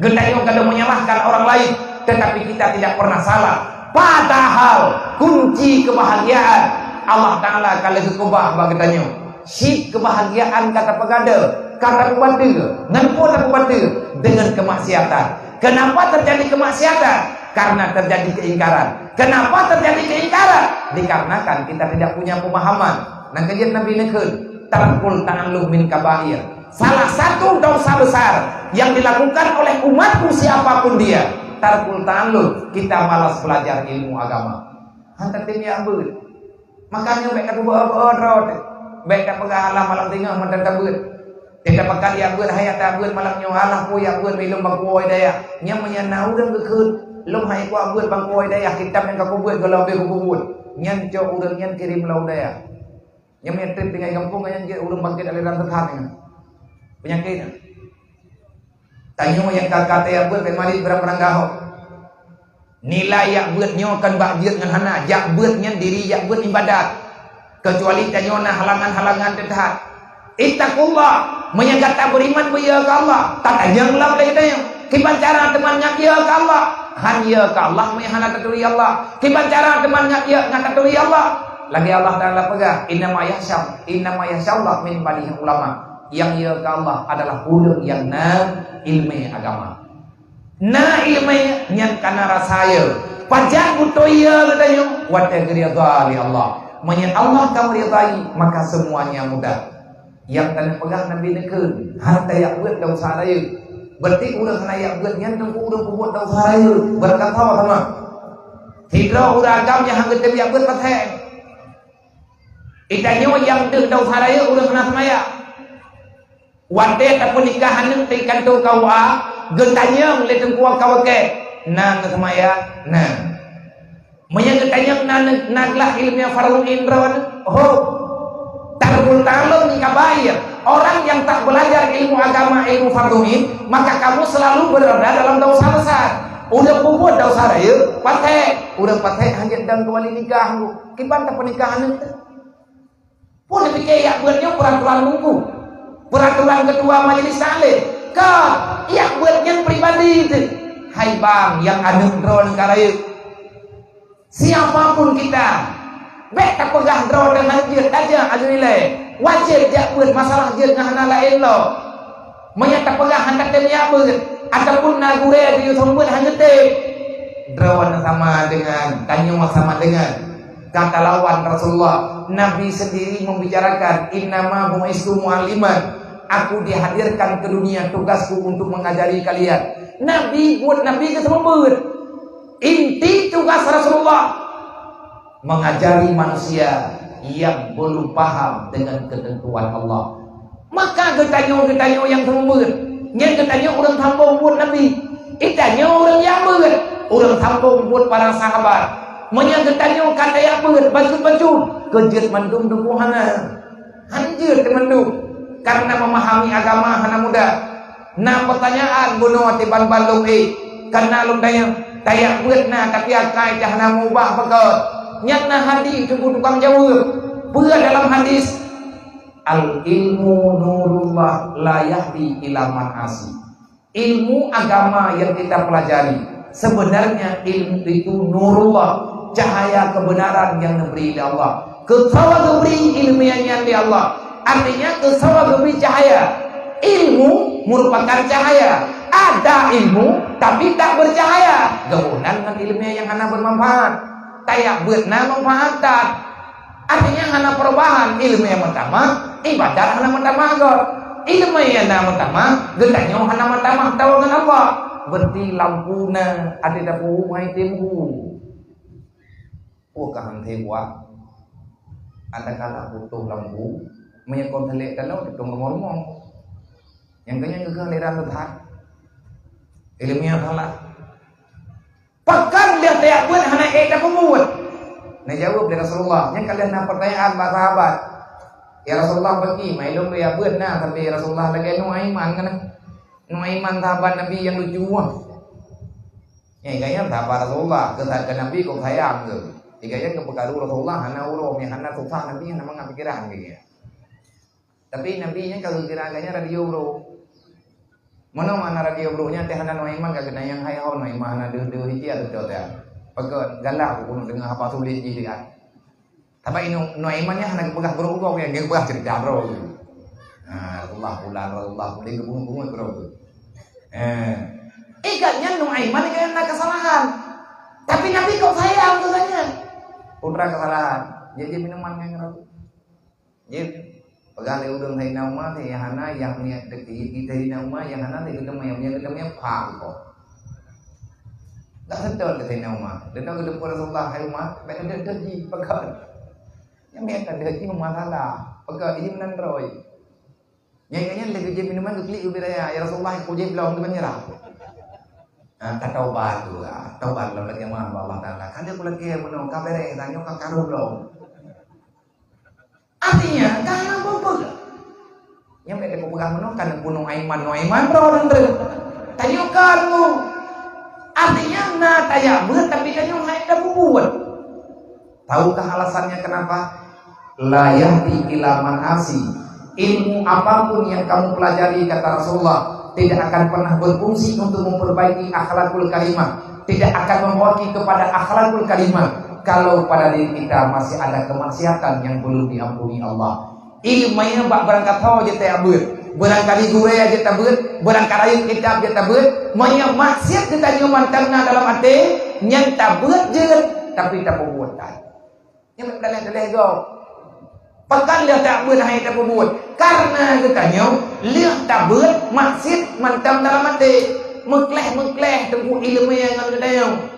Geutanyoe ka menyalahkan orang lain, tetapi kita tidak pernah salah. Padahal kunci kebahagiaan Allah Taala ka lheueh geukeubah bak geutanyoe. Cit kebahagiaan ka tapeugadôh, ka tapeubantu. Ngon peue tapeubantu? Dengan kemaksiatan. Kenapa terjadi kemaksiatan? Karena terjadi keingkaran. Kenapa terjadi keingkaran? Dikarenakan kita tidak punya pemahaman. Nyang keujeuet Nabi neukheun, "Tarkul ta'allum min kabair." Salah satu dosa besar yang dilakukan oleh umatku siapapun dia, tarkul ta'allum, kita malas belajar ilmu agama. Han tatem jak beuet. Makanya bèk tapeubeue-beue droe teuh. Bèk tapeugah alah malam singoh mantong tabeuet. Teuka pakat jak beuet, hai ata beuet malam nyoe, alah peue jak beuet, ilôn bangkue dayah. Nyan meunyo na ureueng geukheun, lôn hai kuat beuet bangkue dayah, kitab nyang ka kubeuet goh lom beu kubeuet. Nyan cok ureueng nyan kirém lom u dayah. Nyan meunyo trép tinggai gampông nyan jeuet ureueng bangkét aliran sesat nyan. Peunyakét nyan. Tanyoe nyang ka, ka tajak beuet bèk marit barang-barang gahoe. Nilai jak beuet nyoe kon bak jeuet ngon hana, jak beuet nyan diri jak beuet ibadat. Keucuali tanyoe na halangan-halangan teuh that. Ittaqullah, meunyo gata beriman beuyeu keu Allah, tatanyong lom lé geutanyoe. Kiban cara teuma ngat yeu keu Allah? Han yeu keu Allah meunyo hana taturi Allah. Kiban cara teuma ngat yeu ngat taturi Allah? Lagèe Allah Taala peugah, "Innama yakhsya, innama yakhsyallaha min ibadihil ulama." Nyang yeu keu Allah adalah ureueng nyang na ileumèe agama. Na ileumèe nyan ka na rasa yeu. Pajan beutôi yeu geutanyoe? Watèe geuridha lé Allah. Meunyo Allah ka meuridai, maka semuanya mudah. Nyang ka neupeugah Nabi neukheun, han tajak beuet desya rayeuk. Berarti ureueng hana jak beuet nyan teungku ureueng peubuet desya rayeuk. Beureukat sama. Sidroe ureueng agam nyang han geutem jak beuet paséh. Geutanyoe nyang deuh desya rayeuk ureueng hana seumayang. Watèe tapeunikah aneuk di kantô K U A, geutanyong lé teungku K W K, "Na neuseumayang?" "Na." Meunyo geutanyong na, na glah ileumèe fardhu ain droeneuh, ho. Tarkul ta'allum min kabair. Orang yang tak belajar ilmu agama, ilmu fardhu ain, maka kamu selalu berada dalam dosa besar. Ureueng peubuet desya rayeuk, paséh. Ureueng paséh han jeuet dong keuwali nikah, kiban tapeunikah aneuk teuh. Peue neupike jak beuet nyoe peuraturan teungku, peuraturan ketua majelis taklim. Kon, jak beuet nyan pribadi teuh. Hai bang, nyang aneuk droeneuh ka rayeuk. Siapapun kita, bèk tapeugah droeneuh han jeuet, tajak adu ilèe. Wajéb jak beuet, masalah jeuet ngon hana laén lom. Meunyo tapeugah han tatem jak beuet, ataupun na gurèe geuyue seumeubeuet han geutem, droeneuh sama deungon, tanyoe sama deungon. Ka talawan Rasulullah, Nabi sendiri membicarakan, "Innama bu'istu mu'alliman." Aku dihadirkan ke dunia, tugasku untuk mengajari kalian. Nabi buet Nabi geuseumeubeuet. Inti tugas Rasulullah, mengajari manusia yang belum paham dengan ketentuan Allah. Maka geutanyoe, geutanyoe nyang seumeubeuet, nyan geutanyoe ureueng sambong buet Nabi. Geutanyoe ureueng jak beuet, ureueng sambong buet para sahabat. Meunyo geutanyoe ka tajak beuet bacut-bacut, keu jeuet mandum teungku hana. Han jeuet teumandum, karena memahami agama hana mudah. Na peutanyaan bunoe tiban-ban lôn ék, kana lôn tanyong, tajak beuet na, tapi akai teuh hana meubah peugöt. Nyan na hadis teungku tukang jaweueb. Peue dalam hadis? "Al ilmu nurullah la yahdi ila man asi." Ilmu agama yang kita pelajari, sebenarnya ilmu itu nurullah, cahaya kebenaran yang diberi oleh Allah. Keu saboh geubri ilmu nyan lé Allah. Artinya, keu saboh geubri cahaya. Ilmu merupakan cahaya. Ada ilmu, tapi tak bercahaya. Gabungan dengan ilmu yang hana bermanfaat. Tajak beuet na manfaat that. Artinya hana perubahan, ileumèe meutamah, ibadat hana meutamah gob. Ileumèe na meutamah, geutanyoe hana meutamah tawoe ngon Allah. Berarti lampu na ada dapur hai tembu. Oh, ka han thèe buat. Ada kala putôh lampu, meunyoe kon teulék tanoh tutong rumoh-rumoh. Nyang keunyan geukheun lé ram teuhat. Ilmiah salah. Pakon lheueh tajak beuet hana ék tapeubuet? Neujaweueb lé Rasulullah, nyan ka lheueh na peutanyaan bak sahabat, "Ya Rasulullah, bagi mai lôn lôn jak beuet na, tapi Rasulullah lagèe Nuaiman kan?" Nuaiman sahabat Nabi nyang lucu ah. Nyan gobnyan sahabat Rasulullah, keu sa-, keu Nabi kok sayang keu. Gobnyan geupeukaru Rasulullah hana uroe, hana susah Nabi hana mangat pikeran keu gobnyan. Tapi Nabi nyan ka geukira gobnyan radio bro. Meunoe makna radio bro nyan teuh hana Nuaiman ka geutanyong hai ho Nuaiman hana deuh-deuh hiji ateueh teuh. Pakon galak bunoe deungoe haba sulet jih lihat. Tapi Nu-, Nuaiman nyan hana geupeugah bro gob nyan, geupeugah cerita bro. Ha, Rasulullah pulan, Rasulullah pulan geupeugah-peugah bro. Eh. Eh, gobnyan Nuaiman nyan na kesalahan. Tapi Nabi kok sayang keu gobnyan. Putra kesalahan. Jadi minuman ngon roti. Jeuet, peugah lé ureueng Saidina Umar, nyang hana, nyang miet deuki, Saidina Umar, nyang hana, nyang geuteumé, nyang geuteumé, pah kok. Dak seutôt lé Saidina Umar. Leuno geuteupeue Rasulullah, "Hai Umar, bèk deuh-deuh jih, peugah." Nyang miet ka deuh jih, Umar salah. Peugah, "Jih meunan droe." Nyang ingat nyan lé geujép minuman geuklik ubé raya, "Ya Rasulullah, kujép lom," geumeunyeurah. Ah, ka taubat tu, ah, taubat lom lagèe meuah bak Allah Taala. Ka lheueh kulakèe meunoe, ka bèrèh, tanyoe ka karu lom. Artinya, ka hana peue-peue. Nyang bèk tapeugah meunoe, ka neubunoe Aiman, Nuaiman droe ureueng treuk. Tanyoe ka lom. Artinya, na tajak beuet, tapi tanyoe hana tapeubuet. Tahukah alasannya kenapa? La yahdi ila man asi. Ilmu apapun yang kamu pelajari, kata Rasulullah, tidak akan pernah berfungsi untuk memperbaiki akhlakul karimah, tidak akan membawa kita kepada akhlakul karimah kalau pada diri kita masih ada kemaksiatan yang belum diampuni Allah. Ilmu bak beurangkat ho jeuet tabeuet, beurangkali gurèe jeuet tabeuet, beurangkali kitab jeuet tabeuet, meunyoe maksiat geutanyoe mantong na dalam até, nyan tabeuet jeuet, tapi tapeubuet that. Nyan bèk daleh-daleh gob. Pakon lheueh tabeuet hai tapeubuet? Karena geutanyoe lheueh tabeuet maksiat mantong dalam até, meukleh-meukleh teungku ileumèe ngon geutanyoe.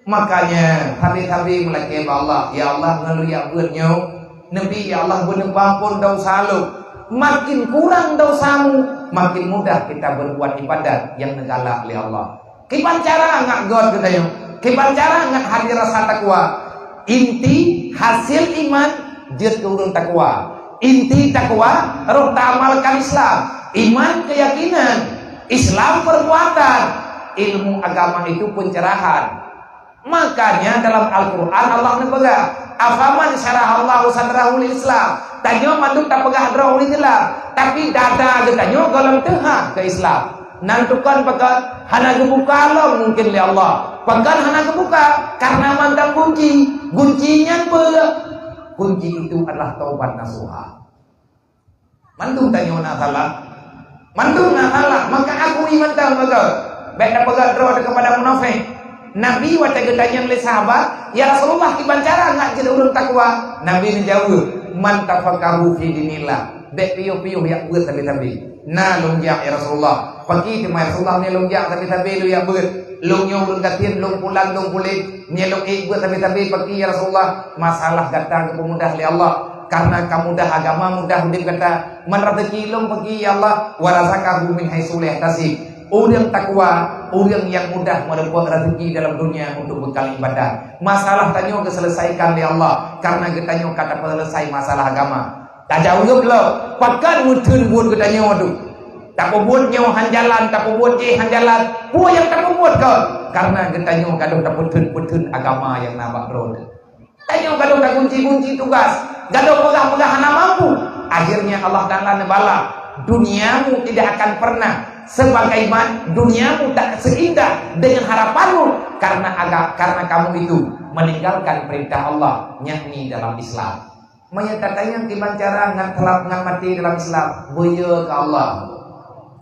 Makanya, sabe-sabe meulakèe bak Allah, "Ya Allah, ngon lôn jak beuet nyoe, neubi, ya Allah, beuneupampon desya lôn." Makin kurang desyamu, makin mudah kita berbuat ibadat nyang neugalak lé Allah. Kiban cara ngat göt geutanyoe, kiban cara ngat hadir rasa takwa. Inti hasil iman jeuet keu ureueng takwa. Inti takwa, roh taamalkan Islam. Iman keuyakinan, Islam perbuatan, ilmu agama itu pencerahan. Makanya dalam Al-Quran Allah neupeugah, "Afaman syarahallahu sadrahu lil Islam." Tanyoe mandum tapeugah droe ureueng Islam, tapi dada geutanyoe gohlom teuhah keu Islam. Nan tukon pakon hana geubuka lom mungkin lé Allah. Pakon hana geubuka? Karena mantong gunci. Gunci nyan peue? Gunci itu adalah taubat nasuha. Mandum tanyoe na salah. Mandum na salah, maka akui mantong meugoe. Bèk tapeugah droe teuh keupada munafék. Nabi watèe geutanyong lé sahabat, "Ya Rasulullah, kiban cara ngat jeuet ureueng takwa?" Nabi neujaweueb, "Man tafaqahu fi dinillah." Bèk piôh-piôh jak beuet sabe-sabe. Na lôn jak, ya Rasulullah. Pakri teuma, ya Rasulullah, meunyoe lôn jak sabe-sabe lôn jak beuet? Lôn nyoe ureueng gasien, lôn pulan, lôn puléh. Meunyoe lôn ék beuet sabe-sabe, pakri, ya Rasulullah? Masalah gata geupeumudah lé Allah. Karena ka mudah agama, mudah udép gata. Man raseuki lôn pakri, ya Allah? Wa razaqahu min haitsu la yahtasib. Ureueng takwa, ureueng nyang mudah meudapat raseuki dalam dunia untuk beukal ibadat. Masalah tanyoe geuseuleusaikan lé Allah, karena geutanyoe ka tapeuseuleusoe masalah agama. Tajaweueb lom, pakon meutheun buet geutanyoe tu. Tapeubuet nyoe han jalan, tapeubuet jéh han jalan. Peue nyang tapeubuet kon? Karena geutanyoe gadôh tapeutheun-peutheun agama nyang na bak droe teuh. Tanyoe gadôh tagunci-gunci tugas, gadôh peugah-peugah hana mampu. Akhirnya Allah Taala neubala, "Duniamu tidak akan pernah sebagaimana, duniamu tak seindah dengan harapanmu, karena agak, karena kamu itu meninggalkan perintah Allah, yakni dalam Islam." Meunyoe tatanyong kiban cara ngat teulap ngat maté dalam Islam, beuyo keu Allah.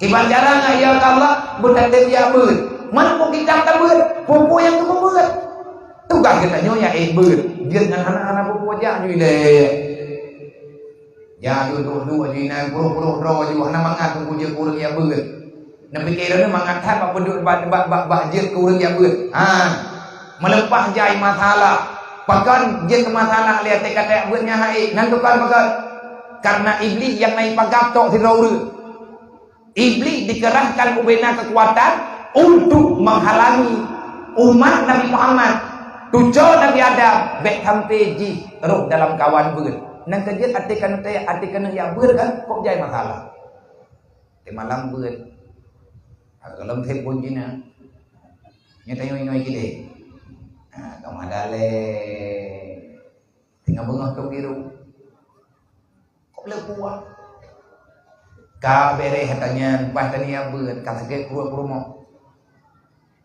Kiban cara ngat yo keu Allah, beutatem jak beuet. Man peue kitab tabeuet, peue-peue nyang geupeubuet. Tugaih geutanyoe nyan ék beuet, jeuet ngon hana-hana peue-peue jak ju ilèe. Jak duek-duek ju inan, pruh-pruh droe ju, hana mangat peue-peue jeuet ureueng jak beuet. Neupike droeneuh mangat that bak peuduek bak, bak, bak, bak jeuet keu ureueng jak beuet. Ha. Meuleupah jai masalah. Pakon jeuet keu masalah lé até kata jak beuet nyan hai. Nan tukang pakon. Karena Iblih nyang na ipagat tok sidroe ureueng. Iblih dikerahkan ubena kekuatan untuk menghalangi umat Nabi Muhammad, cucoe Nabi Adam, bèk sampai jih roh dalam kawan beuet. Nan ka jeuet até keuneuk, até keuneuk jak beuet kan, kok jai masalah. Di malam beuet. Ha, gohlom sép pun jih na. Nyoe tanyoe inong kideh. Ha, ka mada lé. Teungoh beungoh keu biru. Kok le puah. Ka bereh ata nyan, bah tani jak beuet, ka sakét pruet peurumoh.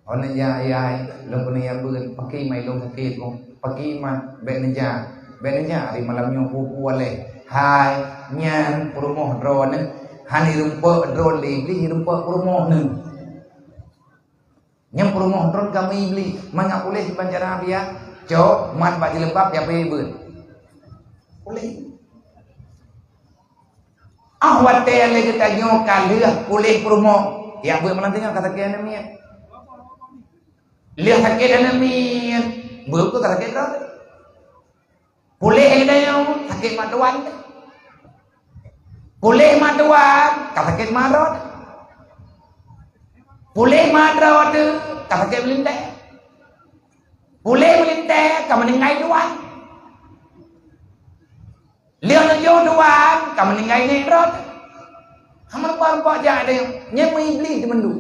Oh, neujak, yai, lôn keuneuk jak beuet, pakri mai lôn sakét, oh. Pakri mat, bèk neujak, bèk neujak, ari malam nyoe peue-peue lé. Hai, nyan peurumoh droeneuh, hana irumpok droe lé Iblih, irumpok peurumoh neuh. Nyang peurumoh droe kamoe Iblih, mangat puléh siban cara biasa, cok, mat bak jilbab, ya payah beuet. Puléh. Ah, watèe lé geutanyoe ka lheueh puléh peurumoh, ya beuet malam teungoh ka sakét aneuk miet. Lheueh sakét aneuk miet, beuet ka sakét droe. Puléh lé geutanyoe, sakét mat tuan. Puléh mat tuan, ka sakét mat droe. Puléh mat droe, ka sakét meulintèe. Puléh meulintèe, ka meuninggai tuan. Lheueh neujok tuan, ka meuninggai nèk droe. Hana rupa-rupa jak deh, nyan meuiblih di mandum.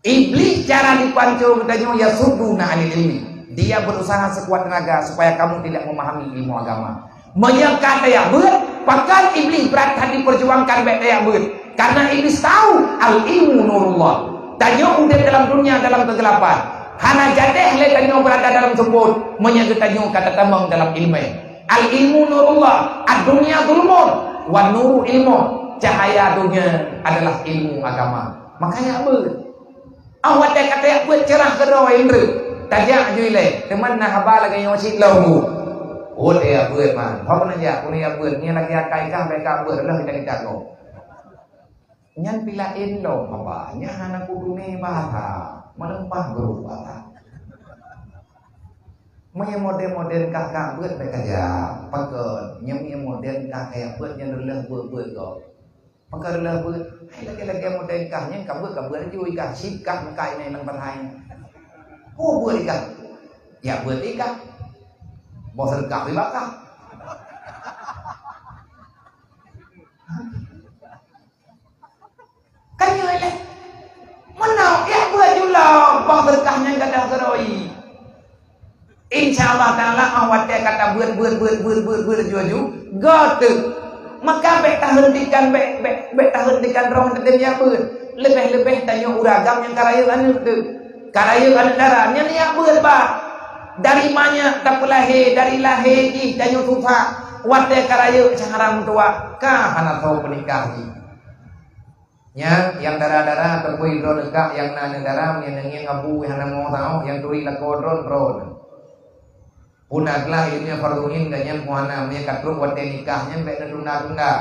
Iblih cara dipanco geutanyoe, yasudduna 'anil ilmi. Dia berusaha sekuat tenaga supaya kamu tidak memahami ilmu agama. Meunyoe ka tajak beuet, pakon Iblih brat that diperjuangkan bèk tajak beuet. Karena Iblih tahu al-ilmu nurullah. Tanyoe udép dalam dunia dalam kegelapan. Hana jadeh lé tanyoe berada dalam seupôt meunyoe geutanyoe ka tatamong dalam ileumèe. Al-ilmu nurullah, ad-dunya zulmun, wan nuru ilmu. Cahaya dunia adalah ilmu agama. Makanya beuet. Ah, watèe ka tajak beuet ceurah keudroe indreuk. Tajak ju ilèe, teuma na haba lagèe nyoe cit lom bu. Oh, tajak beuet man. Hok neujak, keuneuk jak beuet. Nyan lagèe akai kah bèk ka beuet lheueh kita-kita gob. Nyan pih laén lom haba. Nyan hana kuteumé bahasa. Meureumpah brôk bahasa. Meunyoe modern-modern kah ka beuet bèk ka jak. Pakon? Nyan meunyoe modern kah ka jak beuet nyan reuloh beuet-beuet gob. Maka reuloh beuet, hai lagèe-lagèe modern kah nyan ka beuet, ka beuet laju ikah, sip kah meukai nyan lam banhai. Oh, beuet ikah. Ya, beuet ikah. Boh seudeukah bak kah. Kan nyoe lé. Meunan, ya, beuet ju lom, boh seudeukah nyan gadôh keudroe. Insya Allah Taala, ah, watèe ka tabeuet, beuet, beuet, beuet, beuet, beuet, laju, laju, go teuk. Maka bèk tahentikan, bèk, bèk, bèk tahentikan droe teuh jak beuet. Leubeh-leubeh tanyoe ureueng agam nyang ka rayeuk aneuk teuk. Ka rayeuk aneuk dara, nyan jak beuet bah. Dari manyak tapeulahé, dari lahé jih tanyoe susah. Watèe ka rayeuk cit haram tuha, ka hana soe peunikah jih. Nyan, nyang dara-dara, teupeu droe deukak nyang na aneuk dara, nyang neungieng abu hana mo sahoe, nyang turi lakoe droe, droe. Puna glah ileumèe fardhu ain dan nyan pun hana, meunyoe ka trok watèe nikah nyan bèk neutunda-tunda.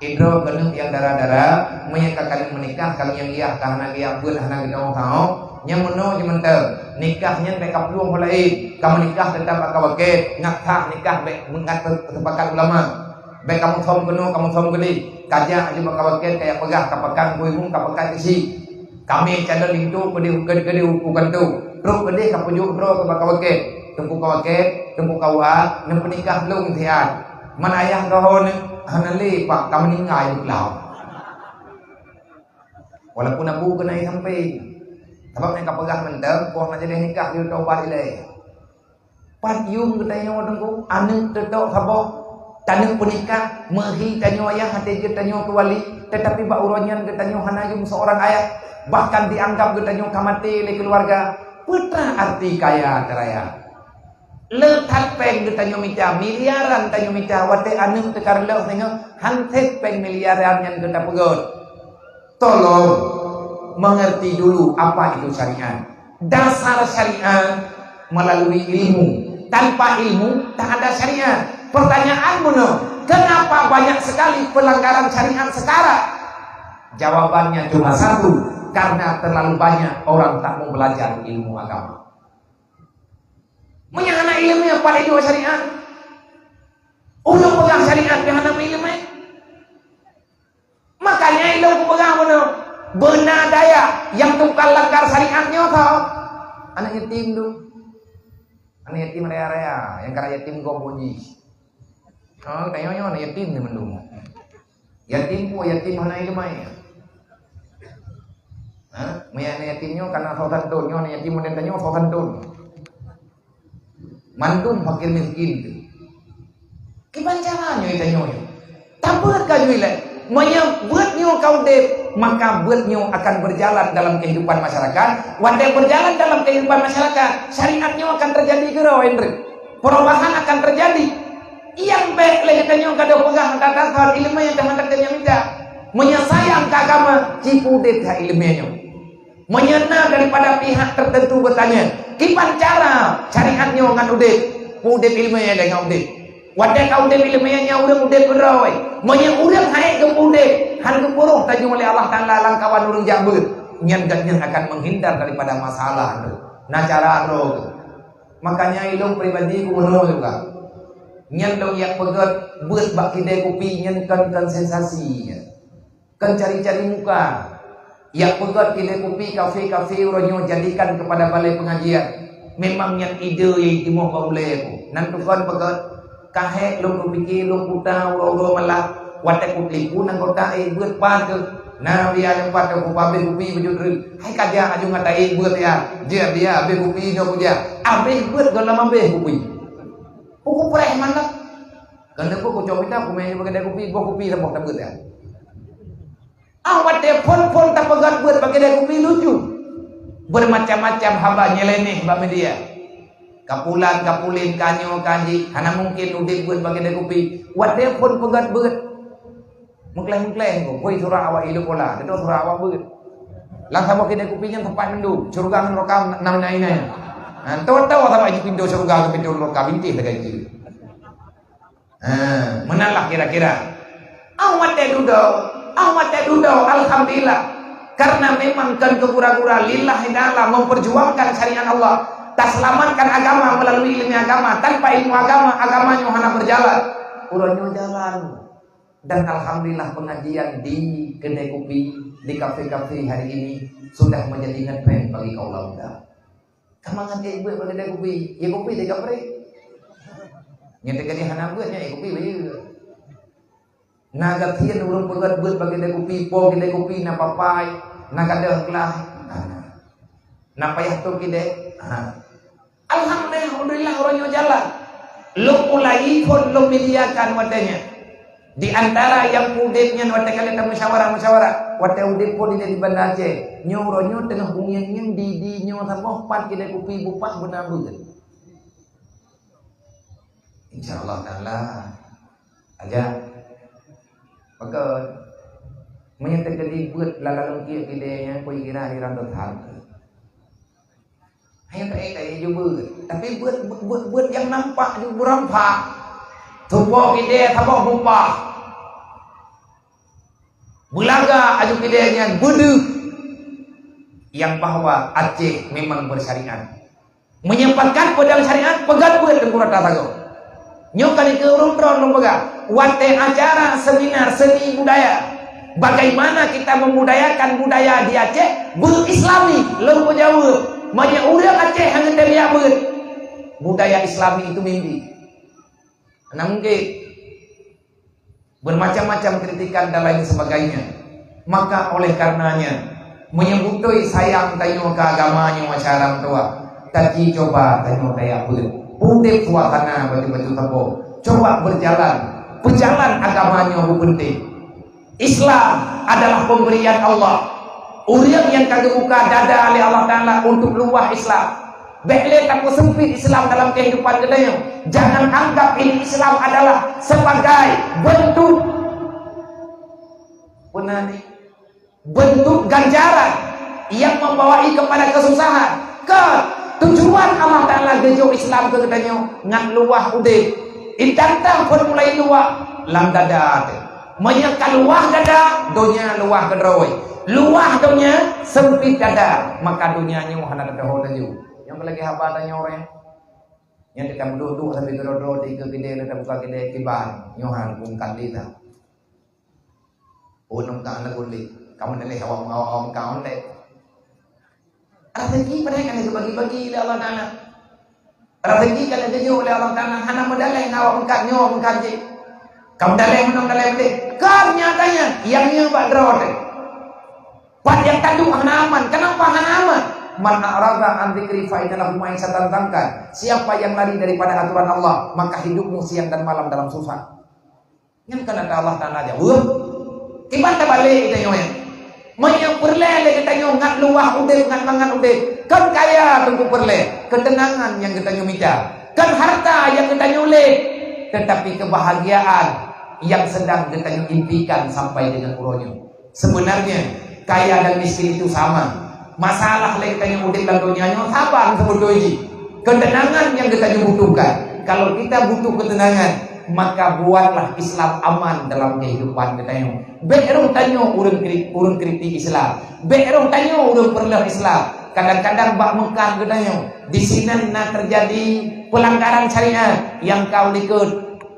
Idroe keuneuk nyang dara-dara, meunyoe ka keuneuk meunikah, ka nyang yah ka hana geujak beuet, hana geutanyoe sahoe, nyan meunoe jih mantong. Nikah nyan bèk ka plueng ho laén, ka meunikah teutap bak ka wakét, ngat sah nikah bèk ngat teusepakat ulama. Bèk kamoe som keunoe, kamoe som keudeh. Ka jak aju bak ka wakét, ka jak peugah, ka pakat bui mum, ka pakat keusi. Kami calon linto keudeh, keudeh, keudeh u kanto. Trok keudeh ka peujok droe keu bak ka wakét. Teungku ka wakét, teungku ka wa, neupeunikah lôn siat. Man ayah droe nyoe, hana lé pak, ka meuninggai di pulau. Walaupun abu keunan sampai. Sabab nyang ka peugah mantong, boh majelis nikah di tobat ilèe. Pat yum geutanyoe teungku, aneuk teutok saboh, taneuk peunikah, meuhi tanyoe ayah até jeuet tanyoe keu wali, teutapi bak uroe nyan geutanyoe hana yum seurang ayah, bahkan dianggap geutanyoe ka maté lé keuluwarga. Peue teuma arti kaya teuraya? Le that péng geutanyoe mita, miliaran tanyoe mita, watèe aneuk teuka reuloh singoh, han sép péng miliaran nyan geuta peugöt. Tolong mengerti dulu apa itu syariat. Dasar syariat melalui ilmu. Tanpa ilmu, tak ada syariat. Pertanyaan bunoe, kenapa banyak sekali pelanggaran syariat sekarang? Jawabannya cuma satu, karena terlalu banyak orang tak mau belajar ilmu agama. Meunyoe hana ileumèe, pat iduek syariat? Ulôn peugah syariat nyang hana meuileumèe. Makanya ilôn kupeugah bunoe, beuna daya nyang tukang langgar syariat nyoe tho. Aneuk yatim tu. Aneuk yatim raya-raya, nyang ka yatim gob jih. Oh, tanyoe nyoe aneuk yatim ni mandum. Yatim peue? Yatim hana ileumèe. Ha? Meunyoe aneuk yatim nyoe kana soe santôn, nyoe aneuk yatim model tanyoe soe santôn. Mandum fakir miskin tu. Kiban cara nyoe tanyoe nyoe? Tabeuet ka jui lé. Meunyoe beuet nyoe ka udeb, maka beuet nyoe akan berjalan dalam kehidupan masyarakat. Watèe berjalan dalam kehidupan masyarakat, syariat nyoe akan terjadi keudroe, indri. Perubahan akan terjadi. Nyang bèk lé geutanyoe gadoh peugah, tata-tata ileumèe nyang teuma teuka nyang mita. Meunyoe sayang keu agama, ci peudeb that ileumèe nyoe. Meunyoe na daripada pihak tertentu bertanya, kiban cara syariat nyoe ngon udeb, peudeb ileumèe nyang ngon udeb. Watèe ka udeb ileumèe nyan ureueng udeb keudroe. Meunyoe ureueng hai geupeudeb, han geupeurôh tanyoe lé Allah Taala lam kawan ureueng jak beuet, nyan gobnyan akan menghindar daripada masalah tu. Na cara droe tu. Makanya ilôn pribadi gubunur juga. Nyan lôn jak peugèt beuet bak kidai kupi nyan kon, kon sensasi nyan. Kon cari-cari muka. Jak peugèt kidai kupi kafe-kafe uroe nyoe jadikan kepada balai pengajian. Memang nyan ide nyang jitimoh bak ulèe ku. Nan tukon peugèt, kahèk lôn kupike lôn puta uroe-uroe malam. Watèe kutelepon anggota, "Eh, beuet pat keuh?" "Na, bia nyoe pat keuh, kupabeh kupi beujeuet reuh." "Hai ka jak aju ngon taék beuet ya." "Jeuet bia, abeh kupi nyoe kujak." Abeh beuet goh lom abeh kupi. Kupreh mantong. Keuneuk kucok mita, kumè nyoe bak kidai kupi, boh kupi saboh tabeuet ya. Ah, watèe phôn-phôn tapeugèt beuet bak kidai kupi lucu. Bermacam-macam haba nyeleneh bak media. Kapulan, kapulin, kanyoe, kanjih, hana mungkin udeb beuet bak kidai kupi. Watèe phôn peugèt beuet. Meukleh-meukleh ko, boi surat awak ilu pola, dedo surat awak beuet. Lam saboh kidai kupi nyan teumpat mandum, syeuruga ngon rokam na inan-inan. Ha, tho-tho saboh jih pintoe syeuruga ngon pintoe rokam, bintéh lagèe jih. Ha, meunan lah kira-kira. Au watèe dudoe, au watèe dudoe, alhamdulillah. Karena memang kon keu gura-gura, lillahi ta'ala, memperjuangkan syariat Allah. Taseulamatkan agama melalui ilmu agama. Tanpa ilmu agama, agama nyoe hana berjalan. Uroe nyoe jalan. Dan alhamdulillah, pengajian di kedai kopi, di kafe-kafe hari ini sudah menjadi ngetren bagi kaula muda. Ka mangat ék beuet bak kidai kupi, ya kupi teuka preh. Nyang teuka di hana beuet, nyan ék kupi bayeue. Na gasien ureueng peugèt beuet bak kidai kupi, po kidai kupi na papai, na gadôh glah. Na payah tôp kidai. Ha. Alhamdulillah, uroe nyoe jalan. Lôn mulai phôn lôn mediakan watèe nyan. Di antara nyang udeb nyan watèe ka lheueh tamusyawarah-musyawarah, watèe udeb phôn di, di Banda Aceh. Nyoe uroe nyoe teungoh beungieng-ngieng di, di nyoe saboh pat kidai kupi bupah beuna beuet. Insya Allah Taala. Aja. Maka, meunyoe teukeudi beuet lam lalong kiek kidai nyan, kue kira di rantau that. Hanya tak ada juga beuet. Tapi beuet, beuet, beuet, beuet nyang nampak ju beurampak. Tupo kidai saboh bupah. Beulaga aju kidai nyan beudeuh. Yang bahwa Aceh memang bersyariat. Meunyoe pakat peudong syariat, peugèt beuet Teungku Rata sagoe. Nyoe ka dikeue ureueng droe lôn peugah, watèe acara seminar seni budaya, bagaimana kita membudayakan budaya di Aceh, beu-Islami, lôn peujaweueb, meunyoe ureueng Aceh hana geuteubiet beuet, budaya Islami itu mimpi. Hana mungkin. Bermacam-macam kritikan dan lain sebagainya. Maka oleh karenanya, meunyoe beutôi sayang tanyoe keu agama nyoe, masyarakat tua, taci cuba tanyoe tajak beuet. Udeb suasana bacut-bacut saboh. Cuba berjalan. Peujalan agama nyoe beupenting. Islam adalah pemberian Allah. Ureueng nyang ka geubuka dada lé Allah Taala untuk luwah Islam. Bèk lé tapeuseumpit Islam dalam kehidupan geutanyoe. Jangan anggap ini Islam adalah sebagai bentuk, peue nan, bentuk ganjaran yang membawai kepada kesusahan. Kon, tujuan Allah Taala geujok Islam keu geutanyoe ngon luwah udeb. Intan tam phôn mulai luwah lam dada teuh. Meunyoe ka luwah dada, donya luwah keudroe. Luwah donya, seumpit dada, maka donya nyoe hana teutohô laju. Nyang lagée haba tanyoe, nyang teuka duek-duek sampoe keudroe-droe, tiga kidée, leuta buka kidée, kiban, nyoe hana pungkan lé dah. Oh, nong ka aneuk ulée, kamu daleh awak-awak kamu deh. Rezeki padahai ka lheueh geubagi-bagi lé Allah Taala. Rezeki ka lheueh geujok lé Allah Taala, hana meudaleh ngon awak meukat nyoe meukat jih. Ka meudaleh meunang daleh meudeh. Kon nyatanya, nyang nyoe bak droe teuh. Pat nyang taduek hana aman. Kenapa hana aman? "Man a'rada an dzikri fa inna lahu ma'isyatan dhanka." Siapa yang lari daripada aturan Allah, maka hidupmu siang dan malam dalam susah. Nyan kan ata Allah Taala jaweueb. Kiban tabalek geutanyoe nyan. Meunyoe peureulée lé geutanyoe ngat luwah udeb, ngat mangat udeb, kon kaya teungku peureulée, keuteunangan nyang geutanyoe mita, kon harta nyang geutanyoe lé, teutapi keubahagiaan nyang seudang geutanyoe impikan sampai deungon uroe nyoe. Seubeunarnya, kaya dan miskin itu sama. Masalah lé geutanyoe udeb lam donya nyoe saban seubeutôi jih. Keuteunangan nyang geutanyoe butuhkan. Kalau kita butuh ketenangan, maka buatlah Islam aman dalam kehidupan geutanyoe. Bék roh tanyoe ureuëng kri-, ureuëng kritik Islam. Bék roh tanyoe ureuëng peureuloh Islam. Kadang-kadang bak Mekah geutanyoe, di sinan na terjadi pelanggaran syariat nyang ka u likot.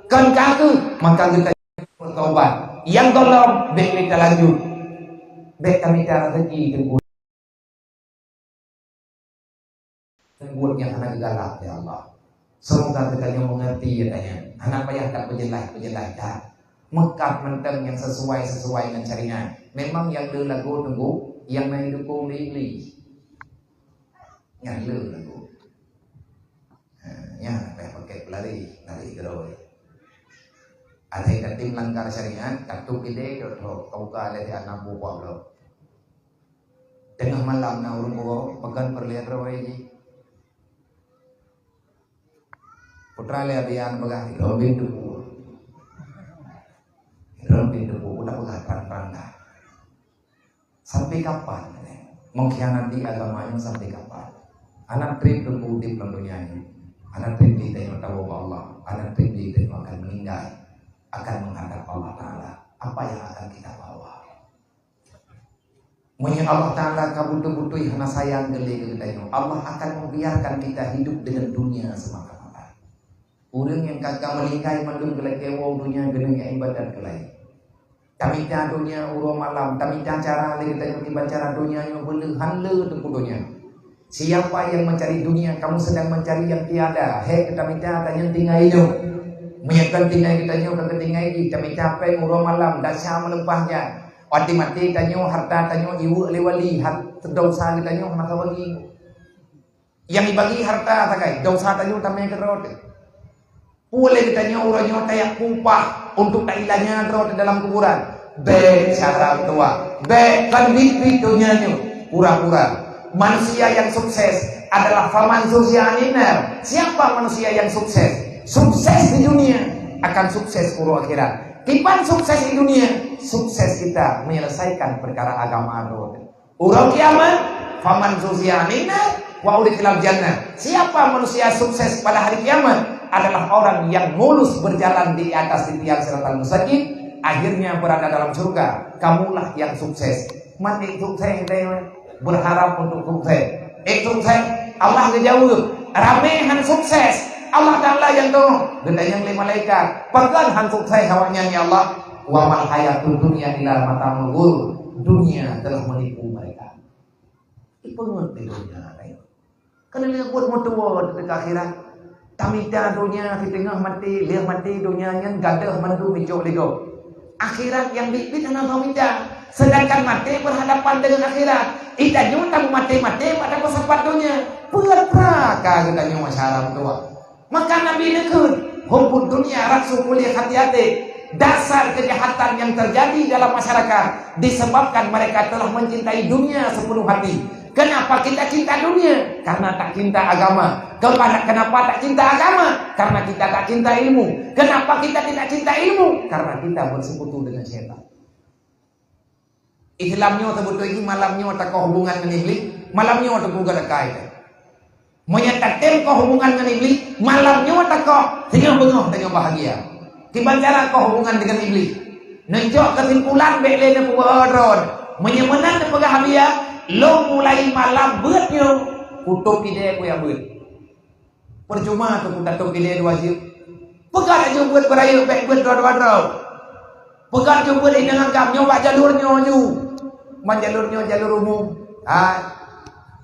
Kon ka kheueh, maka geutanyoe bertobat. Nyang gohlom bék lé talanjut. Bék tamita rezeki teungku. Teungku nyang hana geugalak, ya Allah. Semoga geutanyoe mengerti, ya Allah. Hana payah tapeujeulaih-peujeulaih that. Meukat mantong nyang sesuai-sesuai ngon syariat. Memang nyang le lagoe teungku, nyang na dukung lé Iblih. Nyang le lagoe. Ha, nyan payah pakai pelari, lari keudroe. Asai tatem langgar syariat, tatuk idéh, dot ho, tauka lé di anak buah bloe. Teungoh malam na ureuëng uroe, peugah peureulée droe jih. Putra lé abian peugah, "Droe bin teupeu." Droe bin teupeu, udah peugah terang-terang dah. Sampai kapan mengkhianati agama nyoe, sampai kapan? Aneuk treb teungku udeb lam donya nyoe. Aneuk treb di tanyoe tawoe bak Allah. Aneuk treb di tanyoe akan meninggai, akan menghadap Allah Taala. Apa yang akan kita bawa? Meunyoe Allah Taala ka beutôi-beutôi hana sayang geulé keu geutanyoe, Allah akan membiarkan kita hidup dengan dunia semata-mata. Ureuëng nyang ka ka meulingkai mandum geulakée woe donya geuneuk ibadat keulayi. Tamita donya uroe malam, tamita cara lé geutanyoe kiban cara donya nyoe beuleuh han le teupeu donya. Siapa yang mencari dunia, kamu sedang mencari yang tiada. Hék keu tamita tanyoe tinggai nyoe. Meunyoe kon tinggai geutanyoe ka geutinggai jih, tamita péng uroe malam, dasya meuleupah nyan. Watée maté tanyoe, harta tanyoe iweuek lé wali, hat-, desya geutanyoe hana ka bagi. Nyang ibagi harta sagai, desya tanyoe tamé keudroe teuh. Ulée geutanyoe uroe nyoe tajak peupah untuk tailanya droe teuh dalam kuburan. Bék syara meutuwah, bék kon biet-biet donya nyoe, pura-pura. Manusia yang sukses adalah faman zuhziha 'anin nar. Siapa manusia yang sukses? Sukses di dunia akan sukses uroe akhirat. Kiban sukses di dunia? Sukses kita menyelesaikan perkara agama droe teuh. Uroe kiamat, faman zuhziha 'anin nar wa udkhilal jannah. Siapa manusia sukses pada hari kiamat? Adalah orang yang mulus berjalan di atas titian siratal mustaqim, akhirnya berada dalam surga. Kamulah yang sukses. Mati sukses, berharap untuk sukses. Eh, sukses. Allah geujaweueb, "Ramé han sukses." Allah Taala nyang teuh geutanyong lé malaikat, "Pakon han sukses awaknyan, ya Allah?" "Wa mal hayatud dunya illa mata'ul ghurur." Dunia telah menipu mereka. Ipeungeut lé donya nyoe. Kan lé buet meutuwoe teuka akhirat. Tamita donya siteungoh maté, lheueh maté donya nyan gadôh mandum icok lé gob. Akhirat nyang biet-biet hana soe mita. Sedangkan maté berhadapan dengan akhirat. Geutanyoe tamumaté-maté bak tapeusapat donya. Peue pra ka geutanyoe masyarakat tuha. Maka Nabi neukheun, "Hubbud dunya ra'su kulli khati'atin." Dasar kejahatan yang terjadi dalam masyarakat disebabkan mereka telah mencintai dunia sepenuh hati. Kenapa kita cinta dunia? Karena tak cinta agama. Kepada, kenapa tak cinta agama? Karena kita tak cinta ilmu. Kenapa kita tidak cinta ilmu? Karena kita bersekutu dengan syaitan. Islam nyoe seubeutôi jih malam nyoe takoh hubungan ngon Iblih, malam nyoe teupeugah akai teuh. Meunyoe tatem koh hubungan ngon Iblih, malam nyoe takoh, singoh beungoh tanyoe bahagia. Kiban cara koh hubungan dengan Iblih? Neucok keusimpulan bék lé neupeubawa droe. Meunyoe meunan neupeugah Abiya, lôn mulai malam beuet nyoe, kutôb idée kuyak beuet. Peurcuma keu kutatôb idée dua jeuet. Peugah laju beuet beurayeuk bék beuet dua-dua droe. Peugah laju beuet inong agam nyoe bak jalur nyoe laju. Man jalur nyoe jalur umum. Hai.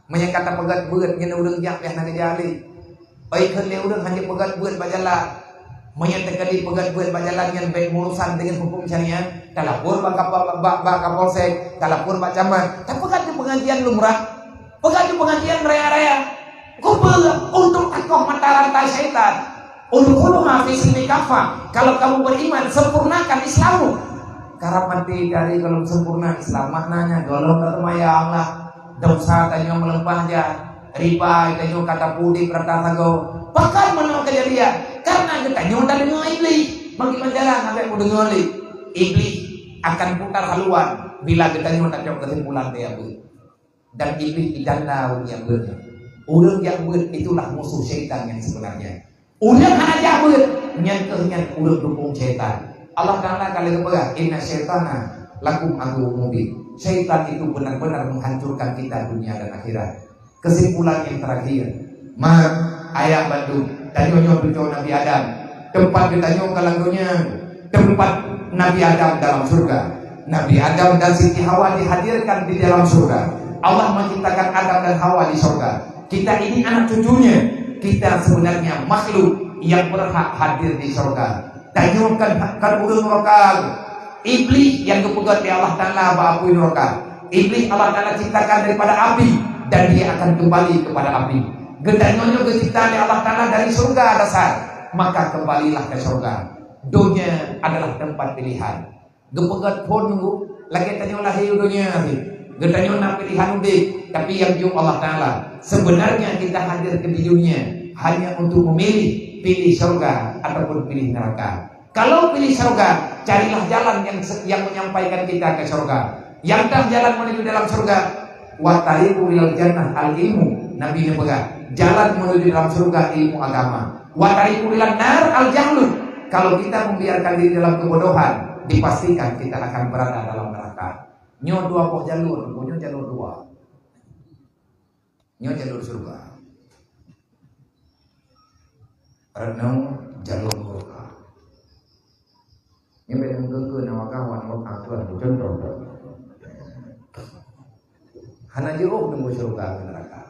Meunyoe ka tapeugah beuet ngon ureuëng jak pih na geujak lé. Oi kheun lé ureuëng hana peugah beuet bak jalan. Meunyoe teukeudi peugah beuet bak jalan nyan bék meurusan deungon huköm syariat, talapor bak kapa-, bak, bak kapolsek, talapor bak camat. Tapi kan tu pengajian lumrah. Peugah tu pengajian raya-raya. Keupeue? Untuk takoh mata rantai syaitan. Udkhuluha fi silmi kafah. Kalau kamu beriman, sempurnakan Islammu. Karab maté dari kalau sempurna Islam, maknanya golom ka seumayang lah. Dosa tanyoe meuleumpah ja. Riba tanyoe ka tapeuudép rata sagoe. Pakon meunoe keujadian? Karena geutanyoe tadeungoe Iblih. Bagaimana jalan sampai meudeungoe lé? Iblih akan putar haluan bila geutanyoe tacok kesimpulan dia beuet. Dan Iblih idanda ureuëng nyang beuet nyoe. Ureuëng nyang beuet itulah musuh syaitan yang sebenarnya. Ureuëng hana jak beuet, nyan keuh nyan ureuëng dukung syaitan. Allah Taala ka lheueh geupeugah, "Inna syaitana lakum aduwwum mubin." Syaitan itu benar-benar menghancurkan kita dunia dan akhirat. Kesimpulan yang terakhir, ma ayat bantu tanyoe nyoe cuco Nabi Adam. Tempat geutanyoe ka lam donya, tempat Nabi Adam dalam surga. Nabi Adam dan Siti Hawa dihadirkan di dalam surga. Allah menciptakan Adam dan Hawa di surga. Kita ini anak cucunya. Kita sebenarnya makhluk yang berhak hadir di surga. Tanyoe kan, kan ureuëng neraka. Iblih yang geupeugét lé Allah Taala bak apui neraka. Iblih Allah Taala ciptakan daripada api dan dia akan kembali kepada api. Geutanyoe nyoe geucipta lé Allah Taala dari surga dasar, maka kembalilah ke surga. Dunia adalah tempat pilihan. Geupeugét phon nunggu, lagée tanyoe lahé u donya tadi. Geutanyoe na pilihan udeb, tapi nyang jok Allah Taala. Sebenarnya kita hadir ke di dunia hanya untuk memilih, pilih surga ataupun pilih neraka. Kalau pilih surga, carilah jalan yang se-, yang menyampaikan kita ke surga. Yang dah jalan menuju dalam surga, wa tariqu ilal jannah al ilmu. Nabi neupeugah, jalan menuju dalam surga ilmu agama. Wa tariqu ilan nar al jahlu. Kalau kita membiarkan diri dalam kebodohan, dipastikan kita akan berada dalam neraka. Nyoe dua boh jalur, nyoe jalur dua. Nyoe jalur surga. Renung jalur neraka. Nyoe beda meukeukeu na wakah wan wakah tuan contoh. Hana jiôh nunggu surga ngon neraka.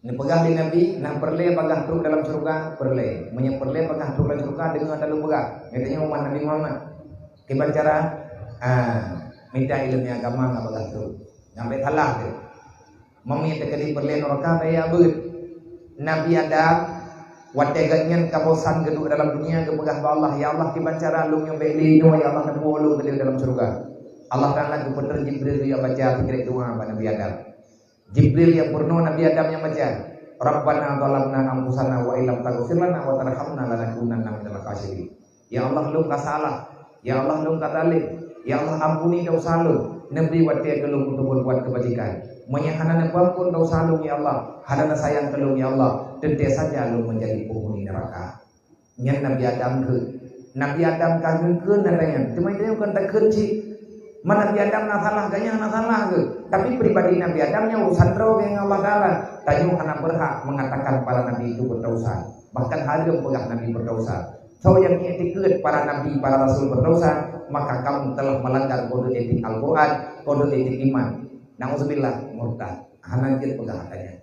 Neupeugah lé Nabi, na peureulée bagaih trok dalam syeuruga? Peureulée. Meunyoe peureulée bagaih trok dalam syeuruga, deungoe talu peugah. Geutanyoe umat Nabi Muhammad. Kiban cara? Ah, mita ileumèe agama ngon bagaih trok. Nyan bèk salah teuh. Meunyoe teukeudi peureulée nuraka, bèk ya beuet. Nabi Adam, watèe geuhnyan ka bosan geuduek dalam dunia, geupeugah bak Allah, "Ya Allah, kiban cara lôn nyoe bèk lé inoe, ya Allah, neupuwoe lôn keudéh dalam syeuruga." Allah Taala geupeutrön Jibril geuyue baca sikrek doa bak Nabi Adam. Jibril nyang peurunoe Nabi Adam nyang baca, "Rabbana zalamna anfusana wa illam taghfir lana wa tarhamna lanakunanna minal khasirin." Ya Allah, lôn ka salah. Ya Allah, lôn ka zalim. Ya Allah, ampuni desya lôn. Neubri watèe keu lôn untuk berbuat kebajikan. Meunyoe hana neupeuampon desya lôn, ya Allah, hana neusayang keu lôn, ya Allah, teuntèe saja lôn menjadi penghuni neraka. Nyan Nabi Adam kheun. Nabi Adam ka geukheun ata nyan. Teuma geutanyoe kon takheun cit. Man Nabi Adam na salah, gobnyan na salah keuh. Tapi pribadi Nabi Adam nyan urusan droe ngon Allah Taala. Tanyoe hana berhak mengatakan para nabi itu berdosa. Bahkan hareuem peugah nabi berdosa. Soe nyang iktikeuet para nabi, para rasul berdosa, maka kamu telah melanggar kode etik Al-Quran, kode etik iman. Nauzubillah, murtad. Hana jeuet peugah ata nyan.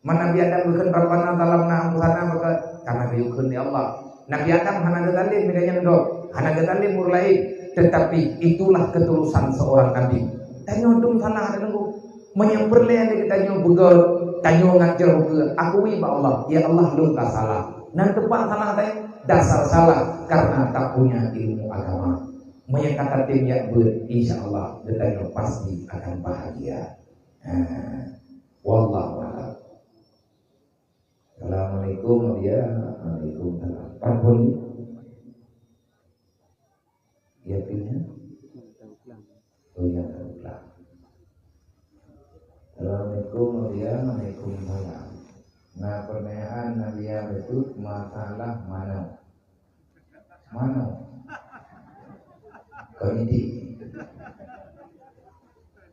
Man Nabi Adam geukheun, "Rabbana zalamna anfusana," maka ka na geukheun lé Allah. Nabi Adam hana geuzalim, beda nyan gob, hana geuzalim ureueng laén, tetapi itulah ketulusan seorang nabi. Tanyoe dum salah, Teungku. Meunyoe peureulée lé geutanyoe beugét, tanyoe ngat jroh beugét, akui bak Allah, "Ya Allah, lôn ka salah." Nan teumpat salah teuh, dasar salah karena tak punya ilmu agama. Meunyoe ka tatem jak beuet, insya Allah geutanyoe pasti akan bahagia. Ha. Wallahu a'lam. Assalamualaikum, ya. Waalaikumsalam. Pan phôn ni? Ya, pinnya? Oh, ya, ulang. Assalamualaikum, ya. Waalaikumsalam. Nah, pertanyaan Nadia itu masalah mana? Mana? Komedi.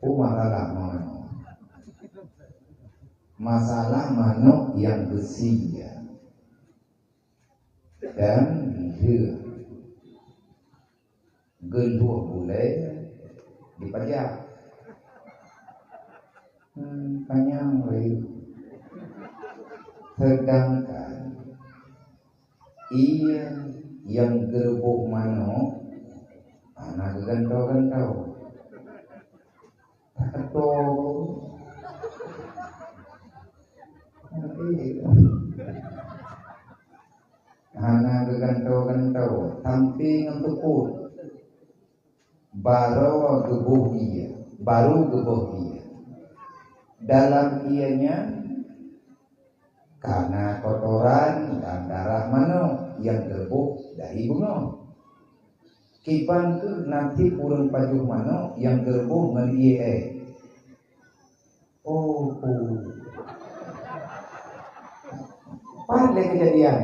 Oh, masalah manok. Masalah manok nyang geusie dan lheueh geulhôh bulèe dipajak. Hmm, panyang lé. Sedangkan ié nyang geureuboh manok hana geugantoe-gantoe. Takeutô. Hana geugantoe-gantoe, sampé ngon teupot. Barô geuboh ié, barô geuboh ié. Dalam ié nyan ka na kotoran dan darah manok nyang geureuboh dari beungoh. Kiban kheueh naseb ureuëng pajoh manok nyang geureuboh ngon ié ék. Oh, oh. Pat lé keujadian.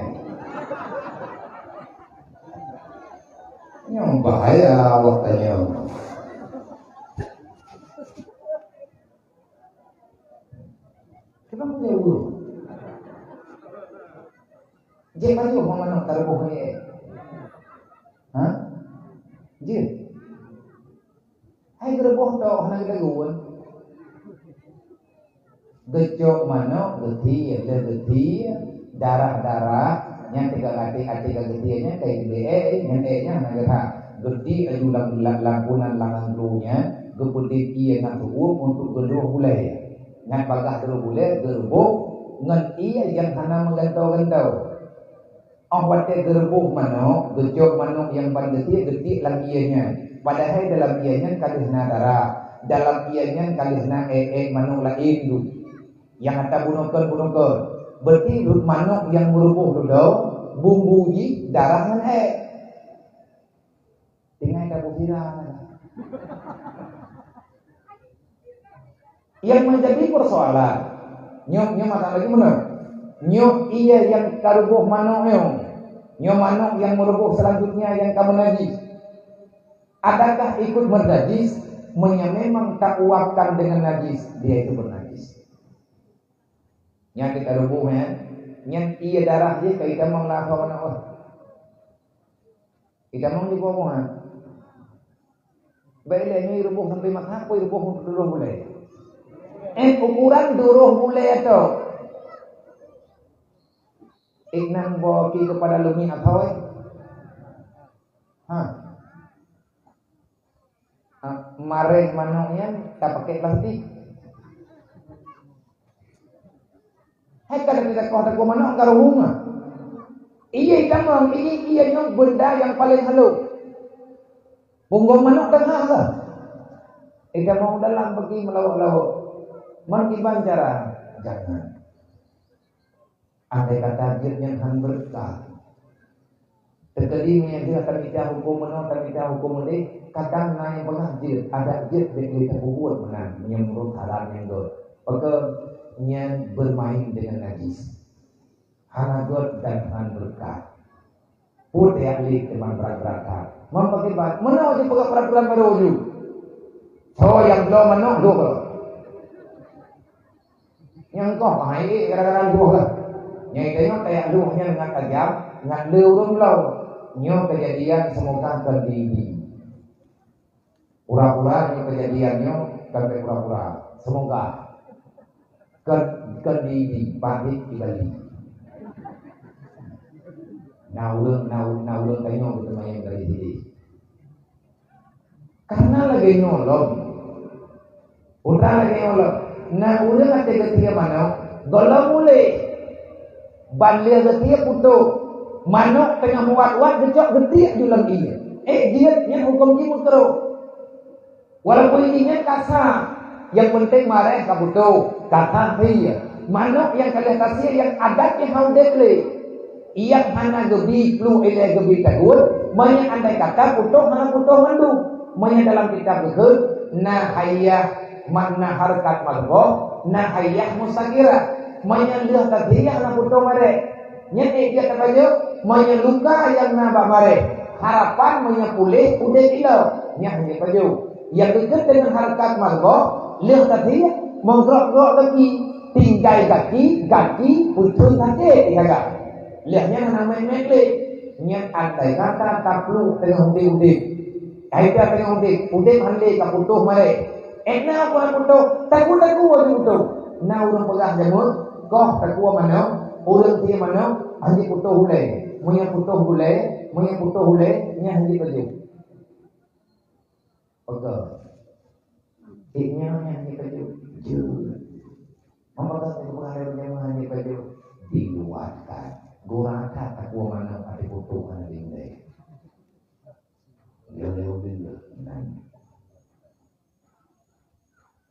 Nyoe bahaya awak tanyoe. Kenapa dia urus? Jeuet pajoh manok taruboh ni, eh? Ha? Jeuet. Hai geureuboh toh hana geutagun. Geucok manok, geutie, lheueh geutie, darah-darah, nyan teuka até-até ka geutie nyan, ka geutie ék, nyan ék nyan hana geurhah. Geutie aju lam, lam, lam punan langan glu nyan, geupeudeh ié ngon teuuem untuk geulhôh bulèe. Nyan bagaih geulhôh bulèe, geureuboh ngon ié nyang hana meugantoe-gantoe. Óh watèe geureuboh manok, geucok manok nyang ban geutie, geutiek lam ié nyan. Padahai dalam ié nyan ka lheueh na darah. Dalam ié nyan ka lheueh na ék-ék manok laén dum. Nyang ata bunoe kon, bunoe kon. Berarti manok nyang meureuboh dudoe, bumbu jih darah ngon ék. Tinggai ka bubira. Yang menjadi persoalan, nyoe, nyoe masalah lagi mana? Nyoe ié nyang ka ruboh manok nyoe. Nyoe manok nyang meureuboh selanjutnya nyang ka meunajis. Adakah ikut meunajis? Meunyoe memang tauapkan dengan najis, dia itu bernajis. Nyan ka ruboh, ya. Nyan ié darah jih ka itamong lam asoe manok. Itamong di bawah, ha. Baik lé nyoe ruboh sampai mata, apa ruboh untuk duroh bulèe. Eh, ukuran duroh bulèe tu. Inan boki kepada lumi atau, eh? Ha. Ha, mareh manok nyan tapakèk plastik. Hai ka dari dakoh-dakoh manok ka ruhung ah. Ié tamong, ié, ié nyoe benda nyang paleng halôh. Punggong manok teuhah lah. Ié tamong dalam bagi meulawok-lawok. Man kiban cara? Jangan. Andai kata jeuet nyan han beureukat. Teukeudi meunyoe jeuet tamita huköm meunoe, tamita huköm meudeh, kadang na nyang peugah jeuet, adak jeuet bèk lé tapeubuet meunan meunyoe meunurot haram nyang göt. Pakon nyan bermain dengan najis. Hana göt dan han beureukat. Peue tajak lé teuma brat-brat that. Meunyoe pakai bat, meunoe jipeugah peuraturan barô ju. Soe nyang bloe manok, lhôh. Nyang koh hai gara-gara lhôh lah. Nyang tanyoe tajak lhôh nyan ngat tajam, ngat le ureueng bloe. Nyoe keujadian semoga kon di-, di. Pura-pura nyoe keujadian nyoe kon pura-pura. Semoga kon, kon di, di pabrik di Bali. Na ureueng, na, na ureueng tanyoe geuteumanyong dari sini. Karena lagèe nyoe lom. Udah lagèe nyoe lom. Na ureueng até geutie manok, gohlom ulèe. Ban lheueh geutie putôh. Manok teungoh muat-uat geucok geutiek ju lam ié. Eh, jeuet nyan huköm jih meukruh. Walaupun jih nyan kasa, nyang penting mareh ka putôh, kasa sie. Manok nyang ka lheueh tasie nyang adat jih hana udép lé. Nyang hana geubi plueng ilèe geubi tagun, meunyoe andai kata putôh hana putôh mandum. Meunyoe dalam kitab geukheun, na haiyah makna harkat madhboh, na haiyah mustaqirah. Meunyoe lheueh tasie hana putôh mareh. Nyan ék jeuet tapajoh, meunyoe luka nyang na bak mareh. Harapan meunyoe puléh udép ilèe. Nyan hana pajoh. Nyang dikeue deungon hareukat margoh, lheueh tadi meugrok-grok gaki, tinggai gaki, gaki peuteun sakét di gaga. Lheueh nyan hana meuet-meuet lé. Nyan andai kata taplueng teungoh udeb-udeb. Hai ka teungoh udeb, udeb han lé ka putôh mareh. Ék na peue putôh, taku-taku aju putôh. Na ureuëng peugah jameun, koh taku manok, ureuëng sie manok, hana putôh ulée. Meunyo putôh ulée, meunyo putôh ulée, nyan hana pajoh. Peugah. Cik nyoe nyang jipajoh. Jeuet. Meunyoe ka peugah lé ureueng nyoe nyang jipajoh, diluatkan. Gura that takue manok até putôh hana lindai. Lé-lé udeb lé.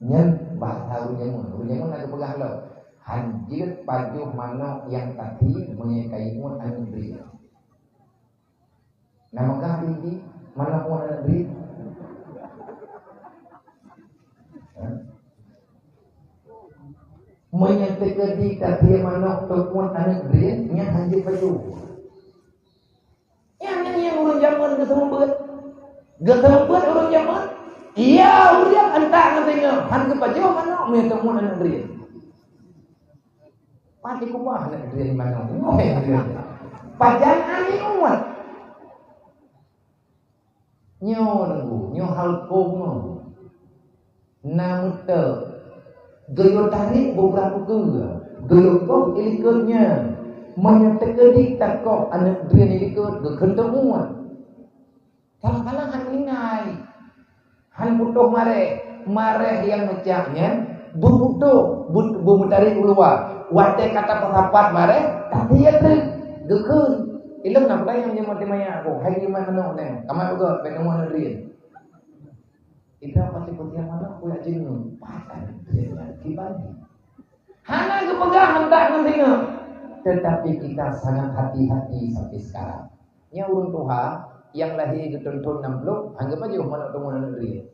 Nyan bahasa ureueng jameun. Ureueng jameun na geupeugah lom, "Han jeuet pajoh manok nyang tati meunyoe ka imuet aneuk drien." Na meugah di, di manok ngon aneuk drien? Hah? Meunyoe teukeudi ka sie manok teupot aneuk drien, nyan han jeuet pajoh. Nyan, nyan, nyan ureueng jameun geuseumeubeuet. Geuseumeubeuet ureueng jameun, iya ureueng antak ngon singoh, han geupajoh manok meunyoe teupot aneuk drien. Pati kubah nak drien manok. Pajan aneuk umat. Nyoe nunggu, nyoe hal kong nyoe. Na meuteuk. Geuyue tarek beubra ukeue. Geuyue koh ilikot nyan. Meunyoe teukeudi takoh aneuk drien ilikot, geukheun teumuet. Kadang-kadang han ingai. Han putôh mareh. Mareh nyang meucah nyan beuputôh, beu-, beumeutarek u luwa. Watée ka tapeusapat mareh, tapi ya treuk. Geukheun. Ilong na peugah nyang jeuet mati manyak aku. Hai jeuet manok nyan. Kamat beugöt, bèk teumuet aneuk drien. Kita pasti peugah manok, kuyak jeungeum. Pajan drien nyan kiban. Hana geupeugah hantak ngon singoh. Tetapi kita sangat hati-hati sampai sekarang. Nyan ureueng tuha nyang lahé geuthon-thon nam ploh, han geupajoh manok teumuet aneuk drien.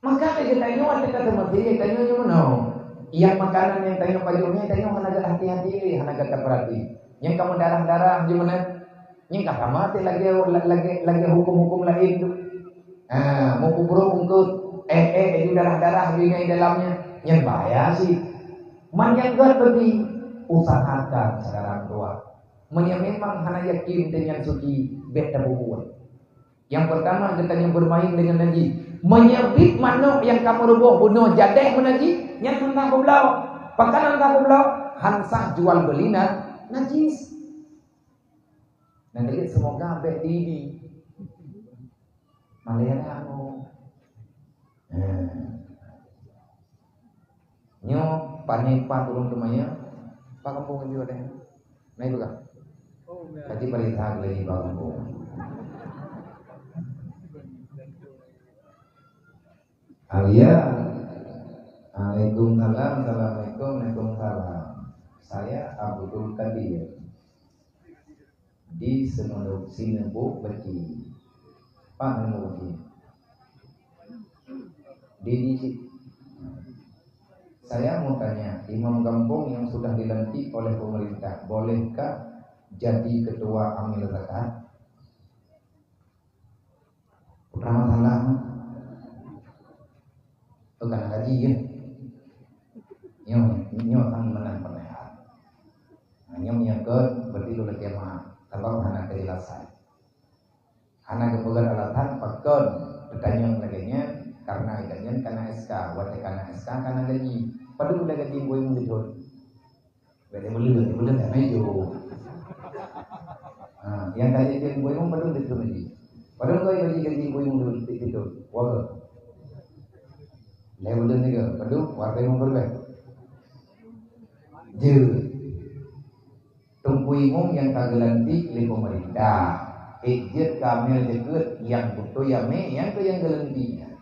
Maka lé geutanyoe watée ka teumeusie, tanyoe nyoe meunoe. Nyang makanan nyang tanyoe pajoh nyan, tanyoe hana geuhati-hati lé, hana gata peurati. Nyang ka meudarah-darah jeuet meunan. Nyang ka sama teuh lagée, lagée, lagée huköm-huköm laén tu. Ha, meupubrok eungkôt, eh, eh, eh, darah-darah di dalam nyan. Nyan bahaya cit. Man nyang gét bagi, usahakan sekarang tuan. Meunyoe memang hana yakin deungon suci, bèk tapeubuet. Nyang peurtama, geutanyoe beumain deungon najih. Meunyoe biet manok nyang ka meuruboh bunoe jadéh meunajih, nyan han sah peubloe. Pakon han sah peubloe? Han sah jual beuli na-, najih. Nyang keuliek seumoga bèk di-, di. Malèe na, oh. Nah. Nyoe pané pat ureueng teumanyong, pat kampung jih deh. Nah, itu kah? Kaji paling hak lagi bak kampung. Alia. Waalaikumsalam, assalamualaikum, waalaikumsalam. Saya Abdul Kadir. Di Seuneuneuk, Sineubok Beuci. Pat Neubok Beuci? Di, di si-, saya mau tanya, imam gampông yang sudah dilantik oleh pemerintah, bolehkah jadi ketua amil zakat? Putra masalah. Bukan gaji ya. Nyoe, nyoe sang menang pernyataan. Nah, nyoe menyangkut berarti lulus kiamat. Sabab hana kejelasan. Hana geupeugah alasan pakon teutanyong lagée nyan, karena gobnyan kana S K, watée kana S K kana gaji. Padum lé gaji bui meuliphon. Bèk lé buleuen, lé buleuen dah meujô. Ha, nyang ka jadi bui meuliphon padum lé buleuen gaji. Padum kali gaji, gaji bui meuliphon di situ. Walau lé buleuen tiga, padum warga yang berbeda. Jeuet. Teungku Imum nyang ka geulantik lé peumeurintah, ék jeuet keu amil jeuet nyang beutôi amé nyang keu nyang geulantik nyan.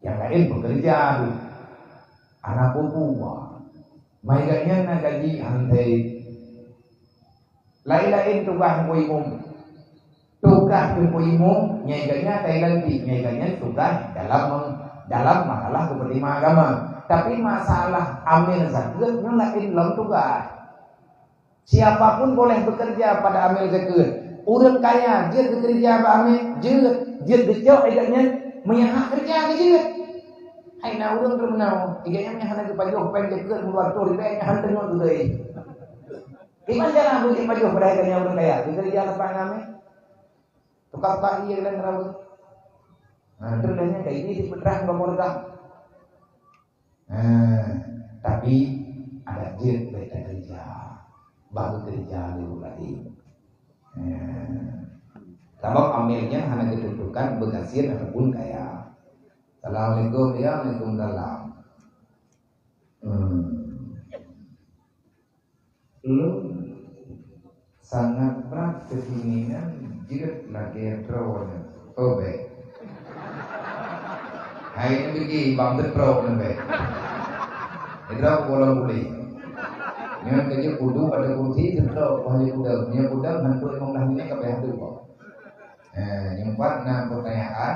Nyang laén peukeureuja tu, hana peue-peue. Mai gobnyan na gaji han sép. Laén-laén tugaih Teungku Imum. Tugaih Teungku Imum, nyang gobnyan Thailand pih, nyang gobnyan tugaih dalam, dalam masalah kepentingan agama. Tapi masalah amil zakeuet nyoe laén lom tugaih. Siapa pun boleh bekerja pada amil zakeuet. Ureuëng kaya jeuet geukeureuja bak amé, jeuet, jeuet geucok, i gobnyan meunyo hana keureuja geujeuet. Hai na ureuëng teumeunoe, i gobnyan meunyo hana geupajoh péng jakeuet meuluwa reutôh ribèe, nyan hana teungoh geupeugah. Kiban cara beujipajoh padahai gobnyan ureuëng kaya, geukeureuja teumpat ngon amé. Tukang pagi nyang laén rabu. Nah, terus dah nyan kayak ini dipeterang ke keluarga. Nah, tapi ada jeuet bèk takeureuja. Bah geukeureuja lé ureuëng laén. Nah, sabab amil nyan hana geutentukan beugasien ataupun kaya. Assalamualaikum, ya, waalaikumsalam. Hmm. Lôn sangat brat keuinginan jeuet lagèe droeneuh. Oh, bèk. Hai, nyan bagi bang teutrok nyan, bèk. Droe bolong gulé. Nyan keujeuet kudu ada kursi teutrok, wah, nyan kuda. Nyan kuda hantu imam dah nyan ka payah tu kok. Eh, nyang pat na pertanyaan,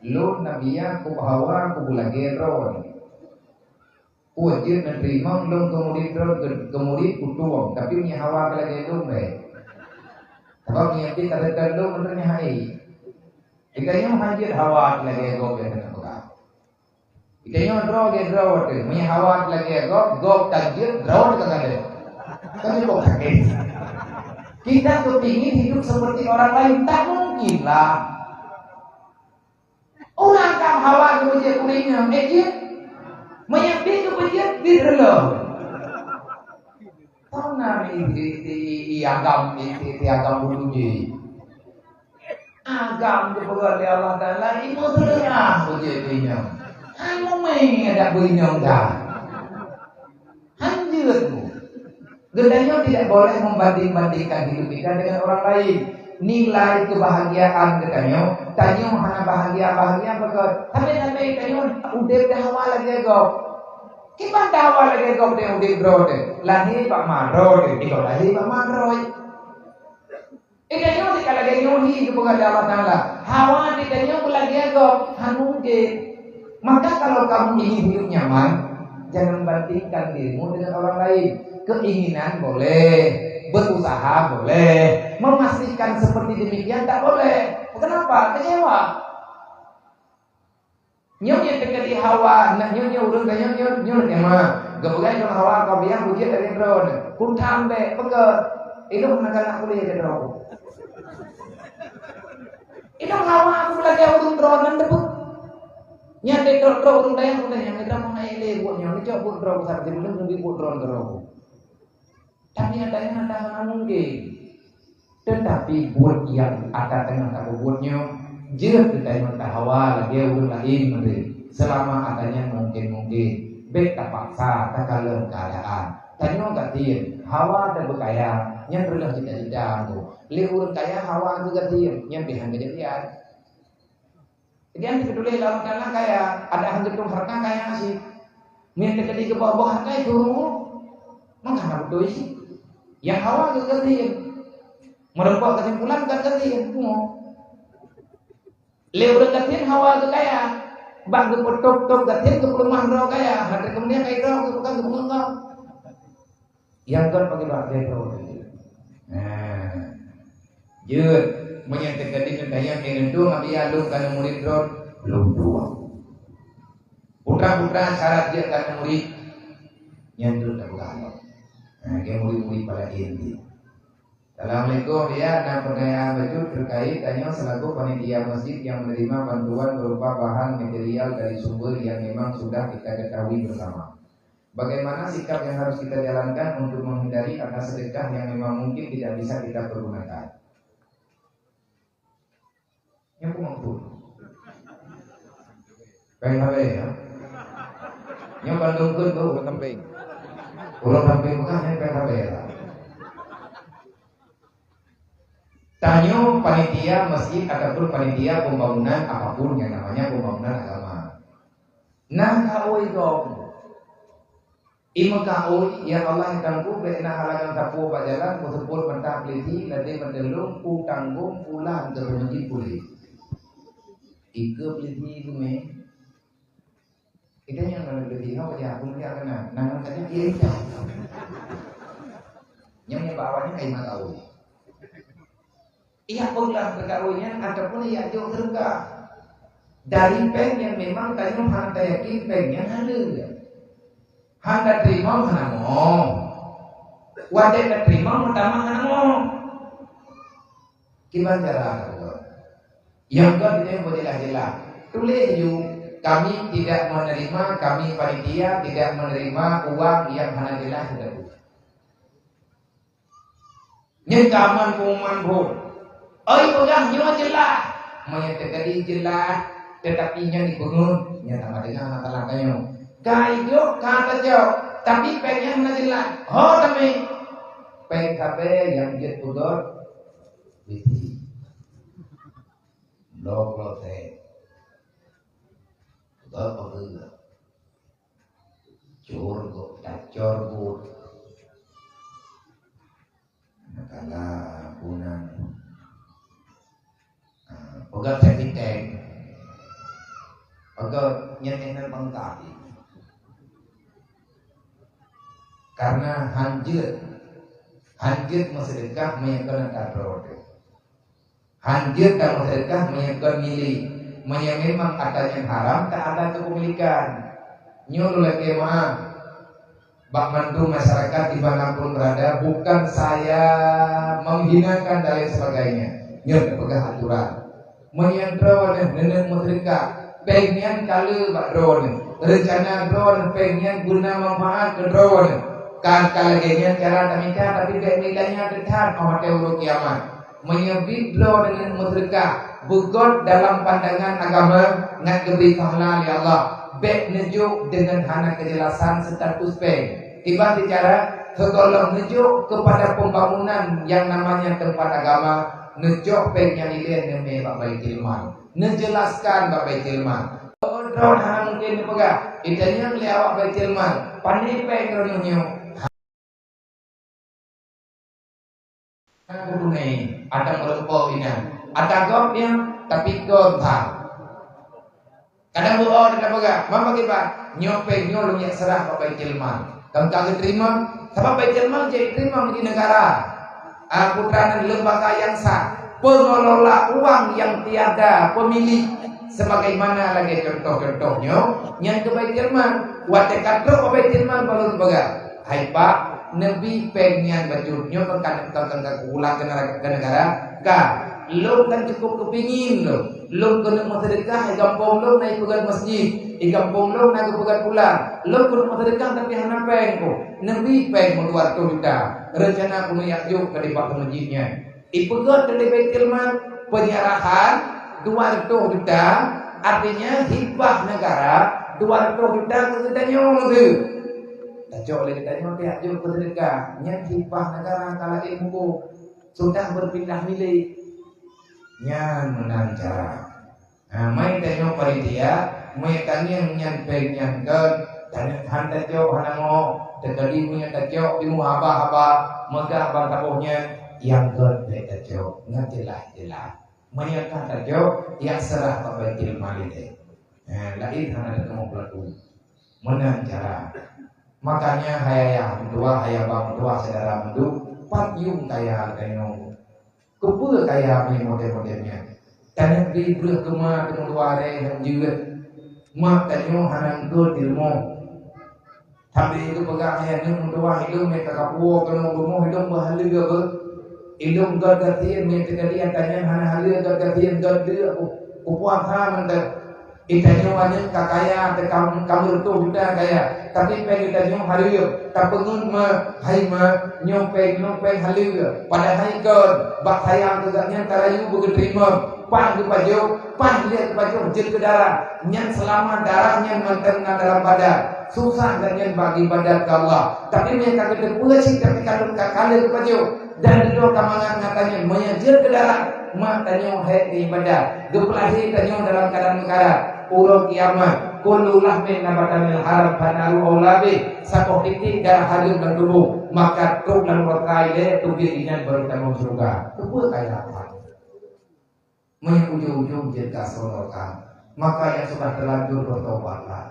lôn Nabiya kuba hawa kuba lagèe droeneuh. Peue jeuet neuteurimong lôn keu murit droe, keu, keu murit kutueng, tapi meunyo hawa keu lagèe lôn bèk. Sabab meunyo pih ka teuteun lôn, meuteumé hai. Geutanyoe han jeuet hawa keu lagèe gob nyang hana peugah. Geutanyoe droe lagèe droe teuh, meunyo hawa keu lagèe gob, gob tan jeuet, droe ka gadôh. Kan gob sakét. Kita kepingin hidup seperti orang lain, tak mungkin lah. Ureuëng agam hawa geupeujeuet ureuëng inong, eh, jeuet. Meunyo pih geupeujeuet, pih reulôh. Tona i, i, i, i agam, i, i, i agam bulu jih. Agam geupeugah lé Allah Taala, ilmu seurah bujeuet inong. Hai mumeng ada beuinong dah. Han jeuet mu. Geutanyoe tidak boleh membanding-bandingkan hidup kita dengan orang lain. Nilai kebahagiaan geutanyoe, tanyoe hana bahagia-bahagia beugöt. Tapi sampai tanyoe udeb dah hawa lagèe gob. Kiban dah hawa lagèe gob, tanyoe udeb droe teuh. Lahé bak ma droe teuh, di gob lahé bak ma droe. Geutanyoe di ka lagèe nyoe hi geupeugah lé Allah Taala. Hawa geutanyoe beulagèe gob, han mungken. Maka kalau kamu ingin hidup nyaman, jangan bandingkan dirimu dengan orang lain. Keinginan boleh, berusaha boleh, memastikan seperti demikian tak boleh. Kenapa? Kecewa. Nyoe nyang teukeudi hawa, na nyoe, nyoe ureueng ka nyoe, nyoe, nyoe nyang ma. Geupeugah lôn hawa ka biang bujeuet dari droeneuh. Kutam bèk peugah, ilôn hana galak kuliah keu droe. Ilôn hawa aku lagèe ureueng droeneuh teupeue. Nyan deh droe, droe ureueng dayah, ureueng dayah nyang mita meuhai lé buet nyoe, neucok buet droe besar, jadi ulôn neubi buet droe droe. Tapi nyatanya hana mungkin. Tetapi buet nyang ata teungoh tapeubuet nyoe, jeuet geutanyoe tahawa lagèe ureueng laén meunan. Selama ata nyan mungkin-mungkin, bèk tapaksa takalon keuadaan. Tanyoe gasien, hawa dan beukaya, nyan peureulèe cita-cita tu. Lé ureueng kaya hawa tu gasien, nyan pih han keujadian. Jadi, nyang teutuléh lé Allah Taala kaya, ada han geutueng hareuta kaya cit. Meunyo teukeudi geuboh-boh hareuta itu rumoh, maka hana beutôi cit. Nyang hawa geuh gasien. Meureumpok keusimpulan bukan gasien, rumoh. Lé ureueng gasien hawa geuh kaya. Bak geupeutôb-tôb gasien geupeuleumah droe kaya. Hana keumudian kaya droe geuh bukan geupeungeut gob. Nyang kon pakiban lé droe tadi. Nah, jeuet, meunyo teukeudi neutanyong, "Eh, neutueng Abiya lôn ka murit droe?" Lôn tueng. Putra-putra syarat jeuet ka murit, nyan tu tapeugah lom. Nah, ke murit-murit pada inti. Assalamualaikum, ya. Nah, pertanyaan bacut terkait tanyoe selaku panitia masjid yang menerima bantuan berupa bahan material dari sumber yang memang sudah kita ketahui bersama. Bagaimana sikap yang harus kita jalankan untuk menghindari ada sedekah yang memang mungkin tidak bisa kita pergunakan? Nyoe peue maksud? Péng habéh, ya? Nyoe bandum kheun, Bu. Ureueng sampéng. Ureueng sampéng bukan, nyoe péng habéh, ya? Tanyoe panitia masjid ataupun panitia pembangunan apapun yang namanya pembangunan agama. Nah, ka oi gob. I meuka oi, ya Allah, i Teungku, bèk na halangan sapeue bak jalan, meuseupôt mata peulisi, ladé meuteulông, kutanggong pulang keu seumeujid puléh. Ikeue peulisi geume. Ita nyang na peulisi, hana wajah, peumulia keunan, na ngon saja dia ita. Nyang, nyang bak awak nyan ka i meuka oi. Yak peugah teugaweue nyan ataupun yak jok teuga. Dari péng nyang memang tanyoe hana tayakin péng nyan haleue. Hana teurimong hana mo. Watée teurimong meutamah hana mo. Kiban cara ka buat. Nyang kon teurimong beujeulaih-jeulaih. Tuléh ju, kami tidak menerima, kami panitia tidak menerima uang yang hana jelas teugaweue. Nyan ka aman pengumuman phon. Oi peugah nyoe jeulaih. Meunyoe teukeudi jeulaih, teutapi nyan dipeungeut, nyan sama deungon masalah tanyoe. Ka ijok, ka tajok, tapi péng nyan hana jeulaih. Ho tamé. Péng sabe nyang jeuet peugöt biti. Bloe-bloe teh. Peugöt-peugöt. Cor gok, tacor gok. Kala bunan. Ah, peugah septic tank. Peugah nyan, nyan bangka. Karena hanjeuet, hanjeuet meuseudeukah meunyoe keuneuk tadroe. Hanjeuet tameuseudekah meunyoe kon milék. Meunyoe memang atra nyang haram, tak ada kepemilikan. Nyoe lôn lakée meu'ah bak mandum masyarakat di mana pun berada, bukan saya menghinakan dan lain sebagainya. Nyoe teupeugah aturan. Meunyoe droeneuh neuneuk meuseudeukah, péng nyan ka le bak droeneuh. Reuncana droeneuh péng nyan guna manfaat keu droeneuh. Kan ka lagée nyan cara tamita, tapi bék mita nyan teutab 'oh watée uroe kiamat. Meunyoe bit droe deungon meuseudeukah, beugöt dalam pandangan agama ngat geubri pahala lé Allah, bék neujok deungon hana keujelasan status péng. Kiban cara, sigohlom neujok keupada pembangunan nyang namanya teumpat agama, neujok péng nyan ilée neumé bak Baitul Mal. Neujelaskan bak Baitul Mal. Droe hana mungken neupeugah, "Itanyong lé awak Baitul Mal, pane péng droeneuh nyoe?" Aku tunai, ada meureumpok inan. Ada gob nyan, tapi kon that. Kadang beuo dak peugah, "Mama kiban, nyoe péng nyoe lôn jak seurah bak Baitul Mal." Kon ka geuteurimong, sabab Baitul Mal jeuet teurimong di negara. Ah, putra nan lembaga yang sah, pengelola uang yang tiada pemilik. Sebagaimana lagée contoh-contoh nyoe, nyan keu Baitul Mal. Watée ka trok bak Baitul Mal baru geupeugah, "Hai Pak, neubi péng nyan bacut nyoe kon ka, kon, kon, kon kupulang keu nara-, keu negara." Ka, lôn kan cukup keupingin lôn. Lôn keuneuk meuseudeukah, i gampông lôn na ipeugöt masjid, i gampông lôn na geupeugöt pulang. Lôn keuneuk meuseudeukah tapi hana péng ku. Neubi péng meudua reutôh juta. Reuncana keuneuk jak jok keu dipat masjid nyan. Ipeugöt keu Baitul Mal penyerahan dua reutôh juta, artinya hibah negara dua reutôh juta keu geutanyoe. Tacok lé geutanyoe pihak jok peuseudeukah, nyan hibah negara ka laén huköm, sudah berpindah milik. Nyan meunan cara. Ha, mai tanyoe panitia, meunyoe tangieng nyan péng nyan gét, tanyoe han tacok hana mo, teukeudi meunyoe tacok timu haba-haba, meugah ban taboh nyan, nyang gét bék tacok, ngat jeulaih-jeulaih. Meunyoe ka tacok, jak seurah bak Baitul Mal ilée. Ha, laén hana teuteumé peulaku. Meunan cara. Makanya hai ayah meutuwah, hai abang meutuwah, syedara meuduek, pat yuem kaya geutanyoe. Keupeue kaya meuh model-model nyan? Tanyoe bri breueh keuma teuma dua ré nyang jeuet. Mak tanyoe hana eungkôt di rumoh. Tapi geupeugah ayah nyoe meutuwah, ilôn meukapuwoe keunoe rumoh, ilôn beuhaleue beuh. Ilôn gét gasien meuh teukeudi ata nyan hana haleue gét gasien gét deuk ku-, kupuasa mantong. Geutanyoe aneuk ka kaya, teuka-, ka meureutoh juta kaya, tapi péng geutanyoe hareuem, tapeungeut meuh, hai meuh, nyoe péng, nyoe péng haleue. Padahai kon, bak sayang keu gobnyan tarayu beugeuteurimong, paih geupajoh, paih lheueh geupajoh jeuet keu dara. Nyan seulama darah nyan mantong na dalam badan, susah gobnyan bak iébadat keu Allah. Tapi meunyoe ka geuteupeue cit, tapi ka lheueh ka, ka lheueh geupajoh. Dan dudoe ka mangat ngon tanyoe, meunyoe jeuet keu darah, mak tanyoe hék iébadat. Geupeulahé tanyoe dalam keuadaan meukarat. Uroe kiamat, kullu lahmin nabata minal haram fannaru aula bih. Saboh titik darah hareuem lam tuboh, maka trok lam nuraka ilée, teubiet inan baru tamong syeuruga. Keupeue kaya Tuhan? Meunyoe ujong-ujong jeuet ka seunuraka, maka nyang sudah teulanjur beutobatlah.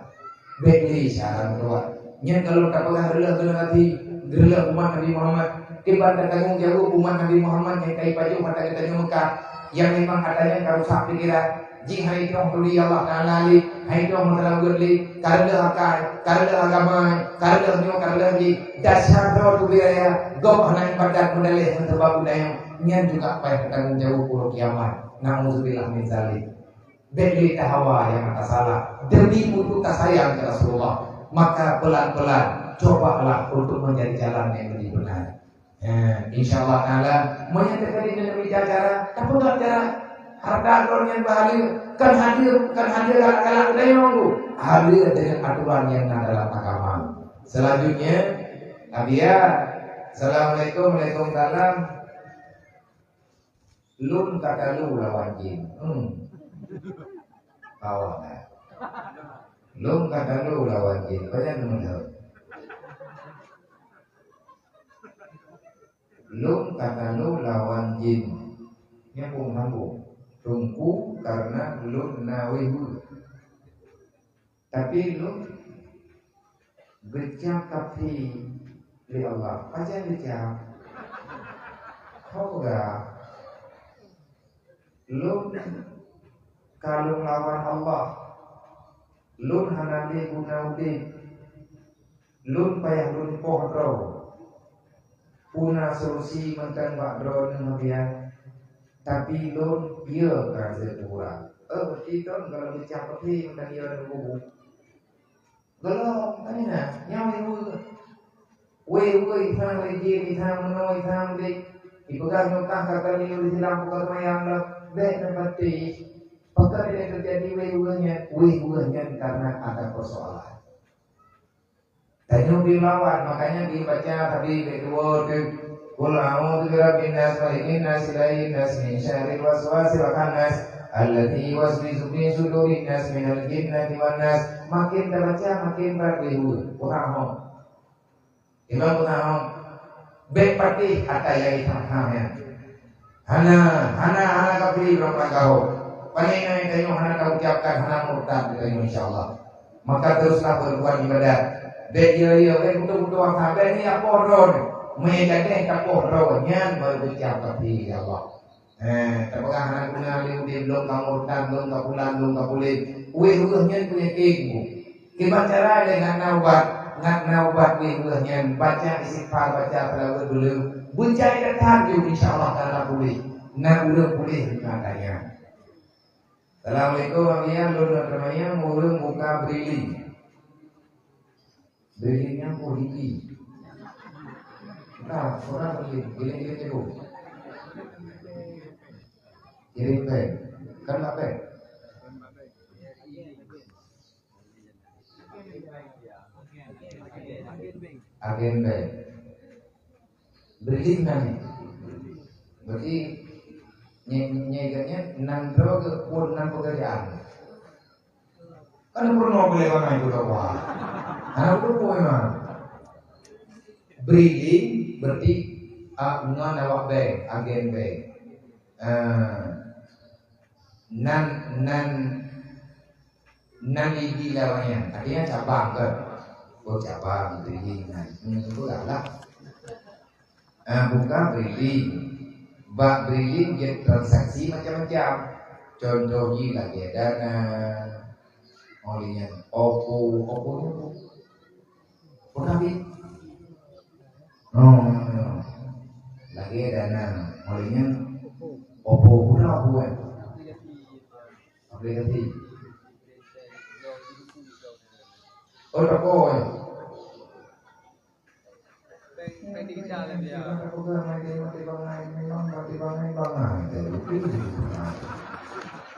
Bék lé cara meutobat. Nyan ka lôn tapeugah reuloh keuneuk até, reuloh umat Nabi Muhammad. Kiban tatanggong jaweueb umat Nabi Muhammad nyang ka ipajoh ata geutanyoe meukat, nyang memang ata nyan ka rusak pikeran, jih hai troh tuli Allah Taala lé, hai troh meuteulaweuet lé, ka reuloh akai, ka reuloh agama, ka reuloh nyoe, ka reuloh jih, dasar droe tuli raya, gob hana ibadat meudaleh ngon sabab budaya, nyan juga payah tatanggong jaweueb uroe kiamat. Nauzubillah min zalik. Bék lé tahawa nyang mata salah demi untuk tasayang keu Rasulullah. Maka pelan-pelan cobalah untuk menjadi jalan yang lebih benar. Ya, insya Allah Taala, meunyoe teuka di dalam cara, tapeugah cara harta droe nyan bahaleue, kan hadir, kan hadir galak-galak budaya manggu. Hadir dengan aturan yang na dalam agama. Selanjutnya, Abia. Assalamualaikum, waalaikumsalam. Lôn ka talu lawan jin. Hmm. Awak dah. Lôn ka talu lawan jin. Banyak teman tahu. Lôn ka talu lawan jin. Nyambung-sambung. Teungku karena lôn na wéh-wéh. Tapi lôn geucap kafé lé Allah. Pajan geucap? Ho ga? Lôn ka lôn lawan Allah. Lôn hana lé guna udeb. Lôn payah lôn poh droe. Peue na solusi mantong bak droeneuh, Abia? Tapi lôn, yö ka seupura. Eh, berarti kon gohlom geucap kafé mantong yö nunggu. Gohlom, kan na, nyan wéh-wéh. Wéh-wéh, isang lé jin, isang meunoe, isang lé. Ipeugah nyoe kah ka kali nyoe silang buka seumayang lom. Bék neupatéh. Pakon lé teujadi wéh-wéh nyan? Wéh-wéh nyan karena ada persoalan. Tanyoe pih lawan, makanya dibaca tadi bak dua tu. Qul a'udzu birabbin nas, malikin nas, ilahin nas, min syarril waswasil khannas, alladzi yuwaswisu fi sudurin nas, minal jinnati wan nas. Makin tabaca, makin berat wéh-wéh. Paham? Imam Putahong, bék patéh ata nyang itam-tam nyan. Hana, hana, hana kafé ureueng peulanggaho. Pane na tanyoe hana taucapkan, hana murtad tanyoe, insya Allah. Maka teruslah berbuat ibadat. Bék yo-yo, bék beutôi-beutôi saban ni apoh droe. Meunan gadeh tapoh droe, nyan baru geucap kafé, ya Allah. Eh, tapeugah hana guna lé udeb, lôn ka murtad, lôn ka pulan, lôn ka pulen. Wéh-wéh nyan peunyakét bu. Kiban cara lé ngat na ubat, ngat na ubat wéh-wéh nyan, baca istighfar, baca salawat dulu. Beucai datang ju, insya Allah taala puléh. Na ureueng puléh ngat nyan. Assalamualaikum, Abia, lôn na teumanyong ureueng buka briling. Briling nyan peue hili? Nah, orang briling, briling dia cebok. Kirim bank. Kan bak bank? Agen bank. Briling nyan. Berarti nyai, nyai geuh nyan nan droe geuh phon nan pekerjaan. Kan peurunoe boleh bangai tu dah wah. Hana peurunoe memang. Briling berarti, ah, ngon awak bank, agen bank. Ah, nan, nan, nan idi lawan nyan. Artinya cabang kan? Oh, cabang, briling nyan. Hmm, tu galak. Ah, buka briling. Bak briling jeuet transaksi macam-macam. Contoh jih lagèe Dana. Oleh nyan Oppo, Oppo nyan bu-, bukan bi. Oh, lagèe Dana. Oleh nyan Oppo, bukan Oppo kan? Aplikasi. Oh, toko ya.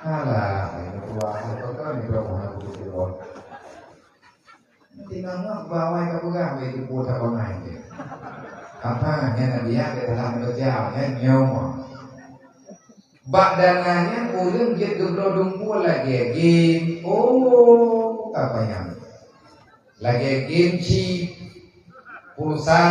Alah, itu kuah, itu kan itu kuah, itu kuah. Nanti nangak bawai ka peugah, itu kuah tak bangai je. Apa, nyan Nabi ya, dia telah bekerja, nyan nyawa. Bak Dana nyan ureueng jeuet geubloe dumpue lagèe game, oh, ka panyang. Lagèe game chip, pulsa,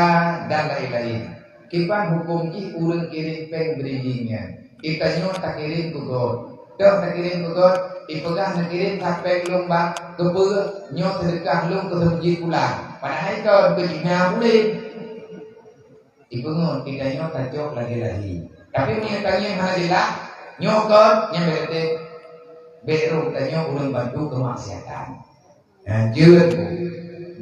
dan laén-laén. Kiban huköm jih ureueng kirém péng briling nyan? Geutanyoe takirém keu gob. Toh takirém keu gob, ipeugah neukirém sapeue lôn bak, keupeue nyoe seudeukah lôn keu seumeujid pulan. Padahai kon keu jih na puléh. Ipeungeut kita nyoe tacok lagèe lahé. Tapi meunyoe tangieng hana jeulaih, nyoe kon nyang bèk teuh, bèk roh tanyoe ureueng bantu keumaksiatan. Nah, jeuet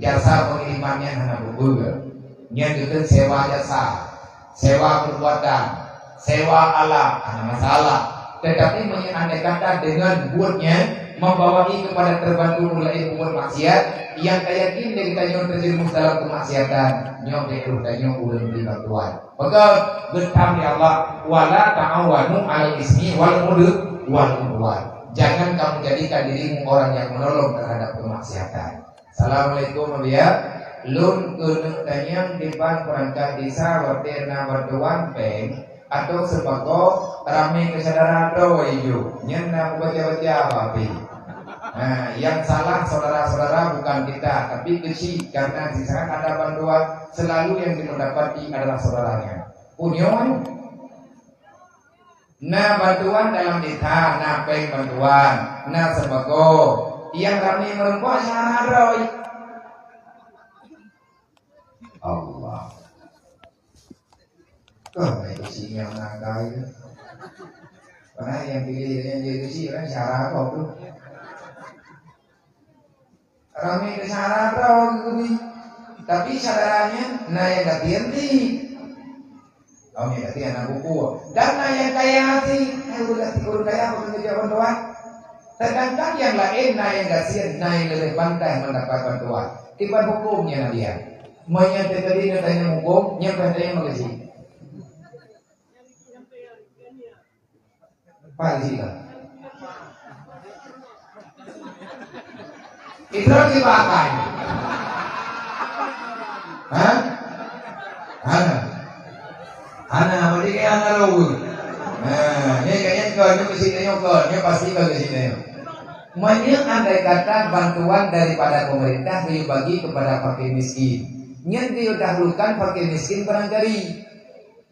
jasa pengiriman nyan hana beubeuet. Nyan jeuet sewa jasa, sewa perbuatan, sewa alat, hana masalah. Tetapi meunyoe andai kata dengan buet nyan membawai kepada terbantu ureueng laén berbuat maksiat, nyang ka yakin lé geutanyoe terjerumus dalam kemaksiatan, nyoe bèk roh tanyoe ureueng bri bantuan. Maka geutam lé Allah, "Wala ta'awanu 'alal ismi wal 'udw-, wal 'udwan." Jangan kamu jadikan dirimu orang yang menolong terhadap kemaksiatan. Assalamualaikum, Abiya. Lôn keuneuk tanyong diban peurangkat desa watèe na bantuan pèng atau sembako ramè keu syedara droe jih. Nyan na meubaca-baca apa pi? Nah, yang salah saudara-saudara bukan kita, tapi keuchik, karena di sana ada bantuan, selalu yang dimendapati adalah saudaranya. Punya na bantuan dalam desa, na pèng bantuan, na sembako. Yang ramè meureumpok syedara droe. Allah. Kah baik keuchik nyang nakal. Padahai nyang piléh nyang jeuet keuchik kan syedara kok tu. Ramè keu syedara droe geubi. Tapi syedara nyan na nyang gasien ti. Oh, nyang gasien aneuk buku. Dan na nyang kaya ti. Hai, ureueng gasien, ureueng kaya bukan kerja bantuan. Sedangkan yang lain na nyang gasien, na nyang leubeh pantas mendapat bantuan. Kiban huköm nyan, Abiya? Meunyoe teukeudi neutanyong huköm, nyan payah tanyong bak keuchik. Payah keuchik lah. Itu lagi pakai. Hah? Hana. Hana, berarti kayak hana logik. Nah, ini kayaknya kalau itu ke sini, yuk, kalau ini pasti ke sini, yuk. Meunyoe andai kata bantuan daripada pemerintah geuyue bagi kepada fakir miskin, nyan geuyue dahulukan fakir miskin barangkali.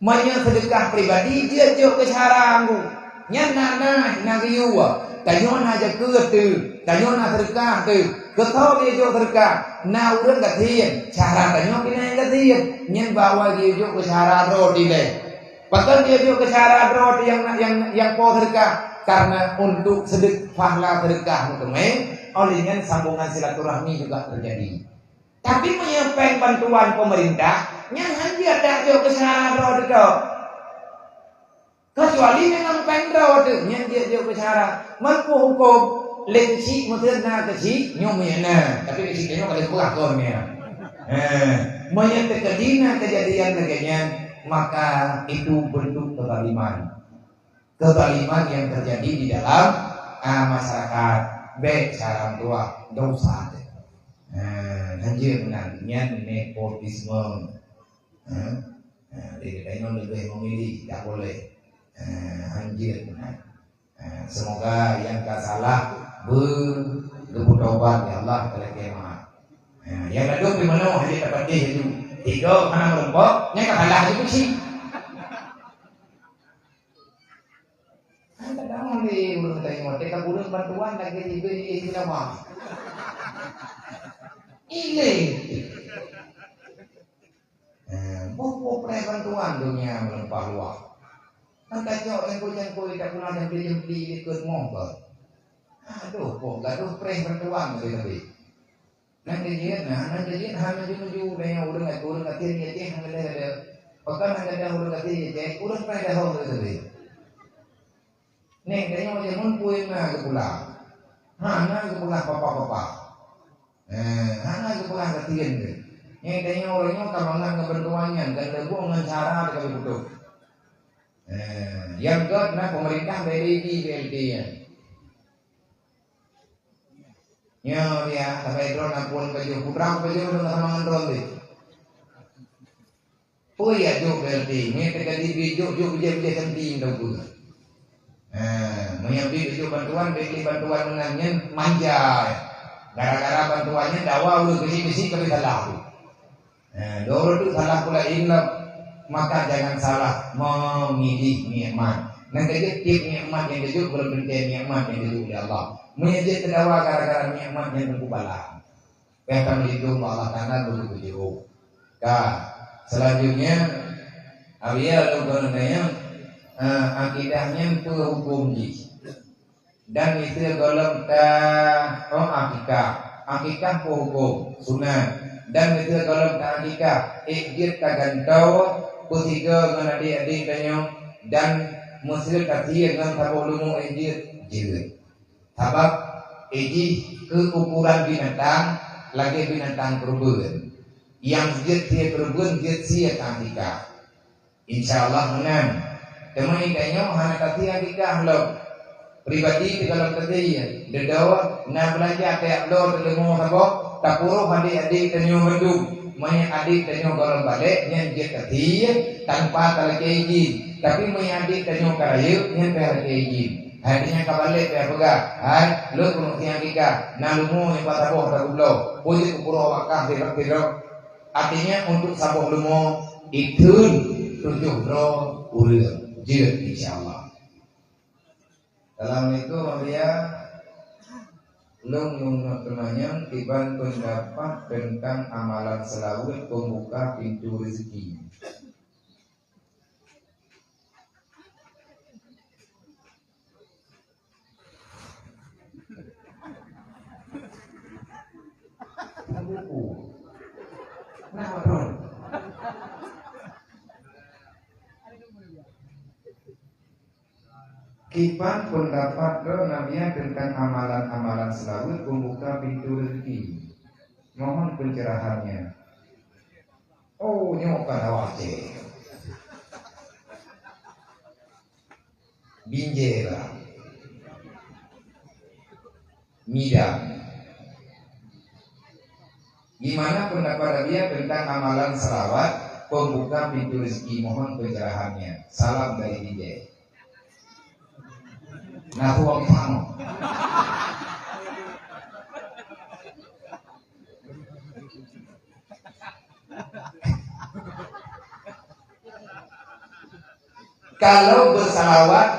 Meunyoe seudeukah pribadi jeuet jok keu syedara anggô, nyan na, na, na geuyue. Tanyoe na jakeuet teuh, tanyoe na seudeukah teuh. Keu soe geuyue jok seudeukah? Na ureueng gasien, syedara tanyoe keuneuk gasien. Nyan bahwa geuyue jok keu syedara droe dilèe. Pakon geuyue jok keu syedara droe nyang, nyang, nyang po seudeukah? Karena untuk sedek-, pahala seudeukah meuteumèe, oleh nyan sambungan silaturahmi juga terjadi. Tapi meunyoe pèng bantuan pemerintah, nyan han jeuet tajok keu syedara droe teuh. Kecuali memang pèng droe teuh, nyan jeuet jok keu syedara. Meunyoe huköm, lé keuchik meuteun na keuchik, nyoe meunan. Tapi keuchik nyoe ka lheueh peugah kon nyan. Eh, meunyoe teukeudi na keujadian lagèe nyan, maka itu bentuk kezaliman. Kezaliman yang terjadi di dalam, ah, masyarakat. Bèk syedara meutuah, dosa teuh. Ah, han jeuet meunan, nyan nepotisme. Ha? Ha, jadi, tanyoe leubeh memilih, tak boleh. Ha, han jeuet meunan. Ha, semoga nyang ka salah beu-, geupeutobat lé Allah, talakèe meu'ah. Ha, nyang ladôm di manoe han jeuet tapatéh laju. Tiga hana meureumpok, nyang ka salah laju keuchik. Kan kadang lé ureueng tanyoe, teuka ureueng bantuan lagèe jibeuet di Islam. Ilèe. Eh, boh-boh preh bantuan donya meulimpah luwah. Kan tacok nyang kôi-nyang kôi, tapula nyang beli-beli dikeue moh beuh. Aduh, boh gadoh preh bantuan leubeh-leubeh. Nyan keuh jeuet, nah, nyan keuh jeuet, hana ju-ju, tanyoe ureueng, ureueng gasien di Aceh, hana gadôh. Pakon hana gadôh ureueng gasien di Aceh, ureueng preh dahô leubeh-leubeh. Nèh, tanyoe jameun peue na geupeugah. Hana geupeugah papa-papa. Eh, hana geupeugah gasien teuh. Nèh, tanyoe uroe nyoe ka mangat ngon bantuan nyan, dan leumbong ngon cara teuka geupeutôh. Eh, nyang gèt na pemerintah B L T, B L T nyan. Nyoe dia, sampai droe na phôn pajoh, putra pajoh deungon sama ngon droe teuh. Peue ya jok B L T, meunyo teuka di bi jok, jok bijèh-bijèh senti mantong peue. Nah, meunyo bi jok bantuan, bèk lé bantuan meunan nyan manja. Gara-gara bantuan nyan dawa ureueng keuchik-keuchik ka salah tu. Nah, dua ureueng tu salah pula ingat, maka jangan salah memilih nikmat. Nyan keuh jeuet tiep nikmat nyang geujok, belom teuntèe nikmat nyang geujok lé Allah. Meunyo jeuet teudawa gara-gara nikmat nyan teungku bala. Payah tameulindong bak Allah Taala beutôi-beutôi. Ka, selanjutnya, Abiya lôn keuneuk tanyong, eh, akidah nyan peue huköm jih? Dan miseue gohlom ta-, oh, akikah. Akikah peue huköm? Sunat. Dan miseue gohlom ta-, akikah, ék jeuet tagantoe peusigoe ngon adék-adék tanyoe, dan miseue tasie ngon saboh leumo ék jeuet? Jeuet. Sabab ék jih keu ukuran binatang lagée binatang keureubeuen. Nyang jeuet sie keureubeuen, jeuet sie ka akikah. Insya Allah meunan. Teuma tanyoe hana tasie akikah lom. Pribadi teuka lom tasie, deudua na beulanja tajak bloe teuleumo saboh, tapuruh adék-adék tanyoe bandum. Meunyoe adék tanyoe gohlom balek, nyan jeuet tasie tanpa talakée idin. Tapi meunyoe adék tanyoe ka rayeuk, nyan payah lakée idin. Hai tanyoe ka balek, payah peugah, "Hai, lôn keuneuk sie akikah, na leumo nyang pat saboh tapeubloe, peue jeuet kupuruh awak kah sidroe-sidroe." Artinya, untuk saboh leumo, itheun tujoh droe ureuëng. Jeuet, insya Allah. Assalamualaikum, Abiya. Lôn, lôn neuk teumanyong kiban peundapat teuntang amalan seulaweuet peumbuka pintoe rezeki. Kiban peundapat droeneuh teuntang amalan-amalan seulaweuet peumbuka pintoe rezeki? Mohon pencerahannya. Oh, nyoe kan awak cek. Binjai lah. Midang. Gimana pendapat Abiya tentang amalan salawat pembuka pintu rezeki? Mohon pencerahannya. Salam dari Binjai. Nah, aku orang sama. Kalau bersalawat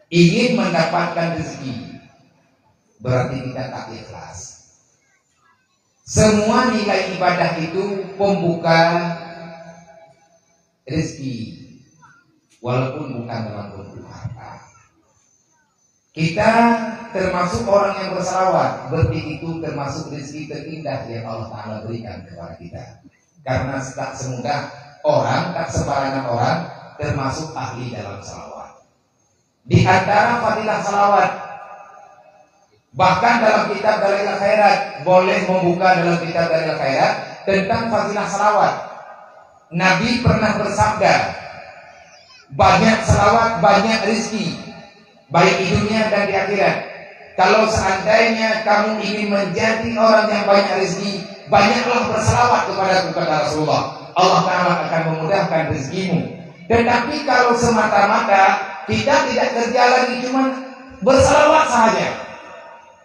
ingin mendapatkan rezeki, berarti kita tak ikhlas. Semua nilai ibadah itu pembuka rezeki, walaupun bukan dalam bentuk harta. Kita termasuk orang yang bersalawat, berarti itu termasuk rezeki terindah yang Allah Ta'ala berikan kepada kita. Karena tak semudah orang, tak sembarangan orang termasuk ahli dalam salawat. Di antara fadilah salawat, bahkan dalam kitab Dalail Khairat, boleh membuka dalam kitab Dalail Khairat tentang fadilah salawat. Nabi pernah bersabda, "Banyak salawat, banyak rezeki, baik di dunia dan di akhirat. Kalau seandainya kamu ingin menjadi orang yang banyak rezeki, banyaklah bersalawat kepadaku," kata Rasulullah. Allah Ta'ala akan memudahkan rezekimu. Tetapi kalau semata-mata kita tidak kerja lagi, cuma bersalawat sahaja.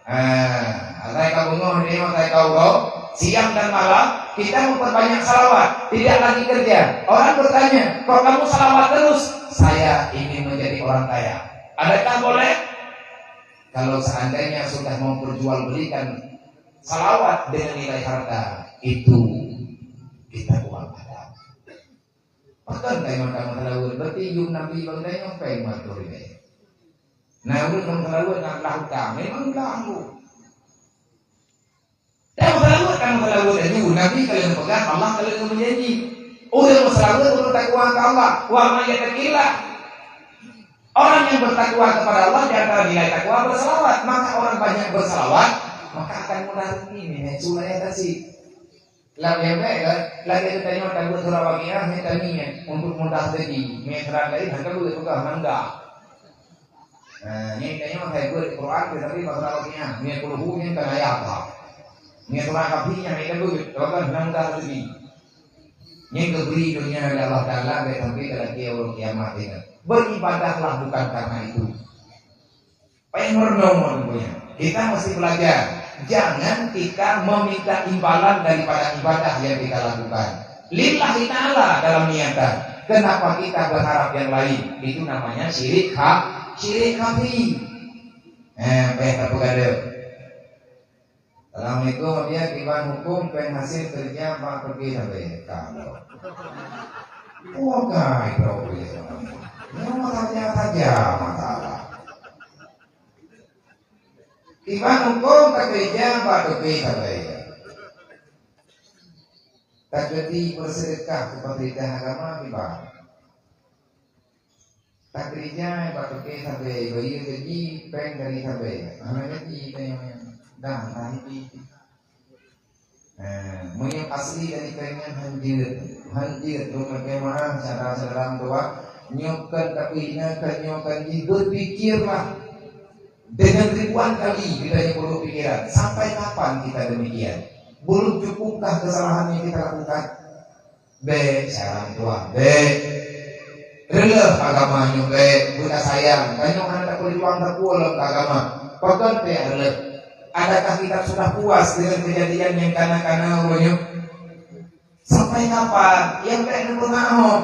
Ah, asai ka beungoh, asai ka uroe, siang dan malam kita memperbanyak salawat, tidak lagi kerja. Orang bertanya, "Kok kamu salawat terus?" "Saya ingin menjadi orang kaya." Adakah boleh? Kalau seandainya sudah memperjualbelikan salawat dengan nilai harta, itu kita kurang adab. Pakon kamoe tameusalaweuet, berarti yum Nabi bangkai nyang pèng mantong ribèe. Nah, ureueng nyang salaweuet na blah utang, memang blah tu. Tameusalaweuet, tameusalaweuet laju, Nabi ka lheueh peugah, Allah ka lheueh meujanji. Ureueng meusalaweuet ureueng takwa keu Allah. Wa may yattaqillah. Orang yang bertakwa kepada Allah, di antara nilai takwa bersalawat. Maka orang banyak bersalawat, maka akan mudah rezeki. Ini surah Yasin. Lam nyang bèk kan, lagèe geutanyoe tabeuet surah Waqiah, nyan tami nyan, untuk mudah tadi. Meunan laén hana beuet peugah nangga. Nah, nyan tanyoe hai beuet Quran, tetapi bak surah Waqiah, nyan Qul Hu nyan kan ayat bah. Nyan surah Kahfi nyan hai tabeuet, peugah nangga tadi. Nyan geubri donya lé Allah Taala bèk sampai talakèe uroe kiamat nyan. Beribadahlah bukan karena itu. Payah meureunong rupanya. Kita mesti belajar. Jangan kita meminta imbalan daripada ibadah yang kita lakukan. Lillahi ta'ala dalam niatan. Kenapa kita berharap yang lain? Itu namanya syirik ha-, syirik khafi. Eh, payah tapeugadeuh. Assalamualaikum, Abiya, kiban huköm pèng hasil keureuja bak peuke sabe? Ka lom. Wah, gai droe lé. Nyoe mata saja, mata Allah. Kiban hukôm takeurija bak toke sabe. Takeudi beuseudeukah keu pemerintah agama kiban. Takeurija bak toke sabe, bayeue gaji péng dari sabe. Hana gaji péng nyan. Dan tadi Eh, meunyoe asli dari péng nyan hanjeuet, hanjeuet, lôn lakée meu'ah syedara-syedara meutuwah, nyoe kon tapeuhina, kon nyoe kon jih, berpikirlah dengan ribuan kali kita yang perlu pikiran. Sampai kapan kita demikian? Belum cukupkah kesalahan yang kita lakukan? Bék, syedara meutuwah, bék. Reuleuh agama nyoe bék, beuka sayang. Tanyoe hana tapeujuang sapeue lom keu agama. Pakon pih reuleuh? Adakah kita sudah puas dengan kejadian nyang kana-kana uroe nyoe? Sampai kapan? Nyang bék neupeugah hom.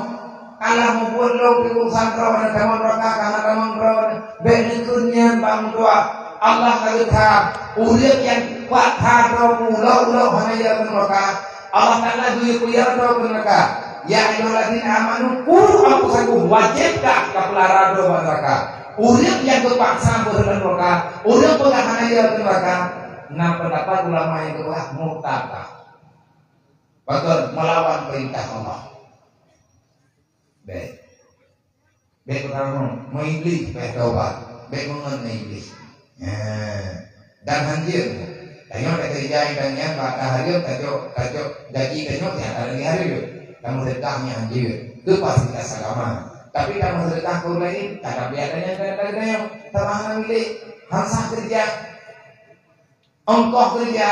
Alah mubuet lom di urusan droe, hana tamong neuraka, hana tamong droe. Bék neukheun nyan bak meutuwah. Allah ka geutham, ureuëng nyang kuat that droe ulo-ulo hana jijak keu neuraka. Allah Taala geuyue peuyah droe keu neuraka. Ya ayyuhallazina amanu qu anfusakum, wajéb that tapeulara droe bak neuraka. Ureuëng nyang geupaksa beuet lam neuraka, ureuëng peugah hana jijak keu neuraka, na peundapat ulama nyang geupeugah murtad. Pakon? Meulawan peurintah Allah. Bék. Bék peugah, "Meu Iblih, bék tobat." Bék meungon meu Iblih. Nah, dan hanjeuet. Tanyoe takeurija dan nyan bak hareuem tajok, tajok gaji tanyoe nyang ada di hareuem. Tameuseudekah nyan hanjeuet. Keu fasilitas agama. Tapi tameuseudekah keu ureuëng laén, ka tabiat tanyoe, ka tabiat tanyoe. Tamah hana milék. Hana sah keurija. Ongkoh keureuja.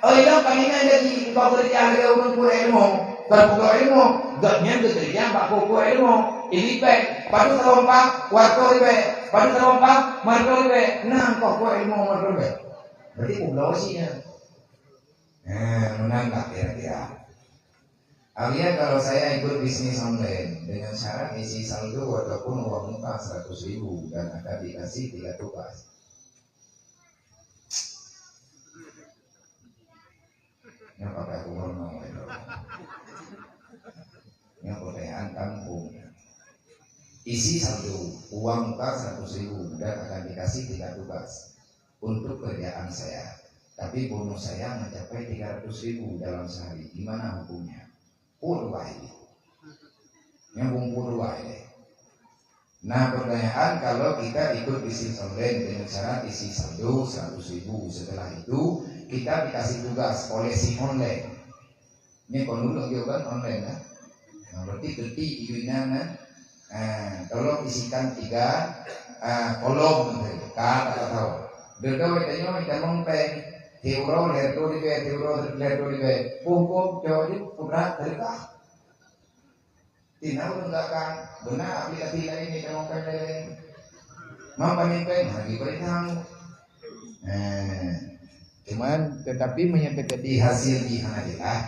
Oi lôn ka ingat lagi, ongkoh keureuja lagée ureuëng peue ilmu. Kon peue ilmu, gobnyan geukeureuja bak peue ilmu. Ilipek, padub saboh pah, wareutoh ribée, padub saboh pah, mareutoh ribée. Nah, ongkoh peue ilmu mareutoh ribée. Berarti peubloe cit nyan. Nah, meunan lah kira-kira. Artinya, kalau saya ikut bisnis online dengan syarat isi saldo ataupun uang muka seratus ribu dan akan dikasih tiga tugas. Nyoe pakai uang nong, nyoe pertanyaan kampung. Isi saldo, uang muka seratus ribu dan akan dikasih tiga tugas untuk kerjaan saya. Tapi bonus saya mencapai tiga ratus ribu dalam sehari. Gimana hukumnya? Pur wae. Nyambung pur wae. Nah, pertanyaan, kalau kita ikut bisnis online dengan syarat isi saldo seratus ribu, setelah itu kita dikasih tugas oleh si online. Ini kon dulu juga kan online, kan? Nah, berarti ketik itunya, kan? Ah, tolong isikan tiga, ah, kolom gitu. Ka, tak tahu. Duduk itu nyonya, kita mempeng. Tiuro, leto dibe, tiuro, leto dibe. Pukul, jauh di, putra, terdekat. Tina ureuëng gakang, beuna aplikasi laén nyang tamong péng laén. Mang panyang péng hana jipeurintah. Eh, cuman tetapi meunyoe teukeudi hasil jih hana jeulaih,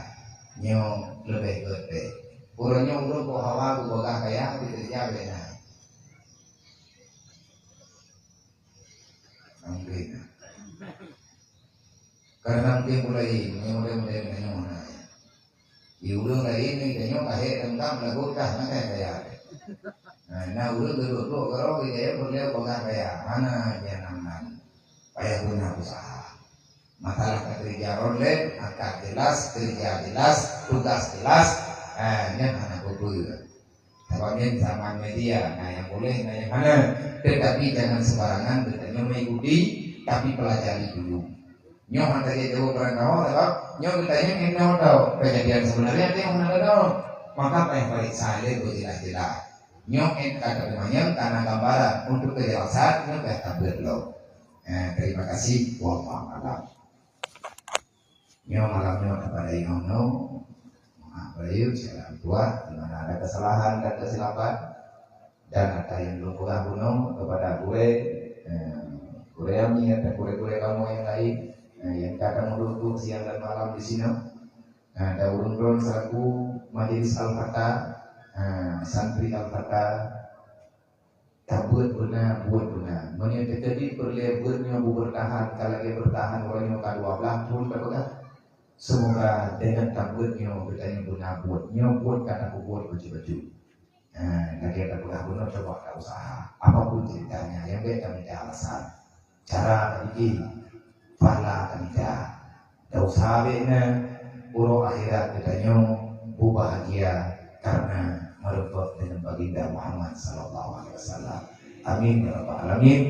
nyoe leubeh gét beh. Uroe nyoe ureuëng kok hawa geupeugah kaya, tapi keureuja beh na. Mungkin. Karena mungkin mulai, mulai, mulai, mulai, mulai, mulai. Di ureuëng laén ni, tanyoe kahé teuntang lagu kah makai kaya. Nah, na ureuëng geudok-dok keudroe gaya peureulée peugah kaya. Hana, jangan nan. Payah guna usaha. Masalah keureuja online, angkat jelas, keureuja jelas, tugas jelas. Eh, nyan hana peue-peue. Sabab nyan zaman media, na nyang boleh, na nyang hana. Tetapi jangan sembarangan geutanyoe mengikuti, tapi pelajari dulu. Nyoe hana tajak jaweueb barang kaho, sabab nyoe geutanyoe nyoe tau kejadian sebenarnya, nyoe hana tau. Maka payah pareksa lé beujeulaih-jeulaih. Nyoe ka teumanyong kana gambaran untuk kejelasan, nyoe payah tabeuet lom. Eh, terima kasih. Wallahu a'lam. Nyoe malam nyoe tapada inong nyoe. Maaf bayeue, siaran tuah, di mana ada kesalahan dan kesilapan. Dan ata nyang lôn peugah bunoe kepada gurée, eh, gurée Ami atau gurée-gurée kamoe nyang laén, eh, nyang ka tameuduek siang dan malam di sinoe. Eh, dan ulôn droen selaku Majelis Al-Fatah, eh, Santri Al-Fatah, tabeuet beuna, buet beuna. Meunyoe teukeudi peureulée buet nyoe beubertahan, ka lagée bertahan uroe nyoe ka dua blaih thon tapeugah. Semoga dengan tabeuet nyoe geutanyoe beuna buet. Nyoe buet ka tapeubuet bacut-bacut. Nah, lagèe tapeugah bunoe, coba ta usaha. Apapun ceritanya, nyang bèk tamita alasan. Cara tabikin, pahala tamita. Ta usaha bèk na, uroe akhirat geutanyoe beubahagia karena meureumpok deungon Baginda Muhammad sallallahu alaihi wasallam. Amin ya rabbal alamin.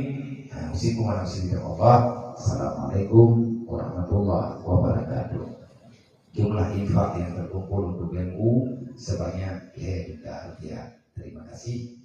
Nah, usikum wa nafsi bitaqwallah. Assalamualaikum warahmatullahi wabarakatuh. Jumlah infak yang terkumpul untuk M U sebanyak lhèe juta rupiah. Terima kasih.